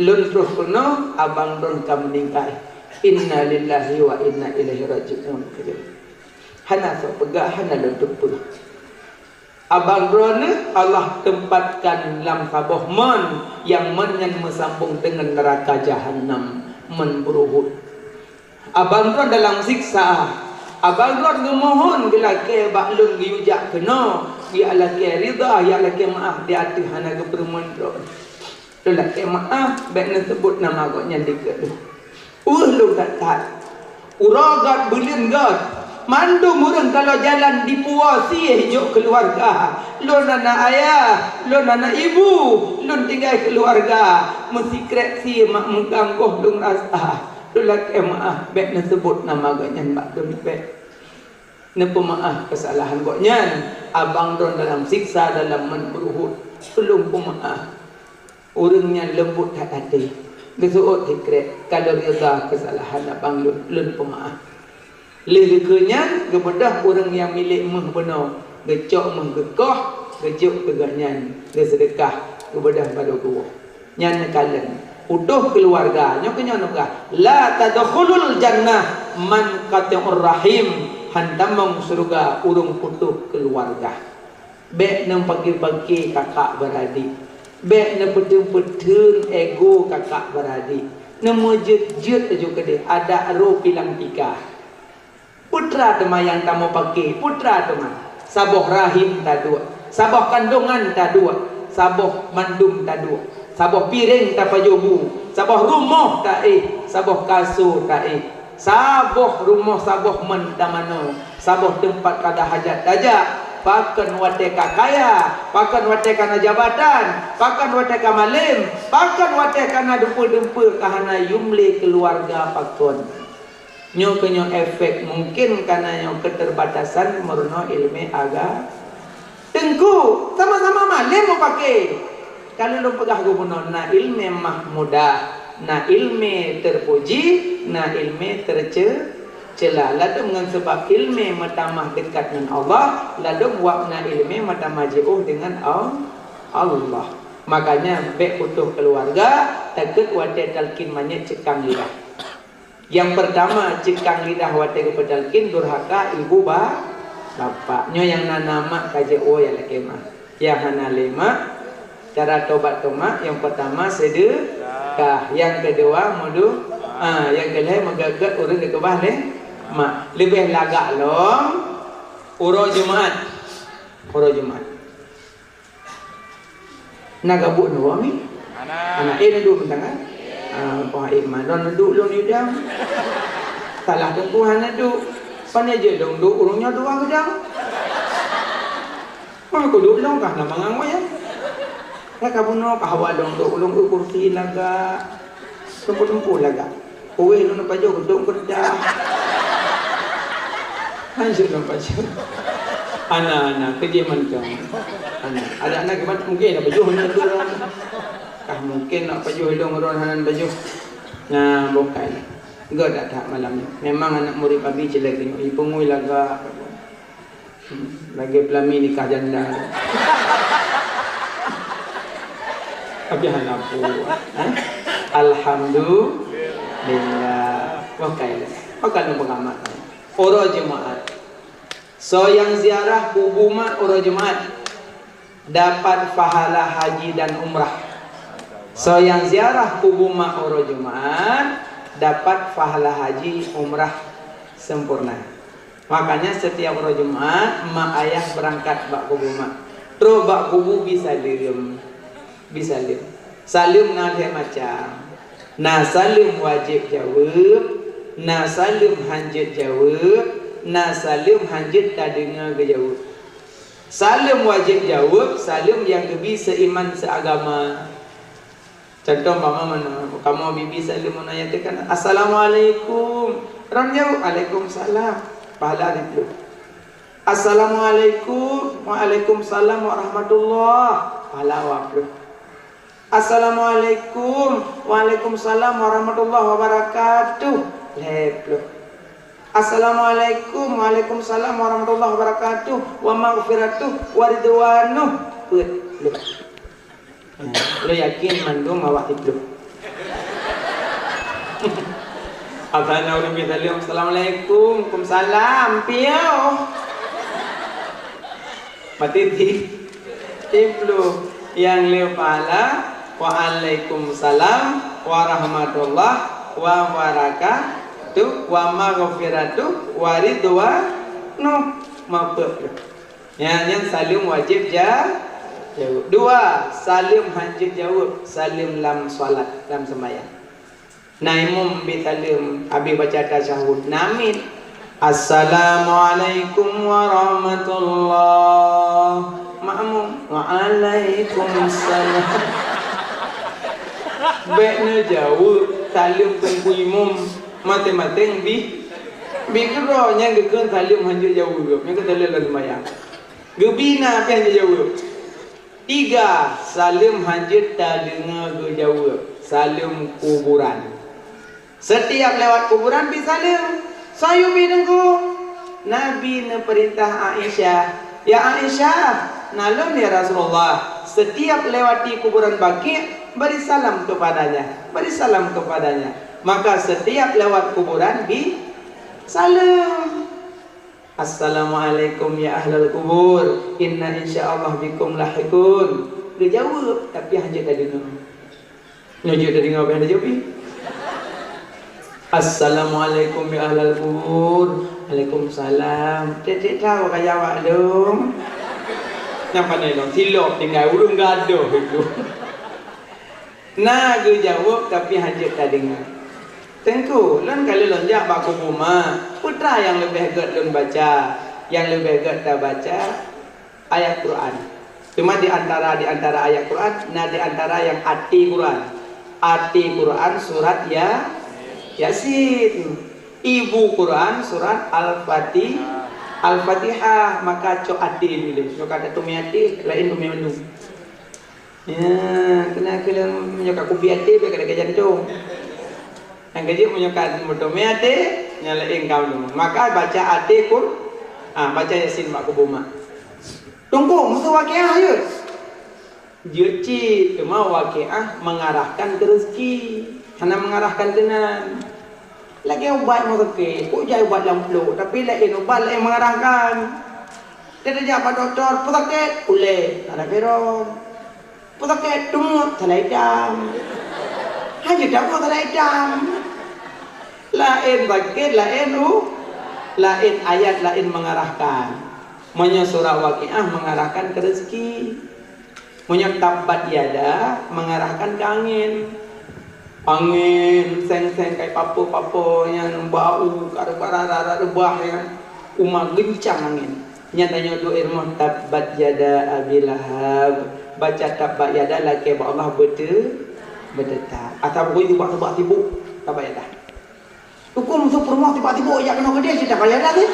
Lôn troh keunoe, abang lôn ka meuninggai. Innalillahi wa inna ilaihi raji'un. Hana soe peugah, hana lôn teupeue. Abang droeneuh Allah tempatkan lam saboh mon, nyang mon nyan meusambong deungon neuraka jahanam, mon beuruhot. Abang droen dalam siksa. Abang droen geumohon geulakée bak lôn geuyue jak keunoe, geulakée rida, geulakée meu'ah di ateueh hana geupeureumeun droen. Lôn lakée meu'ah, bék neuseubut nama gobnyan dikeue lôn. Ueh lôn that-that. Uroe göt, buleuen göt. Mandum ureuëng ka lheueh jalan dipuwoe sie jok keuluwarga. Lôn na ayah, lôn na ibu, lôn tinggai keuluwarga. Meusikrek sie mak meugang goh lôn rasa. Lôn lakée meu'ah, bék neuseubut nama gobnyan bak lôn, bék. Neupeumeu'ah keusalahan gobnyan. Abang droen dalam siksa, dalam mon beuruhot. Lôn peumeu'ah. Ureuëng nyan leumbot that até, geuseuôt sikrek, ka lôn rida keusalahan abang lôn, lôn peumeu'ah. Lheueh geukheun nyan, geubeudôh ureuëng nyang milék méuh bunoe, geucok méuh geukoh, geujok keu gobnyan, geuseudeukah, geubeudôh barô geuwoe. Nyan neukalon, putôh keuluwarga, nyoe keuh nyoe neupeugah, "La tadkhulul jannah man qati'ur rahim," han tamong syeuruga ureuëng putôh keuluwarga. Bék neupaké-paké kakak beuradik. Bék neupeuteun-peuteun ego kakak beuradik. Neumeujeuet-jeuet laju keudeh adak roh pilang tika. Peue teuma nyang tameupaké, peue teuma. Saboh rahim taduek, saboh kandongan taduek, saboh mandum taduek, saboh piréng tapajoh bu, saboh rumoh taéh, saboh kaso taéh. Saboh rumoh, saboh mon tamanoe, saboh teumpat kada hajat tajak, pakon watée ka kaya, pakon watée ka na jabatan, pakon watée ka malém, pakon watée ka na dumpeue-dumpeue ka hana yum lé keuluwarga pakon. Nyoe keuh nyoe efek mungken kana nyoe keuterbatasan meurunoe iéleumé aga-, Teungku, sama-sama malém mupaké. Ka lôn peugah geubunoe, na iéleumé mahmudah, na iéleumé teupuji, na iéleumé teuce-, ceula. Ladôm ngon sabab iéleumé meutamah deukat ngon Allah, ladôm wab na iéleumé meutamah jiôh deungon Al-, Allah. Makanya bék putôh keuluwarga, takot watée talkin manyét ceukang lidah. Nyang peurtama, ceukang lidah watée geupeutalkin durhaka ibu ba-, bapak. Nyoe nyang na, na mak ka jiôh nyang lakée meu'ah. Nyang hana lé mak, cara tobat keu mak, nyang peurtama sedekah, nyang keudua meudu-, ah, nyang keulhée meugét-gét ureuëng dikeubah lé mak. Leubeh lagak lom uroe Jumat. Uroe Jumat. Na gabuk nyoe mi? Hana. Hana, eh, na duek mantong, kan? Ah, Pak Iman, lôn duek lôn di dang. Salah teungku hana duek. Pane jeuet lôn duek ureueng nyoe dua geudang. Meunan keuduek lôn kah na mangang wayang. Ka bunoe kah awak lôn duek, lôn duek kursi lagak. Teungku-teungku lagak. Kueh lôn pajoh geudong keudah. Hanjeuet lôn pajoh. Ana, ana, keujih mantong. Ana, ada anak geumat mungkin ada pajoh na tu. Kah mungkin nak pajoh ilong ron hana pajoh. Nah, bukai. Gak dak tak malam ni. Memang anak murid Abi cilek ni. Ipengui lagak. Hmm, lagi pelami nikah janda. Tapi hana pun. Ha? Alhamdulillah. Bukai. Bukai lôn pengamat. Uroe Jumaat. Soe nyang ziarah kubu mak uroe Jumaat dapat pahala haji dan umrah. Soe nyang ziarah kubu mak uroe Jumaat dapat pahala haji umrah sempurna. Makanya setiap uroe Jumaat mak ayah berangkat bak kubu mak. Trok bak kubu bi saleuem. Bi saleuem. Saleuem na lhée macam. Na saleuem wajéb jaweueb, na saleuem hanjeuet jaweueb, na saleuem hanjeuet tadeungoe geujaweueb. Saleuem wajéb jaweueb, saleuem nyang geubi seuiman seuagama. Contoh umpama meunoe, kamoe bi saleuem meunoe nyang teuka, "Assalamualaikum." Ron jaweueb, "Alaikumsalam." Pahala siploh. "Assalamualaikum." "Waalaikumsalam warahmatullah." Pahala dua ploh. "Assalamualaikum." "Waalaikumsalam warahmatullahi wabarakatuh." Lhée ploh. "Assalamualaikum." "Waalaikumsalam warahmatullahi wabarakatuh." "Wa maghfiratuh wa ridwanuh." Peuet ploh. Nah, lôn yakin mandum awak siploh. Asai na ureueng bi saleuem, "Assalamualaikum." "Waalaikumsalam." Piôh. Mati ti. Siploh. Nyang lhée pahala, "Waalaikumsalam warahmatullahi wabarakatuh, wa maghfiratuh wa ridwanuh." Meupeue. Nyan, nyan saleuem wajéb ja-, jaweueb. Dua, saleuem hanjeuet jaweueb, saleuem lam salat, lam seumayang. Na imum bi saleuem, habéh baca tasyahud, na miet. "Assalamualaikum warahmatullah." Makmum, "Waalaikumsalam." Bék neujaweueb saleuem teungku imum, maté-maté bi, bi keudroe nyang geukheun saleuem hanjeuet jaweueb, nyang keu saleuem lam seumayang. Geubi na pih hanjeuet jaweueb. Tiga, saleuem hanjeuet tadeungoe geujaweueb, saleuem kuburan. Setiap lewat kuburan bi saleuem. Soe nyang bi teungku? Nabi neupeurintah Aisyah, "Ya Aisyah, na lôn ya Rasulullah, setiap lewati kuburan Baqi', beri salam kepadanya, beri salam kepadanya." Maka setiap lewat kuburan bi saleuem. "Assalamualaikum ya ahlal kubur, inna insyaallah bikum lahiqun." Geujaweueb, tapi hanjeuet tadeungoe. Nyoe jeuet tadeungoe, bah tajobi. "Assalamualaikum ya ahlal kubur." "Waalaikumsalam." Tieb-tieb tahu ka jaweueb lom. Nyang pandai lom, silop tinggai ureueng gadoh itu. Na geujaweueb, tapi hanjeuet tadeungoe. "Teungku, lôn ka lheueh lôn jak bak kubu mak, peue teuma nyang leubeh gét lôn baca?" Nyang leubeh gét tabaca ayat Quran. Teuma di antara, di antara ayat Quran, na di antara nyang até Quran. Até Quran surat Ya-, Yasin. Ibu Quran surat Al-Fatih-, Al-Fatihah. Maka cok até dulu. Nyoe ka teumé até, laén teumé mandum. Ya, kena keulang meunyoe ka kubi até, bèk ka lagèe jantong. Nyang keujeuet meunyoe ka meuteumé até, nyan laén kamoe. Maka baca até Qur-, ah, baca Yasin bak kubu mak. Teungku, meusu Waqiah jeuet? Jeuet cit, teuma Waqiah mengarahkan ke rezeki, hana mengarahkan keunan. Lagèe ubat meusakét, kok jai ubat lam pluek, tapi laén ubat laén mengarahkan. Teuka jak bak dokto, peusakét, ulèe, hana virus. Peusakét, teumut, salah itam. Hana jeuet tabu salah itam. Laén sakét, laén u-, laén ayat, laén mengarahkan. Meunyoe surah Waqiah mengarahkan ke rezeki. Meunyoe tabbat yada mengarahkan ke angén. Angén seng-seng kai papo-papo nyan bau ka reubah, rara reubah nyan. Uma geuncang angén. Nyan tanyoe duek rumoh tabbat yada Abi Lahab. Baca tabbat yada lakée bak Allah beuteu-, beuteutap. Atawa bui tubak-tubak sibuk tabbat yada. Huköm su peurumoh tiba-tiba jak keunoe keudeh cit tabbat yada teuh.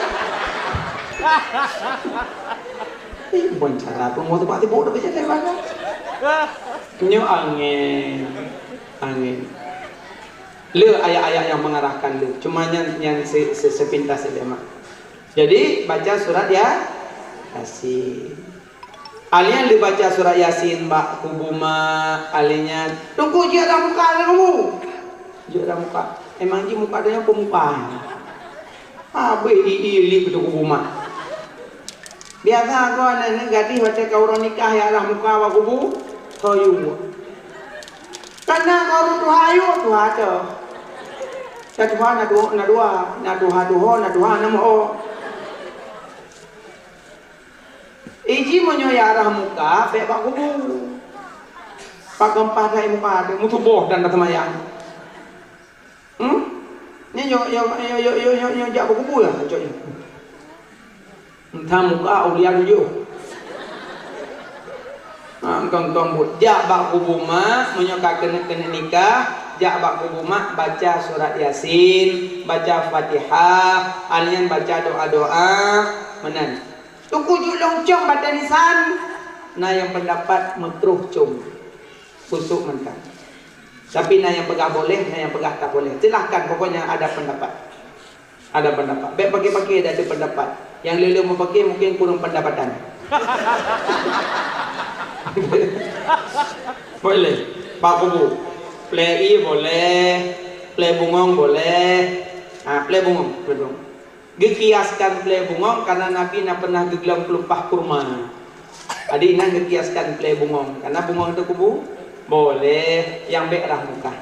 Eh, bon cara peurumoh tiba-tiba dah baca tabbat yada. Nyoe angén. Angén. Le ayat-ayat nyang mengarahkan le. Cuma nyan, nyan se-, se-, sepintas saja mak. Jadi baca surat ya-, Yasin. Alèh nyan le baca surat Yasin bak kubu mak, alèh nyan, "Teungku, jeuet dah muka lé kamu." Jeuet dah muka. Emang jih muka tanyoe peumuka. Habéh i-i li beutôi kubu mak. Biasa ko aneuk-aneuk gadih watèe ka uroe nikah jak rhah muka bak kubu, soyue. Kana ka uroe tuha ayue, tuha teuh. Ka tuha na dua, na dua, na tuha tuho, na tuha na moho. Iji meunyoe jak rhah muka, bèk bak kubu. Pakon paih that muka teuh, meutuboh dan taseumayang. Hmm? Nyoe, nyoe, nyoe jak bak kubu lah, cok nyoe. Entah muka aulia tujoh. Ha, kong-kong buet. Jak bak kubu mak, meunyoe ka keuneuk-keuneuk nikah, jak bak kubu mak, baca surat Yasin, baca Fatihah, alèh nyan baca doa-doa, meunan. Teungku jeuet lôn com batèe nisan. Na nyang peundapat meutroh com. Khusyuk mantong. Tapi na nyang peugah boleh, na nyang peugah tak boleh. Silahkan, pokoknya ada pendapat. Ada pendapat. Bèk paké-paké, ada pendapat. Nyang le-le meupaké mungkin kurang pendapatan. Boleh. Bak kubu. Plè ié boleh. Plè bungöng boleh. Ha, plè bungöng, plè bungöng. Geukiaskan plè bungöng karena Nabi na pernah geuglöng keuleupah kurma. Jadi, inan geukiaskan plè bungöng karena bungöng teuh kubu boleh, nyang bèk rhah muka.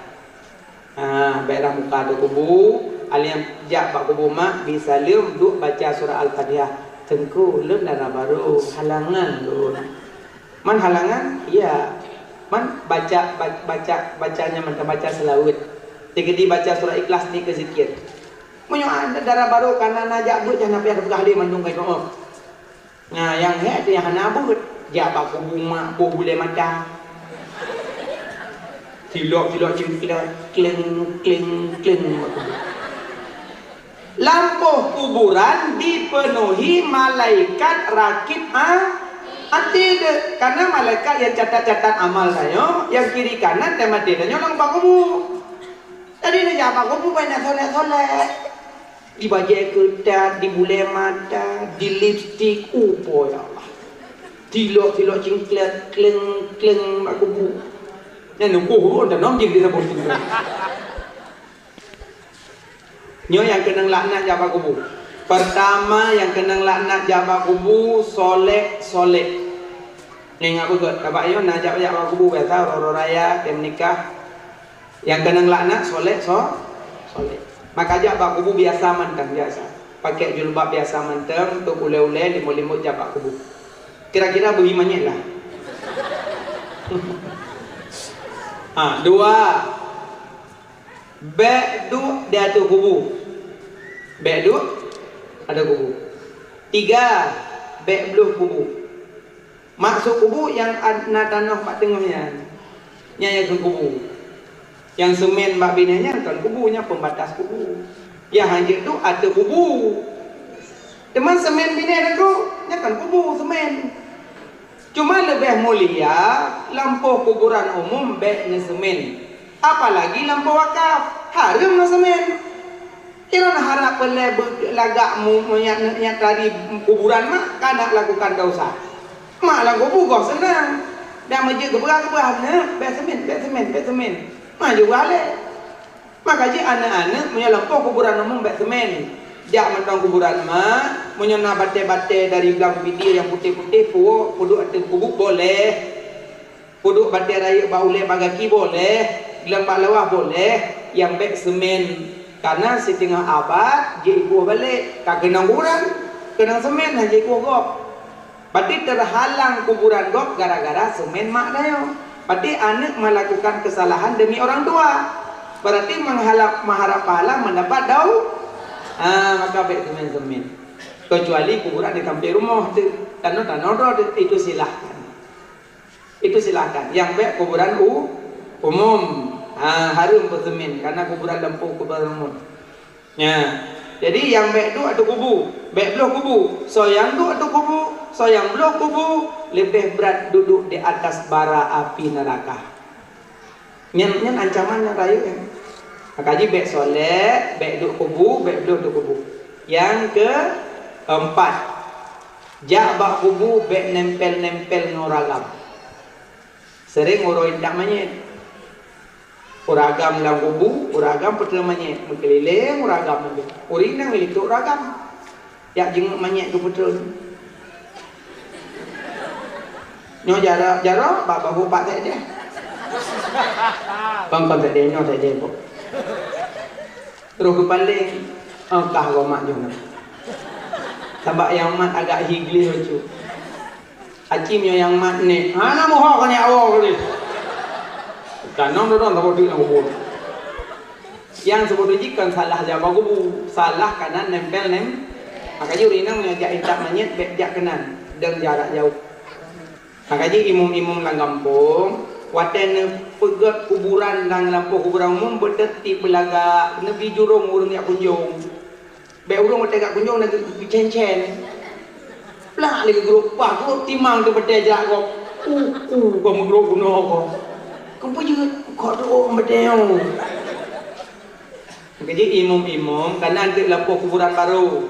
Ha, bèk rhah muka teuh kubu, alèh nyan jak bak kubu mak, bisaleuem, duek baca surah Al-Fatihah. "Teungku, lôn dara barô, halangan lôn." Man halangan? Iya. Man baca, ba-, baca, bacanya macam baca seulaweuet. Teuk di baca surah Ikhlas, di keu zikir. Meunyoe dara barô kana na jak beuet, jangan sampai ada peugah lé mandum kai doa. Nah, nyang hék teuh nyang hana beuet, jak bak kubu mak, boh bulèe mata. Silok-silok cingklat, kleng, kleng, kleng. Lampôh kuburan dipenuhi malaikat rakib a-, atid. Karena malaikat nyang catat-catat amal tanyoe, nyang kiri kanan, dan maté tanyoe lam bak kubu. Jadi, neujak bak kubu, banyak solek-solek. Di bajèe keutat, di bulèe mata, di lipstik, upo ya Allah. Tilok-tilok cingklat, kleng-kleng bak kubu. Nyan neukoh ureueng dan nong jih disebut cingklat. Nyoe nyang keunong laknat jak bak kubu. Pertama nyang keunong laknat jak bak kubu, solek-solek. Ingat beugöt, tabak nyoe na jak-jak bak kubu biasa, uroe-uroe raya, tem nikah. Nyang keunong laknat solek so-, solek. Maka jak bak kubu biasa mantong, biasa. Pakai julbab biasa mantong, untuk ulèe-ulèe, limut-limut jak bak kubu. Kira-kira beuhi manyét lah. Ha, dua. Bèk duek di ateueh kubu. Bèk duek ateueh kubu. Tiga, bèk bloh kubu. Maksud kubu nyang na tanoh bak teungoh nyan. Nyan nyang kheun kubu. Nyang seumén bak binéh nyan kon kubu, nyan pembatas kubu. Nyang hanjeuet tu ateueh kubu. Teuma seumén binéh lagoe, nyan kon kubu, seumén. Cuma leubeh mulia lampôh kuburan umum bèk neuseumén. Apalagi lampôh wakaf, hareuem neuseumén. Inan harap peulée beu-, lagak mu-, meunyak, meunyak tadi kuburan mak, ka nak lakukan dosa. Mak lam kubu goh seunang. Dan meujeuet geupeugah-geupeugah, "Neuk, bèk seumén, bèk seumén, bèk seumén." Mak jeuet beualée. Maka jih aneuk-aneuk meunyoe lampôh kuburan umum bèk seumén. Jak mantong kuburan mak, meunyoe na batée-batée dari blang bidi nyang putéh-putéh, puwoe, peuduek ateueh kubu boleh. Peuduek batée rayeuk bak ulée bak gaki boleh, geulang bak lawah boleh, nyang bèk seumén. Karena siteungoh abad jeuet ikueh balek, ka keunong kuburan, keunong seumén hana jeuet ikueh gob. Berarti terhalang kuburan gob gara-gara seumén mak tanyoe. Berarti aneuk melakukan kesalahan demi orang tua. Berarti mengharap, mengharap pahala mendapat dau-, ah, maka bèk seumen-seumen. Kecuali kuburan di samping rumoh tu, tanoh-tanoh droe tu, itu silahkan. Itu silahkan. Nyang bèk kuburan u-, umum. Ah, hareuem beuseumen karena kuburan lampôh, kuburan umum. Nya. Jadi nyang bèk duek ateueh kubu, bèk bloh kubu. Soe nyang duek ateueh kubu, soe nyang bloh kubu, leubeh brat duduk di atas bara api neraka. Nyan, nyan ancaman nyang rayeuk nyan. Maka jih bèk solek, bèk duek kubu, bèk bloh duek kubu. Nyang keempat, jak bak kubu bèk nempel-nempel ngon ureueng agam. Sering uroe intat manyét. Ureueng agam lam kubu, ureueng agam peutreun manyét, meukeulileng ureueng agam lagèe. Ureueng inong milék ureueng agam. Jak jinguk manyét geupeutreun. Nyoe jaroe, jaroe bak bahu pat teuh deh. Kon, kon teuh deh, nyoe teuh deh, Bok. Terus geupaleng, oh, kah goe mat jih nyoe. Sabab nyang mat agak hi gleh bacut. Aci meunyoe nyang mat nèk, hana meuho keuneuk awoe gleh. Tanong dodong saboh teuk lam kubu. Nyang saboh teuk jih kon salah jak bak kubu, salah kanan nempel nem. Maka jih ureueng inong meunyoe jak intat manyét bèk jak keunan, dong jarak jauh. Maka jih imum-imum lam gampông, watèe neupeugöt kuburan lam lampôh kuburan umum, beuteurtib beulagak, neubi jurông ureueng jak kunjông. Bèk ureueng watèe jak kunjông na geucen-cen. Plak lé geugrôp, pah grôp timang teuh batèe jak gob. Uku gob meugrôp bunoe gob. Keupeue jeuet kok teuôk batèe nyoe. Maka jih imum-imum, kanan teuk lampôh kuburan barô.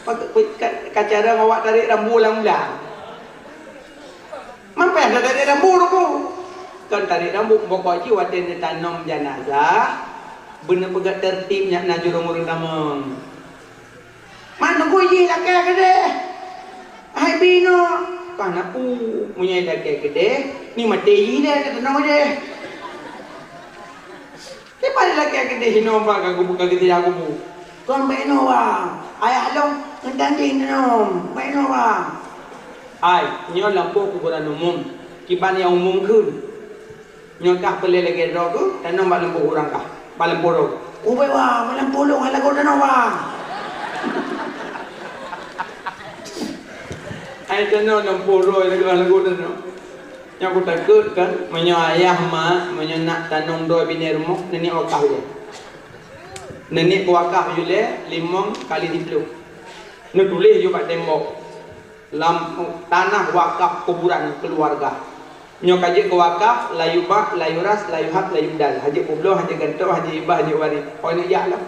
Ka, ka, ka cara awak tarek rambu lam ulang. Mampèh na tarek rambu ruku. Kon tarek rambu, pokok jih watèe neutanom janazah, beuneupeugöt teurtib nyan na jurông ureueng tamong. Mak neugui jih lakèe keudeh. Hai binoe, ka na peue, meunyoe lakèe keudeh, ni maté jih deh, ka tanoh deh. Di paléng lakèe keudeh inoe ba ka kubu, ka geuti lam kubu. Kon bèk inoe ba. Ayah lôn ngon tanti inoe. Bèk inoe ba. Hai, nyoe lampôh kuburan umum. Kiban nyang umum kheun. Nyoe kah peureulèe lagèe droe keuh, tanom bak lampôh ureueng kah. Bak lampôh droe. Ubé ba, bak lampôh lôn, hai lagoe tanoh ba. Hai tanoh lampôh droe, hai lagoe tanoh. Nyang kutakot kan, meunyoe ayah mak, meunyoe nak tanom droe binéh rumoh, neuniet wakaf ilèe. Neuniet keu wakaf ilèe limong kali siplôh. Neutuléh ju bak tembok, lam tanah wakaf kuburan keuluwarga. Nyoe ka jeuet keu wakaf, la yubah, la yuras, la yuhab, la yubdal. Hana jeuet peubloe, hana jeuet gantoe, hana jeuet hibah, hana jeuet waréh. Pokokjih jak lom.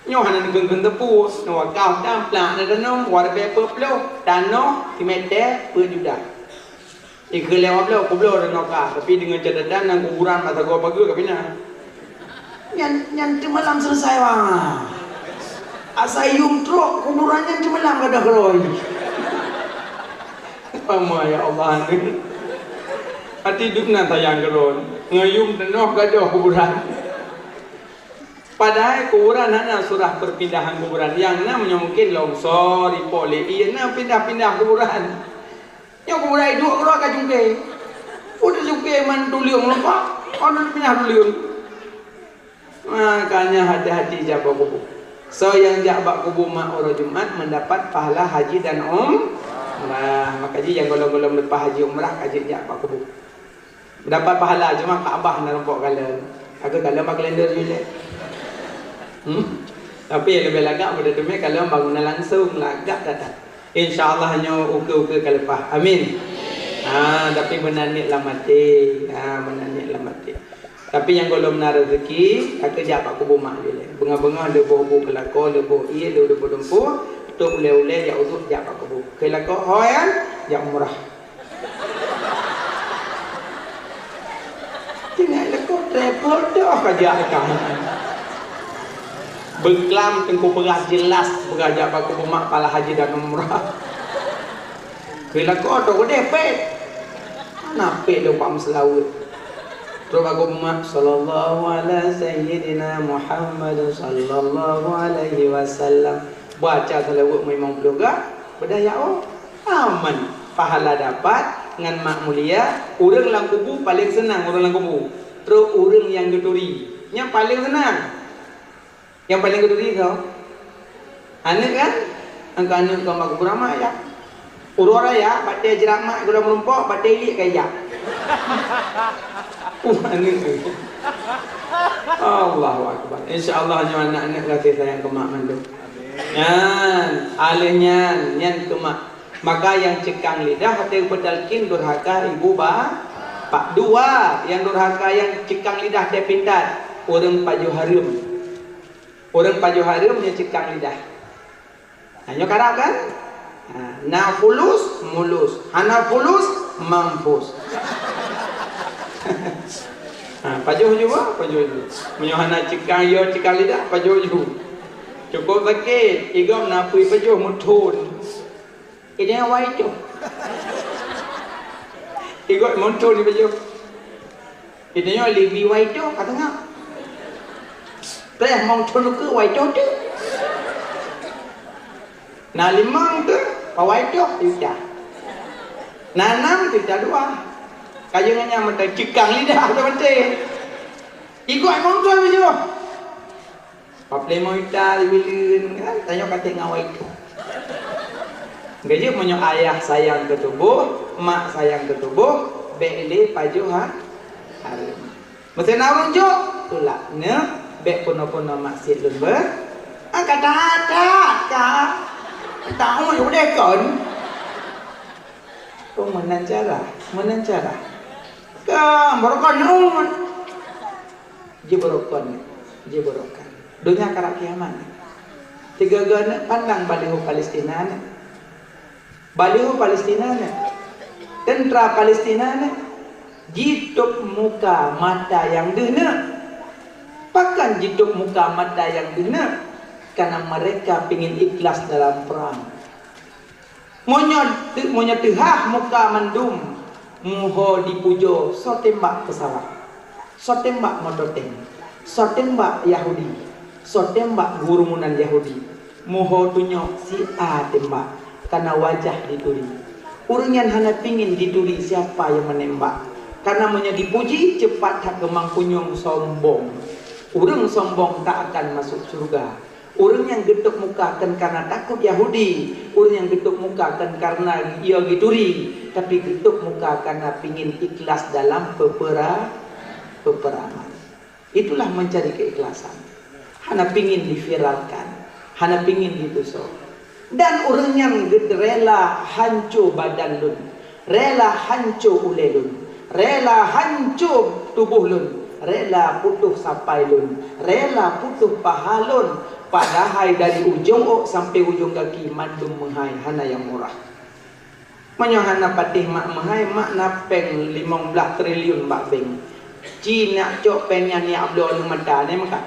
Nyoe hana neukheun-kheun teupeu, neuwakaf dan plak neutanom, wareuh peuet ploh, tanoh simèter peuet juta. Ikheun lé wak bloe, kubloe dan noka, tapi deungon catatan nyang kuburan masa goe pageue ka pinah. Nyan, nyan teuma lam selesai wang. Asai yum trok kuburan nyan teuma lam gadoh keurôi. Pama ya Allah ni. Hati duk na sayang keurôi. Ngayum tenoh gadoh kuburan. Padahai kuburan hana surah perpindahan kuburan. Nyang na meunyoe mungkin longsor, ipok lé ie, na pindah-pindah kuburan. Nyoe kuburan duek keudroe ka cungké. Udah cungké man tuleueng lumpah, kon pinah tuleueng. Makanya hati-hati jak bak kubu. Soe nyang jak bak kubu mak uroe Jumat mendapat pahala haji dan umrah. Maka jih nyang gohlom-gohlom leupah haji umrah ka jeuet jak bak kubu. Dapat pahala, cuma Ka'bah na rumpok kalon. Aku kalon bak kalender jih lé. Hmm? Tapi nyang leubeh lagak, mudah teumé kalon bangunan langsung, lagak that-that. Insya Allah nyoe ukeue-ukeue ka leupah. Amin. Ha, tapi meunan niet lam até. Ha, meunan niet lam até. Tapi nyang gohlom na rezeki, aku jak bak kubu mak jih lé. Beungoh-beungoh lheuh boh bu keulako, lheuh boh ie, lheuh boh dumpeue, trok ulèe-ulèe jak uduk jak bak kubu. Keulako ho nyan, jak umrah. Tinggai leukoh travel dah ka jak ikan. Beuklam teungku peugah jelas, peugah jak bak kubu mak pahala haji dan umrah. Keulako tu udeh pet. Mana pet lupa meuseulaweuet. Trok bak kubu mak, sallallahu ala sayyidina Muhammad sallallahu alaihi wasallam. Baca seulaweuet meulimong ploh ga, beudah ya oh. Aman. Pahala dapat ngon mak mulia, ureueng lam kubu paleng seunang ureueng lam kubu. Trok ureueng nyang geuturi. Nyang paléng seunang. Nyang paléng keuduri soe? Aneuk kan? Angka aneuk keu mak geupeurama ya. Uroe raya, batée jrat mak gohlom meurumpok, batée iliek ka ijak. Uh, aneuk. Allahu Akbar. Insya Allah nyoe aneuk-aneuk kasih sayang keu mak mandum. Nyan, aleuh nyan, nyan keu mak. Maka nyang ceukang lidah watée geupeue talkin durhaka ibu ba-, bapak. Dua, nyang durhaka nyang ceukang lidah tée pintar, ureuëng pajoh hareuem. Ureuëng pajoh hareuem nyang ceukang lidah. Nah, nyoe karab kan? Nah, na fulus, mulus. Hana fulus, mampus. Ha, pajoh ju, ha? Pajoh ju. Meunyoe hana ceukang, yo ceukang lidah, pajoh ju. Cukup sakét, igom na pui pajoh meuthon. Ini awai tu. Igom meuthon ni pajoh. Kita nyoe libi wai tu, ka teungoh. Preh mong thon keu wai tu tu. Na limong tu, wai tu, yu cah. Na nam tu, cah dua. Kayueng nyan meutai ceukang lidah tu meutai. Igom mong thon tu. Paplemo ita dibileuen kan, tanyoe ka tengah wai tu. Geujeuet meunyoe ayah sayang keu tuboh, mak sayang keu tuboh, bék lé pajoh ha-, hareuem. Meusé na ureuëng jok, tulak. Neu, bék peunoh-peunoh maksiet lôn beu. Ah, ka that-that ka. Tahu udeh kon. Oh, meunan cara, meunan cara. Ka, barokan nyoe. Jibeurokon, jibeurokon. Donya karab kiamat. Tiga-tiga aneuk pandang baliho Palestina nyan. Baliho Palestina nyan. Tentara Palestina nyan jitôb muka mata nyang deuh nyan. Pakon jitôb muka mata nyang deuh nyan? Karena mereka pingin ikhlas dalam perang. Meunyoe teu-, meunyoe teuhah muka mandum, muho dipujoe soe tembak peusawat, soe tembak moto tank, soe tembak Yahudi, soe tembak geurumunan Yahudi, muho tunyok si A tembak, kana wajah dituri. Ureuëng nyan hana pingin dituri siapa nyang meunembak, kana meunyoe dipuji, ceupat that geumang punyueng sombong. Ureuëng sombong tak akan masuk syurga. Ureuëng nyang geutôb muka kon karena takot Yahudi, ureuëng nyang geutôb muka kon karena ia geuturi, tapi geutôb muka karena pingin ikhlas dalam peupera-, peuperaman. Itulah mencari keikhlasan. Hana pingin diviralkan, hana pingin ditusoe. Dan ureuëng nyan geutrela hanco badan lôn, rela hanco ulée lôn, rela hanco tuboh lôn, rela putôh sapai lôn, rela putôh paha lôn, padahai dari ujong ôk sampoe ujong gaki mandum meuhai, hana nyang murah. Meunyoe hana patéh mak meuhai, mak na péng limong blaih triliun bak bank. Ci nak cok péng nyan jak bloe lam mata, nyan meukat.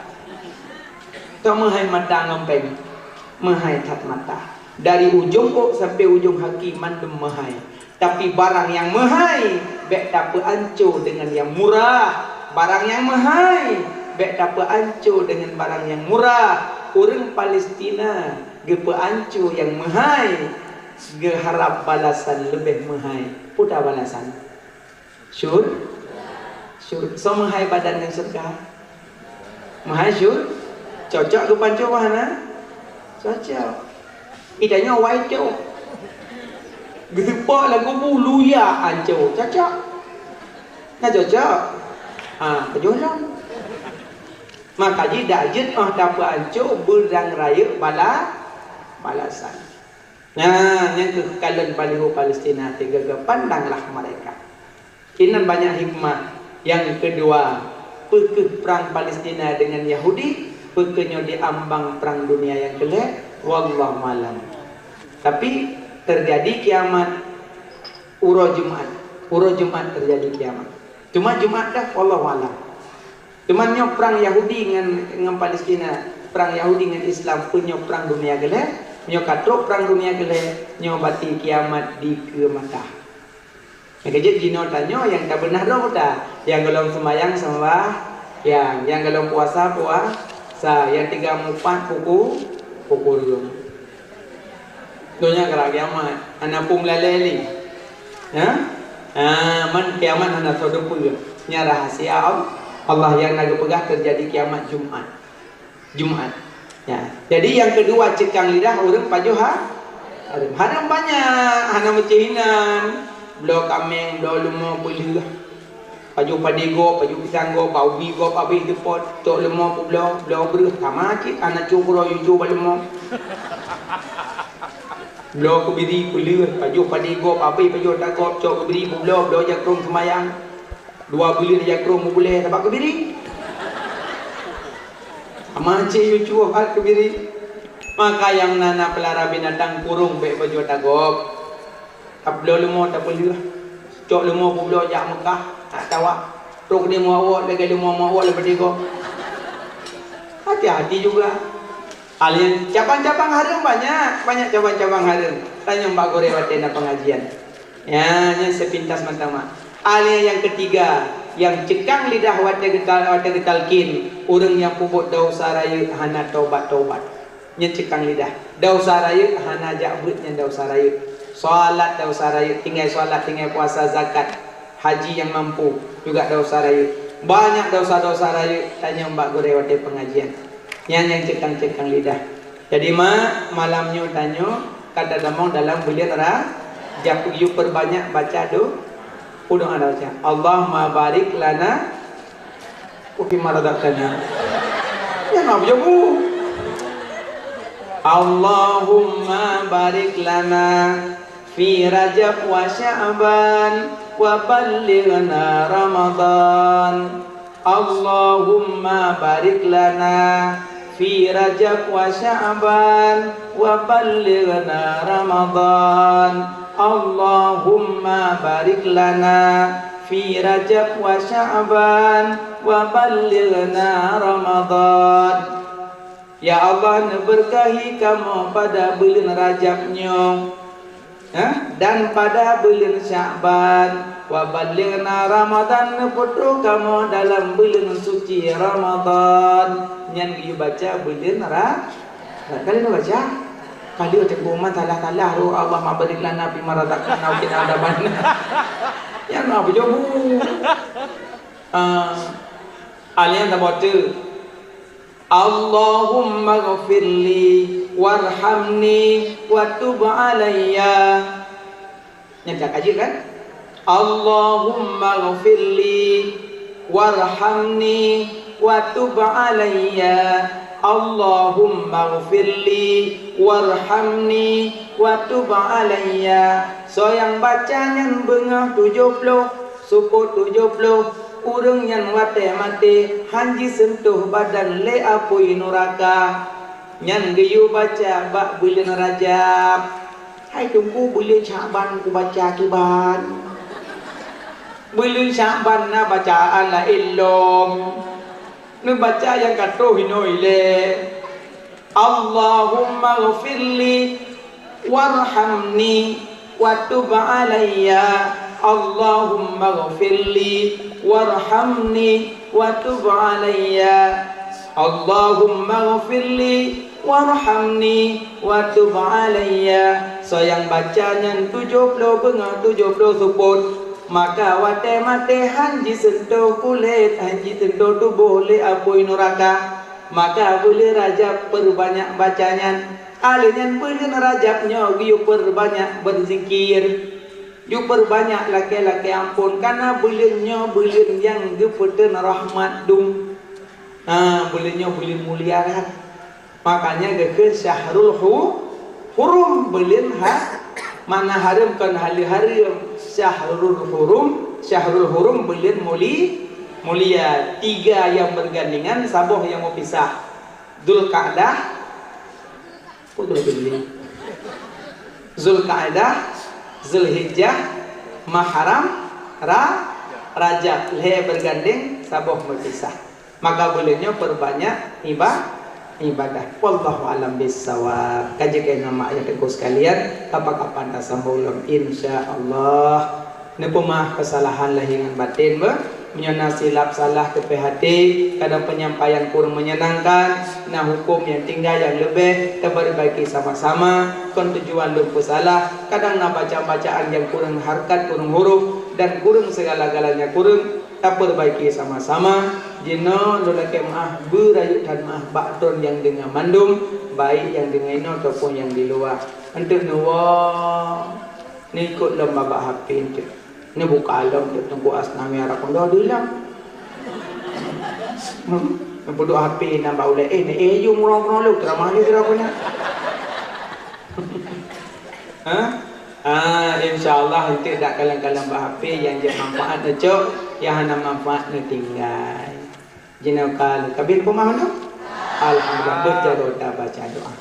Toh meuhai mata ngon péng? Meuhai that mata. Dari ujong ôk sampoe ujong gaki mandum meuhai. Tapi barang nyang meuhai bék tapeuanco deungon nyang murah. Barang nyang meuhai bék tapeuanco deungon barang nyang murah. Ureuëng Palestina geupeuanco nyang meuhai, geuharab balasan leubeh meuhai. Peue balasan? Syur-, syur-, soe meuhai badan ngon syurga? Meuhai syur-, cocok geupanco meuhana? Cocok. Ida nyoe wai cok. Geuseupok lam kubu luya anco. Cocok? Na cocok? Ha, keujolong. Maka jih dak jeuet oh tapeuanco beurang rayeuk bala-, balasan. Nah, nyang keuh kalon baliho Palestina tiga-tiga, pandanglah mereka. Inan banyak hikmah. Yang kedua, peukeuh perang Palestina dengan Yahudi, peukeuh nyoe diambang perang dunia yang kelhée, wallahu alam. Tapi terjadi kiamat uroe Jumat. Uroe Jumat terjadi kiamat. Cuma Jumat dah, wallahu alam. Teuma nyoe perang Yahudi ngon, ngon Palestina, perang Yahudi ngon Islam, peue nyoe perang dunia keulhée, nyoe ka trok perang dunia keulhée, nyoe bati kiamat dikeue mata. Nyang keujeuet jinoe tanyoe nyang tabeunah droe buta, nyang gohlom seumayang seumayang, nyang gohlom puasa puasa, nyang tiga mupat puku, puku reuem. Donya karab kiamat, hana peue meulalée lé. Ya? Ha, man kiamat hana soe teupeue. Nyan rahasia Allah. Allah nyang na geupeugah teujadi kiamat Jumat. Jumat. Ya. Jadi nyang keudua ceukang lidah ureuëng pajoh ha-, hareuem. Hareuem banyak, hana meucéh inan. Bloe kaméng, bloe leumo peuleueh. Pajoh padé gob, pajoh pisang gob, bak ubi gob habéh teupot, cok leumo peubloe, bloe breueh, sama cit, hana cok keudroe yue cok bak leumo. Bloe keubiri peuleueh, pajoh padé gob, habéh pajoh tagob, cok keubiri peubloe, bloe jakrong seumayang. Dua buleuen jakrong mubulée sabab keubiri. Sama cit yue cok bak keubiri. Maka nyang na, na peulara binatang kurong bék pajoh tagob. Tabloe leumo tapeuleueh. Cok leumo peubloe jak Meukah, tak tawa. Trok di muawot lagée leumo muawot leubeh tigo. Hati-hati juga. Alien cabang-cabang hareuem banyak, banyak cabang-cabang hareuem. Tanyong bak gurée watée na pengajian. Ya, nyan sepintas mata mak. Alien nyang ketiga, nyang ceukang lidah watée geutal-, watée geutalkin, ureuëng nyang peubuet desya rayeuk hana tobat-tobat. Nyan ceukang lidah. Desya rayeuk hana jak beuet nyan desya rayeuk. Salat desya rayeuk, tinggai salat, tinggai puasa, zakat, haji nyang mampu, juga desya rayeuk. Banyak desya-desya rayeuk tanyong bak gurée watée pengajian. Nyan nyang ceukang-ceukang lidah. Jadi mak, malam nyoe tanyoe ka tatamong dalam buleuen Rajab, yue perbanyak baca do-, doa baca. Allahumma barik lana Wa fima razaqtana. Ya, na beujeubu. Allahumma barik lana fi Rajab wa Sya'ban wa ballighna Ramadan. Allahumma barik lana fi Rajab wa Sya'ban wa ballighna Ramadan. Allahumma barik lana fi Rajab wa Sya'ban wa ballighna Ramadan. Ya Allah, neubeurkahi kamoe pada buleuen Rajab nyoe, eh, dan pada buleuen Sya'ban, wa ballighna Ramadan, neupeutrok kamoe dalam buleuen suci Ramadan. Nyan geubaca buleuen Ra-, Ka lheueh neubaca? Ka lheueh teungku man salah-salah roh Allah ma barik lana fi ma razaqtana wa qina adzabannar. Nyan na beujeubu. Ah, alien tabote. Allahumma ghfirli warhamni wa tub alayya. Nyan ka jeuet kan? Allahumma ghfirli warhamni wa tub alayya. Allahumma ghfirli warhamni wa tub alayya. Soe nyang baca nyan beungoh tujoh ploh, seupôt tujoh ploh, ureuëng nyan watée maté han jiseuntoh badan lé apui nuraka. Nyan geuyue baca bak buleuen Rajab. Hai teungku, buleuen Sya'ban kubaca kiban. Buleuen Sya'ban na bacaan laén lom. Neubaca nyang ka troh inoe ilée. Allahumma ghfirli warhamni wa tub alayya. Allahumma ghfirli warhamni wa tub alayya. Allahumma ghfirli warhamni wa tub alayya. Soe nyang baca nyan tujoh ploh beungoh tujoh ploh seupôt, maka watée maté han jiseuntoh kulét, han jiseuntoh tuboh lé apui nuraka. Maka buleuen Rajab peurbanyak baca nyan. Alheuh nyan buleuen Rajab nyoe geuyue peurbanyak beuzikir. Yue peurbanyak lakée-lakée amphon, kareuna buleuen nyoe buleuen nyang geupeuteun rahmat dum. Ha, buleuen nyoe buleuen mulia that. Makanya geukheun syahrul hu-, hurum, buleuen ha-, makna hareuem kon haleue hareuem. Syahrul hurum, syahrul hurum buleuen muli-, mulia. Tiga nyang beurgandengan, saboh nyang meupisah. Zulqa'dah, Zulhijjah, Muharram, Ra-, Rajab, lhée beurgandeng, saboh meupisah. Maka buleuen nyoe peurbanyak iba-, ibadah. Wallahu a'lam bissawab. Ka jeuet keu nama ayah teungku sekalian, kapan-kapan tasambong lom, insya Allah. Neupeumaaf keusalahan lahé ngon batén beuh. Meunyoe na silap salah teupeu haté, kadang peunyampaian kureueng meunyeunangkan, na huköm nyang tinggai nyang leubeh, tapeurbaiki sama-sama. Kon tujuan lôn peusalah, kadang na bacaan-bacaan nyang kureueng hareukat, kureueng huruf, dan kureueng sigala-galanya kureueng, tapeurbaiki sama-sama. Jinoe lôn lakée meu'ah, beurayeuk that meu'ah bak droe nyang deungoe mandum, baik nyang deungoe inoe ataupun nyang di luwa. Eunteuk neuwoe, neuikot lom babah H P eunteuk. Neubuka lom eunteuk Teungku Asnami arap peunoh deuh lom. Hmm, neupeuduek H P nyan bak ulée, eh, neu-, eh, yue murong-murong lom, teuramah lé sidroe keunan. Ha? Ah, insya Allah eunteuk dak kalon-kalon bak H P nyang jeuet manfaat neucok, nyang hana manfaat neutinggai. Jinoe ka lheueh ka bit peumah nyoe? Alhamdulillah, beujaroe tabaca doa.